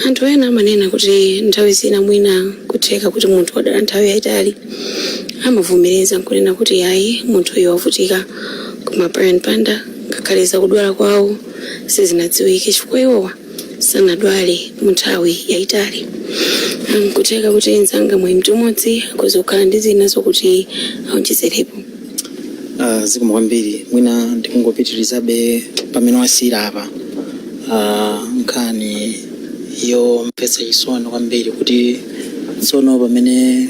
Anthu ena amanena kuti nthawi zina mwina kutheka kuti munthu wadwala nthawi yayitali, amavomereza nkunena kuti ayi, munthuyo wavutika. Koma Brian Banda ngakhale zakudwala kwawo sizinadziwike chifukwa iwowa sanadwale mu nthawi yayitali. Nkutheka kuti mzanga Mwayi Mtumodzi akhoza kukhala ndi zina zokuti aonjezerepo. Zikomo kwambiri. Mwina ndikungopitirizabe pamene wasiyira apa. Nkhani yomvetsa chisoni kwambiri kuti tsono pamene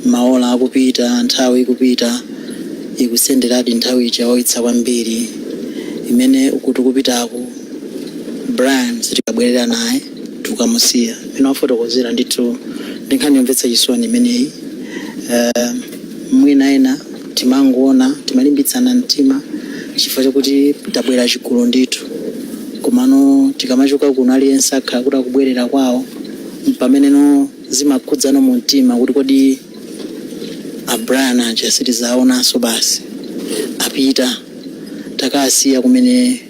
maola akupita, nthawi ikupita, ikusenderadi nthawi ija yowawitsa kwambiri imene kuti kupitaku Brian sitikabwerera naye, tukamusiya. Imene wafotokozera ndithu ndi nkhani yomvetsa chisoni imeneyi. Mwina ena timangoona, timalimbitsana mtima chifukwa chakuti tabwera chigulu ndithu, komano tikamachoka kuno aliyense akhala kuti akubwerera kwawo, pameneno zimakhudzano mu mtima kuti kodi a Brian aja sitizaonanso, basi apita, takasiya kumene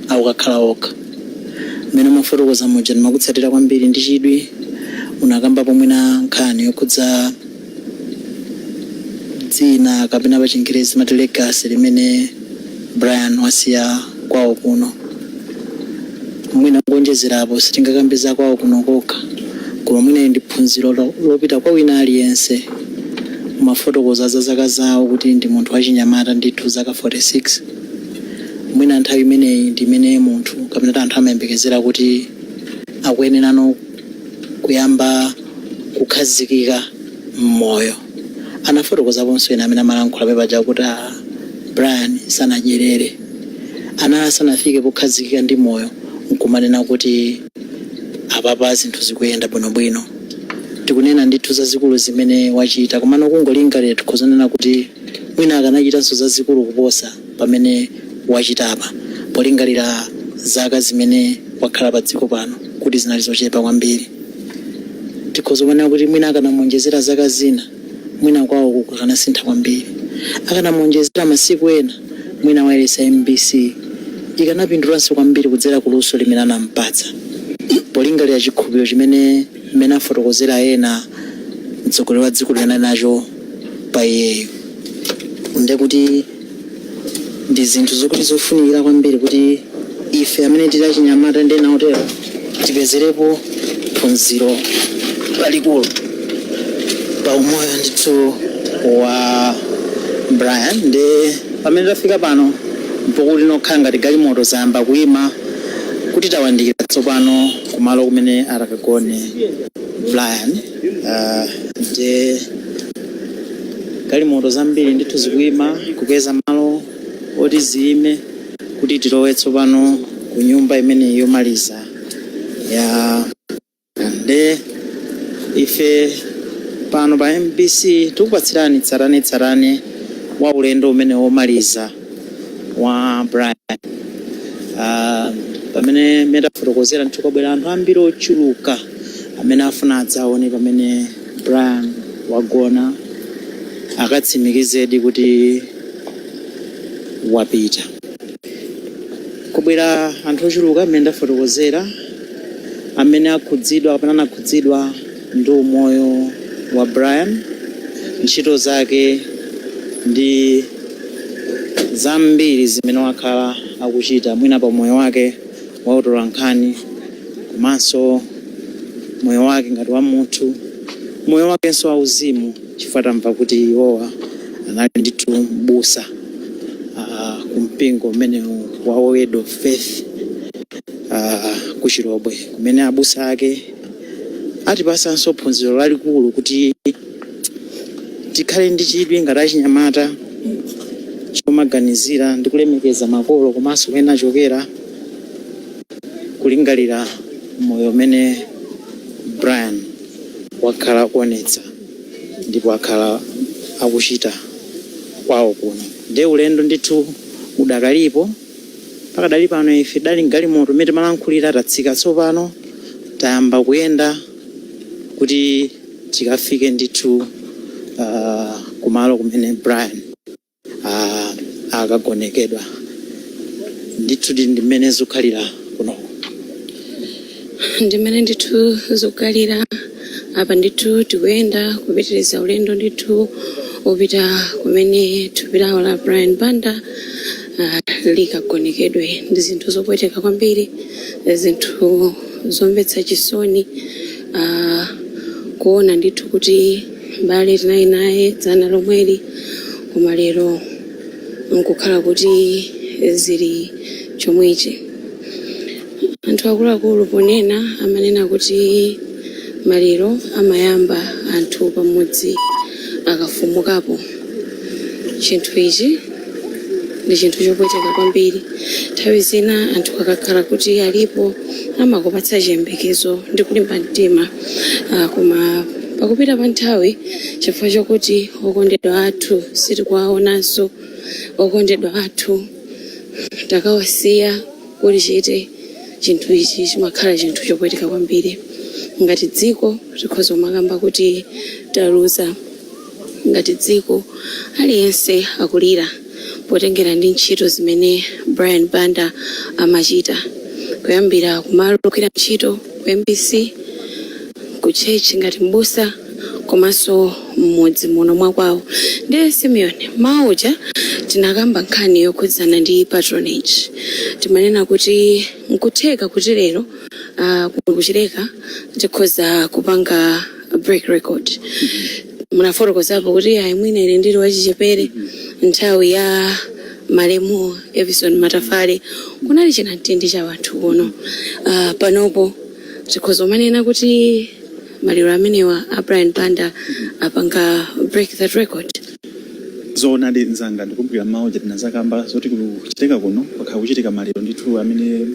akukakhala okha. Mmene umafotokoza muja ndimakutsatira kwambiri ndi chidwi. Unakamba mwina nkhani yokhudza dzina kapena pa Chingerezi mati legacy limene Brian wasiya kwawo kuno. Mwina kuonjezerapo, sitingakambe za kwawo kuno kokha, koma mwina ndi phunziro lopita kwa wina aliyense. Umafotokoza za zaka zawo kuti ndi munthu wachinyamata ndithu, zaka 46. Mwina nthawi imeneyi ndi imene munthu kapena kuti anthu amayembekezera kuti akuyenerano kuyamba kukhazikika mmoyo. Anafotokozaponso ena amene amalankhula pepaja kuti a Brian sanadyerere, anali asanafike pokhazikika ndi moyo nkumanena kuti apapa zinthu zikuyenda bwinobwino. Tikunena ndithu zazikulu zimene wachita, komano kungolingalira tikhozanena kuti mwina akanachitanso zazikulu kuposa pamene wachitapa, polingalira zaka zimene wakhala pa dziko pano kuti zinali zochepa kwambiri. Tikhoza kumanena kuti mwina akanamuonjezera zaka zina, mwina kwawo kukanasintha kwambiri. Akanamuonjezera masiku ena, mwina wailesi ya MBC ikanapindulanso kwambiri kudzera kuluso limene anampatsa, polingalira chikhulupiriro chimene mmene afotokozera ena mtsogoleri wa dziko linali nacho pa iyeyo. Ndekuti ndi zinthu zokuti zofunikira kwambiri kuti ife amene tili achinyamata ndi ena otero tipezerepo phunziro lalikulu pa umoyo ndithu wa Brian. Ndi pamene tafika pano mpokuti nokhala ngati galimoto zayamba kuyima, kuti tawandikira tsopano kumalo kumene atakagone Brian. Ndi galimoto zambiri ndithu zikuyima kupeza malo oti ziyime kuti tilowe tsopano ku nyumba imene yomaliza ya. Nde ife pano pa MBC tikupatsirani tsatanetsatane wa ulendo umene womaliza wa Brian. Pamene metafotokozera ndithu, kwabwera anthu ambiri ochuluka amene afuna adzaone pamene Brian wagona, akatsimikizedi kuti wapita. Kubwera anthu ochuluka amene ndafotokozera, amene akhudzidwa kapena anakhudzidwa ndi umoyo wa Brian, ntchito zake ndi zambiri zimene wakhala akuchita mwina pa moyo wake wa utolankhani, komanso moyo wake ngati wa munthu, moyo wakenso wauzimu, chifukwa tamva kuti iwowa anali ndithu mbusa ku mpingo umene wa Word of Faith ku Chilobwe, kumene abusa ake atipasanso phunziro lalikulu kuti tikhale ndi chidwi ngati achinyamata chomaganizira ndi kulemekeza makolo komanso kumene achokera, kulingalira moyo umene Brian wakhala akuonetsa ndipo akhala akuchita kwawo kuno. Ndiye ulendo ndithu udakalipo. Pakadali pano ife dali mgalimoto imene timalankhulira, tatsika tsopano, tayamba kuyenda kuti tikafike ndithu kumalo kumene Brian akagonekedwa. Ndithu ndi mmene zikukhalira kunoko. Ndimene ndithu zikukhalira apa. Ndithu tikuyenda kupitiriza ulendo ndithu upita kumene thupi lawo la Brian Banda likagonekedwe. Ndi zinthu zopweteka kwambiri, zinthu zomvetsa chisoni kuona ndithu kuti mbale tinali naye dzana lomweli, koma lero nkukhala kuti zili chomwechi. Anthu akuluakulu ponena amanena kuti maliro amayamba anthu pamudzi akafumukapo. Chinthu ichi ndi chinthu chopweteka kwambiri. Nthawi zina anthu akakhala kuti alipo amakupatsa chiyembekezo ndi kulimba mtima, koma Pakupita pa nthawi, chifukwa chokuti okondedwa athu sitikuwaonanso, okondedwa athu takawasiya kuli chete, chinthu ichi chimakhala chinthu chopweteka kwambiri. Ngati dziko tikhoza kumakamba kuti taluza. Ngati dziko aliyense akulira potengera ndi ntchito zimene Brian Banda amachita, kuyambira kumalo ogwira ntchito ku MBC, ku church ngati mbusa, komanso m'mudzi muno mwakwawo. Ndiye Simeon, mawa uja tinakamba nkhani yokhudzana ndi patronage. Timanena kuti nkutheka kuti lero kuno kuchileka tikhoza kupanga break record. Munafotokozapo kuti ayi, mwina ine ndili wachichepere nthawi ya malemu Evison Matafale kunali chinamtindi cha anthu kuno. Panopo tikhoza kumanena kuti maliro amenewa a Brian Banda apanga break that record. Zoonadi mzanga, ndikumbukira mawa uja tinazakamba zoti kuchitika kuno pakhala kuchitika maliro ndithu amene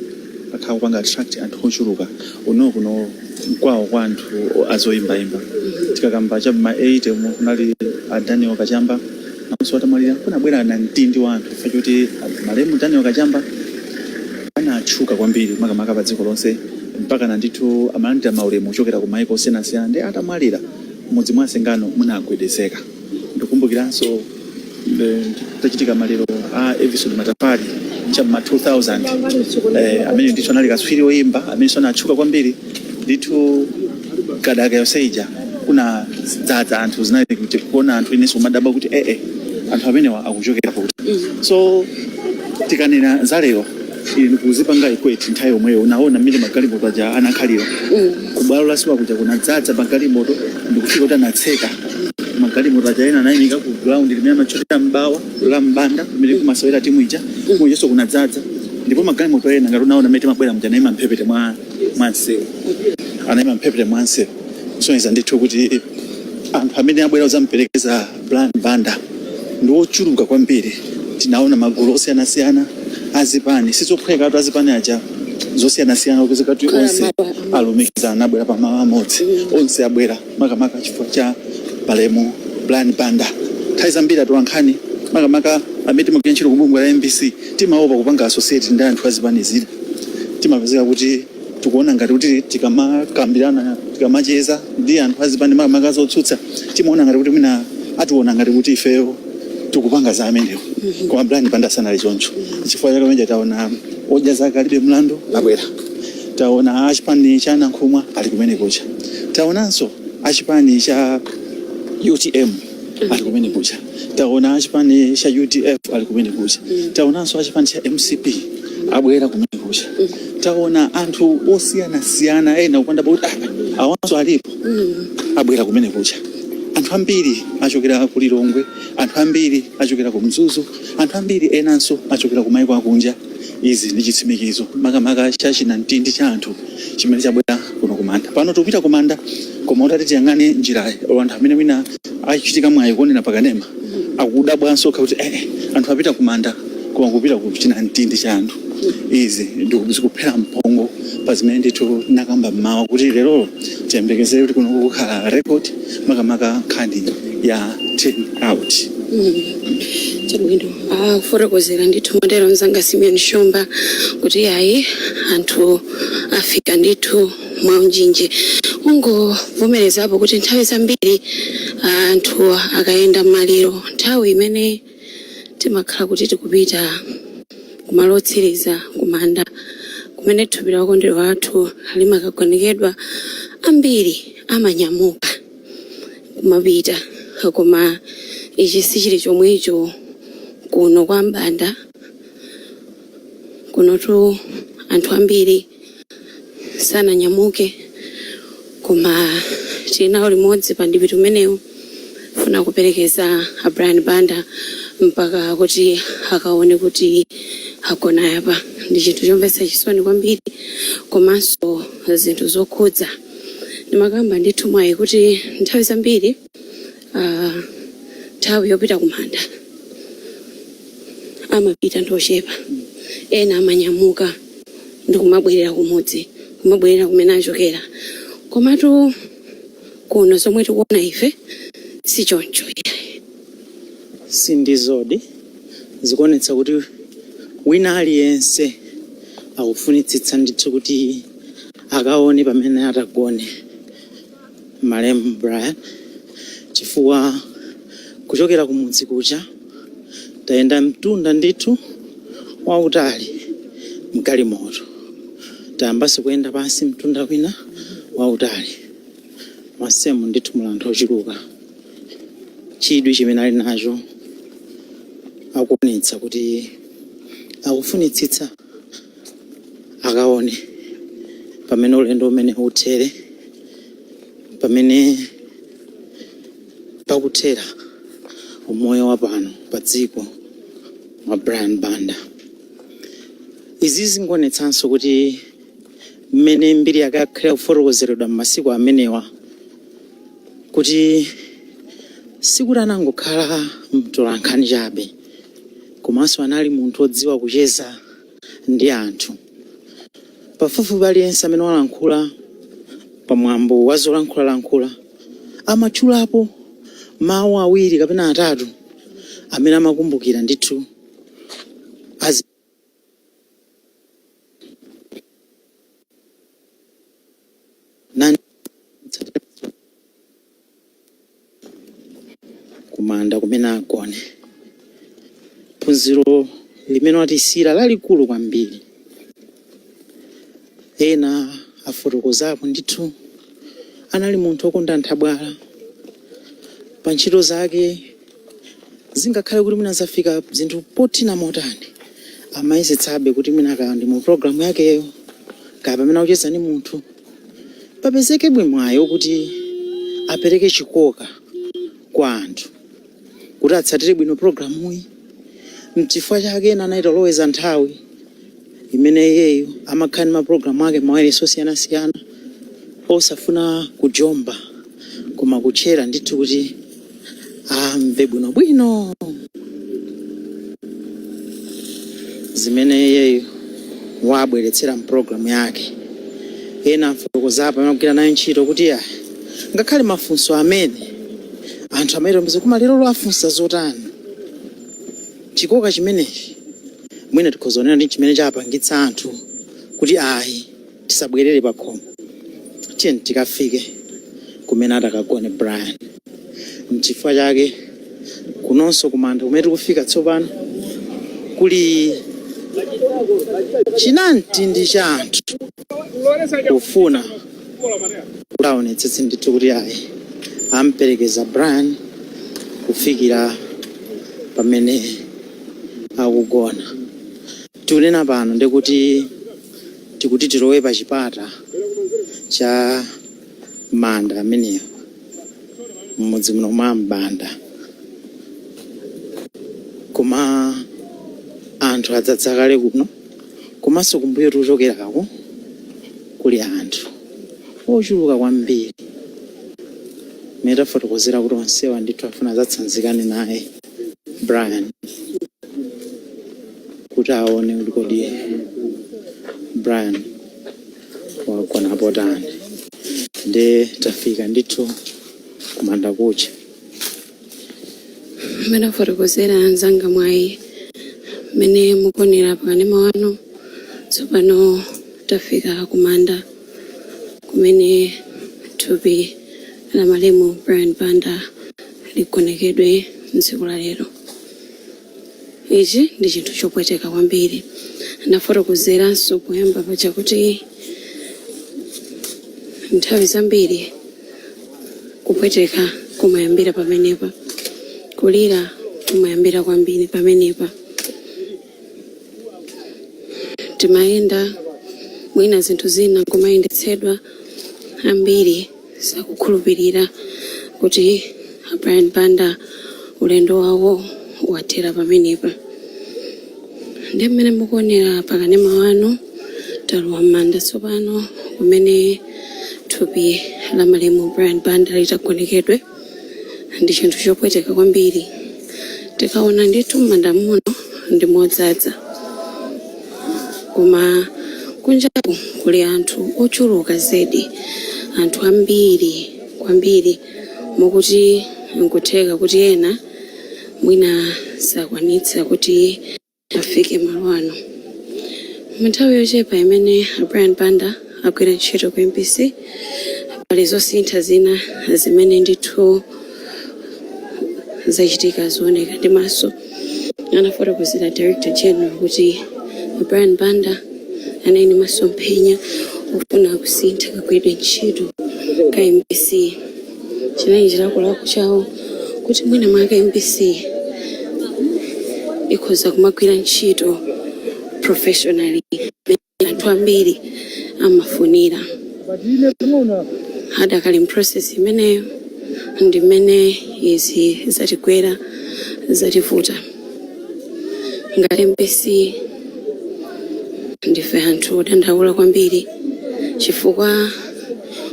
pakhala kupanga attract anthu ochuluka. Uno kuno mkwawo kwa anthu azoyimbayimba. Tikakamba cha ma 80 mu kunali a Daniel Kachamba, nawonso atamwalira kunabwera namtindi wa anthu chifukwa choti malemu Daniel Kachamba anatchuka kwambiri makamaka pa dziko lonse, mpaka na ndithu amalandira maulemu kuchokera ku maiko osiyanasiyana. Ndi atamwalira mudzi mwa Sengano munagwedezeka. Ndikumbukiranso tachitika maliro a Evison Matafale cha ma 2000, amene ndithu anali katswiri woyimba amene anatchuka kwambiri ndithu. Kadaka yonse ija kunadzadza anthu, zinali kuti kuona anthu inenso kumadabwa kuti ee, anthu amenewa akuchokera kuti? So tikanena za lero ili kuzipanga equate nthawi yomweyo, unaona mmene magalimoto aja anakhalira kubwalo la siwa kuja, kunadzadza magalimoto ndikufika kuti anatseka magalimoto aja, ena anayimika ku ground limene amatchulira mbawa la mbanda limene kumasewera timu ija mujenso kunadzadza. Ndipo magalimoto ena, ngati unaona mmene timabwera muja, anayima mphepete mwa msewu, anayima mphepete mwa msewu, kusonyeza ndithu kuti anthu amene abwera kudzamuperekeza Brian Banda ndi ochuluka kwambiri. Tinaona magulu osiyanasiyana azipani, sizophwekatu, azipani aja zosiyanasiyana kupezeka kuti onse alumikizana, abwera pamalo amodzi, onse abwera makamaka chifukwa cha malemu Brian Banda. Nthawi zambiri atolankhani, makamaka amene timagwira ntchito ku bungwe la MBC, timaopa kupanga associate ndi anthu azipani zina. Timapezeka kuti tikuona ngati kuti tikamakambirana, tikamacheza ndi anthu azipani makamaka zotsutsa, timaona ngati kuti mwina ationa ngati kuti ifeyo tikupanga za amenewo. Koma Brian Banda sanali choncho. Chifukwa chake pamene taona Odya Zake Alibe Mlandu abwera, taona achipani cha Nankhumwa ali kumene kucha, taonanso achipani cha UTM ali kumene kucha, taona achipani cha UDF ali kumene kucha, taonanso achipani cha MCP abwera kumene kucha, taona anthu osiyanasiyana ena kupanda kuti ah, awanso alipo, abwera kumene kucha. Anthu ambiri achokera ku Lilongwe, anthu ambiri achokera ku Mzuzu, anthu ambiri enanso achokera ku maiko akunja. Izi ndi chitsimikizo makamaka cha chinamtindi cha anthu chimene chabwera kuno kumanda. Pano tikupita kumanda, koma utati tiyang'ane njirayi, anthu amene mwina achitika mwayi kuonera pakanema akudabwanso kuti anthu apita kumanda koma kupita ku chinamtindi cha anthu. Izi ndikuphera mphongo pa zimene ndithu tinakamba mmawa kuti lerolo tiyembekezere kuti kuno kukhala record makamaka nkhani ya turn out. Chabwino, kufotokozera ndithu motero mzanga Simeon Shumba kuti ayi, anthu afika ndithu mwaunjinji. Ungovomerezapo kuti nthawi zambiri anthu akayenda m'maliro, nthawi imene timakhala kuti tikupita kumalo otsiriza, kumanda kumene thupi la okondedwa athu limakagonekedwa, ambiri amanyamuka kumapita, koma ichi sichili chomwecho kuno kwa Mbanda. Kunotu anthu ambiri sananyamuke, koma tili nawo limodzi pa ndipiti umenewu, funa kuperekeza a Brian Banda mpaka kuti akaone kuti agona yapa. Ndi chinthu chomvetsa chisoni kwambiri komanso zinthu zokhudza. Ndimakamba ndithu mwayi kuti nthawi zambiri nthawi yopita kumanda amapita ndi ochepa, ena amanyamuka ndi kumabwerera kumudzi, kumabwerera kumene achokera. Komatu Kuno zomwe tikuona ife si choncho iyayi. Sindizodi zikuonetsa kuti wina aliyense akufunitsitsa ndithu kuti akaone pamene atagone malemu Brian, chifukwa kuchokera kumudzi kucha tayenda mtunda ndithu wautali mgalimoto, tayambanso kuyenda pansi mtunda wina wautali. Masemu ndithu muli anthu ochuluka. Chidwi chimene ali nacho akuonetsa kuti akufunitsitsa akaone pamene ulendo umene uthere, pamene pakuthera umoyo wa pano pa dziko mwa Brian Banda. Izi zingoonetsanso kuti mmene mbiri yake yakhala kufotokozeredwa m'masiku amenewa, kuti sikuti anangokhala mtolankhani chabe, komanso anali munthu wodziwa kucheza ndi anthu. Pafupifupi aliyense amene walankhula pamwambo wa zolankhulalankhula amatchulapo mawu awiri kapena atatu amene amakumbukira ndithu azi kumanda kumene agone. Phunziro limene watisiyira lalikulu kwambiri, ena afotokozapo ndithu, anali munthu wokonda nthabwala pa ntchito zake. Zingakhale kuti mwina zafika zinthu pothina motani, amayesetsabe kuti mwina kaya ndi mu programu yakeyo, kaya pamene akucheza ndi munthu, papezeke mwayi kuti apereke chikoka kwa anthu kuti atsatire bwino programuyi. Mchifukwa chake ena anayita loweza nthawi imene iyeyo amakhala ndi mapulogalamu ake mawayilesi osiyanasiyana, osafuna kujomba koma kutchera ndithu kuti amve bwinobwino zimene iyeyo wabweretsera mpulogalamu yake. Ena afotokozapo amene akugwira nayo ntchito kuti ya ngakhale mafunso amene anthu amayitombiza, koma lero afunsa zotani? Chikoka chimenechi mwina tikhoza kunena ndi chimene chapangitsa anthu kuti ayi, tisabwerere pa khomo, tiyeni tikafike kumene atakagone Brian. Mchifukwa chake kunonso kumanda kumene tikufika tsopano kuli chinamtindi cha anthu kufuna kuti aonetsetse ndithu kuti ayi, amperekeza Brian kufikira pamene akugona. Tikunena pano ndikuti tikuti tilowe pa chipata cha manda ameneyo mmudzi muno mwa Mbanda, koma anthu adzadza kale kuno. Komanso kumbuyo tikuchokerako kuli anthu ochuluka kwambiri, mmene tafotokozera kuti onsewa ndithu afuna adzatsanzikane naye Brian kuti aone kuti kodi Brian wagona potani. Ndi tafika ndithu kumanda kucha. Mmene afotokozera anzanga mwayi, mmene mukuonera pakanema wanu tsopano, tafika kumanda kumene thupi la malemu Brian Banda ligonekedwe mtsiku la lero. Ichi ndi chinthu chopweteka kwambiri. Ndafotokozeranso poyamba paja kuti nthawi zambiri kupweteka kumayambira pamenepa, kulira kumayambira kwambiri pamenepa. Timayenda mwina zinthu zina kumayendetsedwa, ambiri sakukhulupirira kuti Brian Banda ulendo wawo wathera pamenepa. Ndi mmene mukuonera pakanema wanu, talowa m'manda tsopano kumene thupi la malemu Brian Banda litagonekedwe. Ndi chinthu chopweteka kwambiri. Tikaona ndithu m'manda muno ndi modzaza, koma kunjaku kuli anthu ochuluka zedi, anthu ambiri. Kwambiri mukuti nkutheka kuti ena mwina sakwanitsa kuti afike malo ano. Mu nthawi yochepa imene a Brian Banda agwira ntchito ku MBC, pali zosintha zina zimene ndithu zachitika zooneka ndi maso. Anafotokozera Director General kuti Brian Banda anali ndi masomphenya ofuna kusintha kagwiridwe ntchito ka MBC. Chinali chilakolako chawo kuti mwina mwake MBC ikhoza kumagwira ntchito professionally anthu ambiri amafunira. Adakali m'process imeneyo ndi mmene izi zatigwera, zativuta. Ngati MBC ndife anthu odandaula kwambiri, chifukwa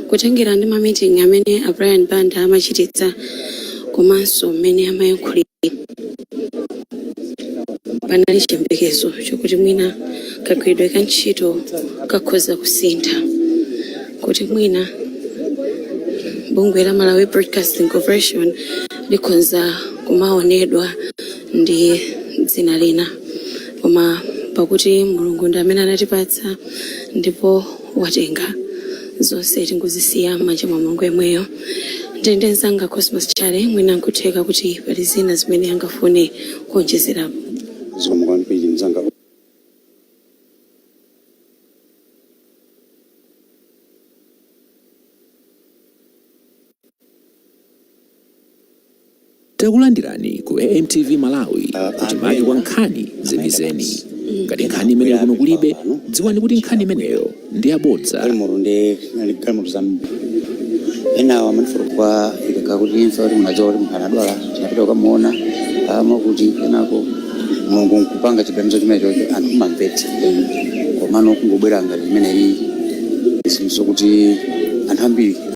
kutengera ndi ma meeting amene a Brian Banda amachititsa komanso mmene amayankhulira, panali chiyembekezo chokuti mwina kagwiridwe ka ntchito kakhoza kusintha, kuti mwina bungwe la Malawi Broadcasting Corporation likhoza kumaonedwa ndi dzina lina. Koma pakuti Mulungu ndi amene anatipatsa ndipo watenga, zonse tingozisiya m'manja mwa Mulungu yemweyo. Ndende mzanga Cosmos Chale, mwina nkutheka kuti pali zina zimene angafune kuonjezerapo. Zikomo kwambiri, mzanga. Takulandirani ku AMTV Malawi, kuchimake kwa nkhani zenizeni. Ngati nkhani imeneyo kuno kulibe, dziwani kuti nkhani imeneyo ndi yabodza. Galimoto ndi galimoto zambiri. Enawo amandifotokozera kwa ikakhala kuti imfa, kuti munadziwa kuti munthu anadwala, tinapita kukamuona ama kuti kenako Mulungu nkupanga chiganizo chimene chocho, anthu kumamvetsa. Komano kungobwera ngati imeneyi, zinthu zokuti anthu ambiri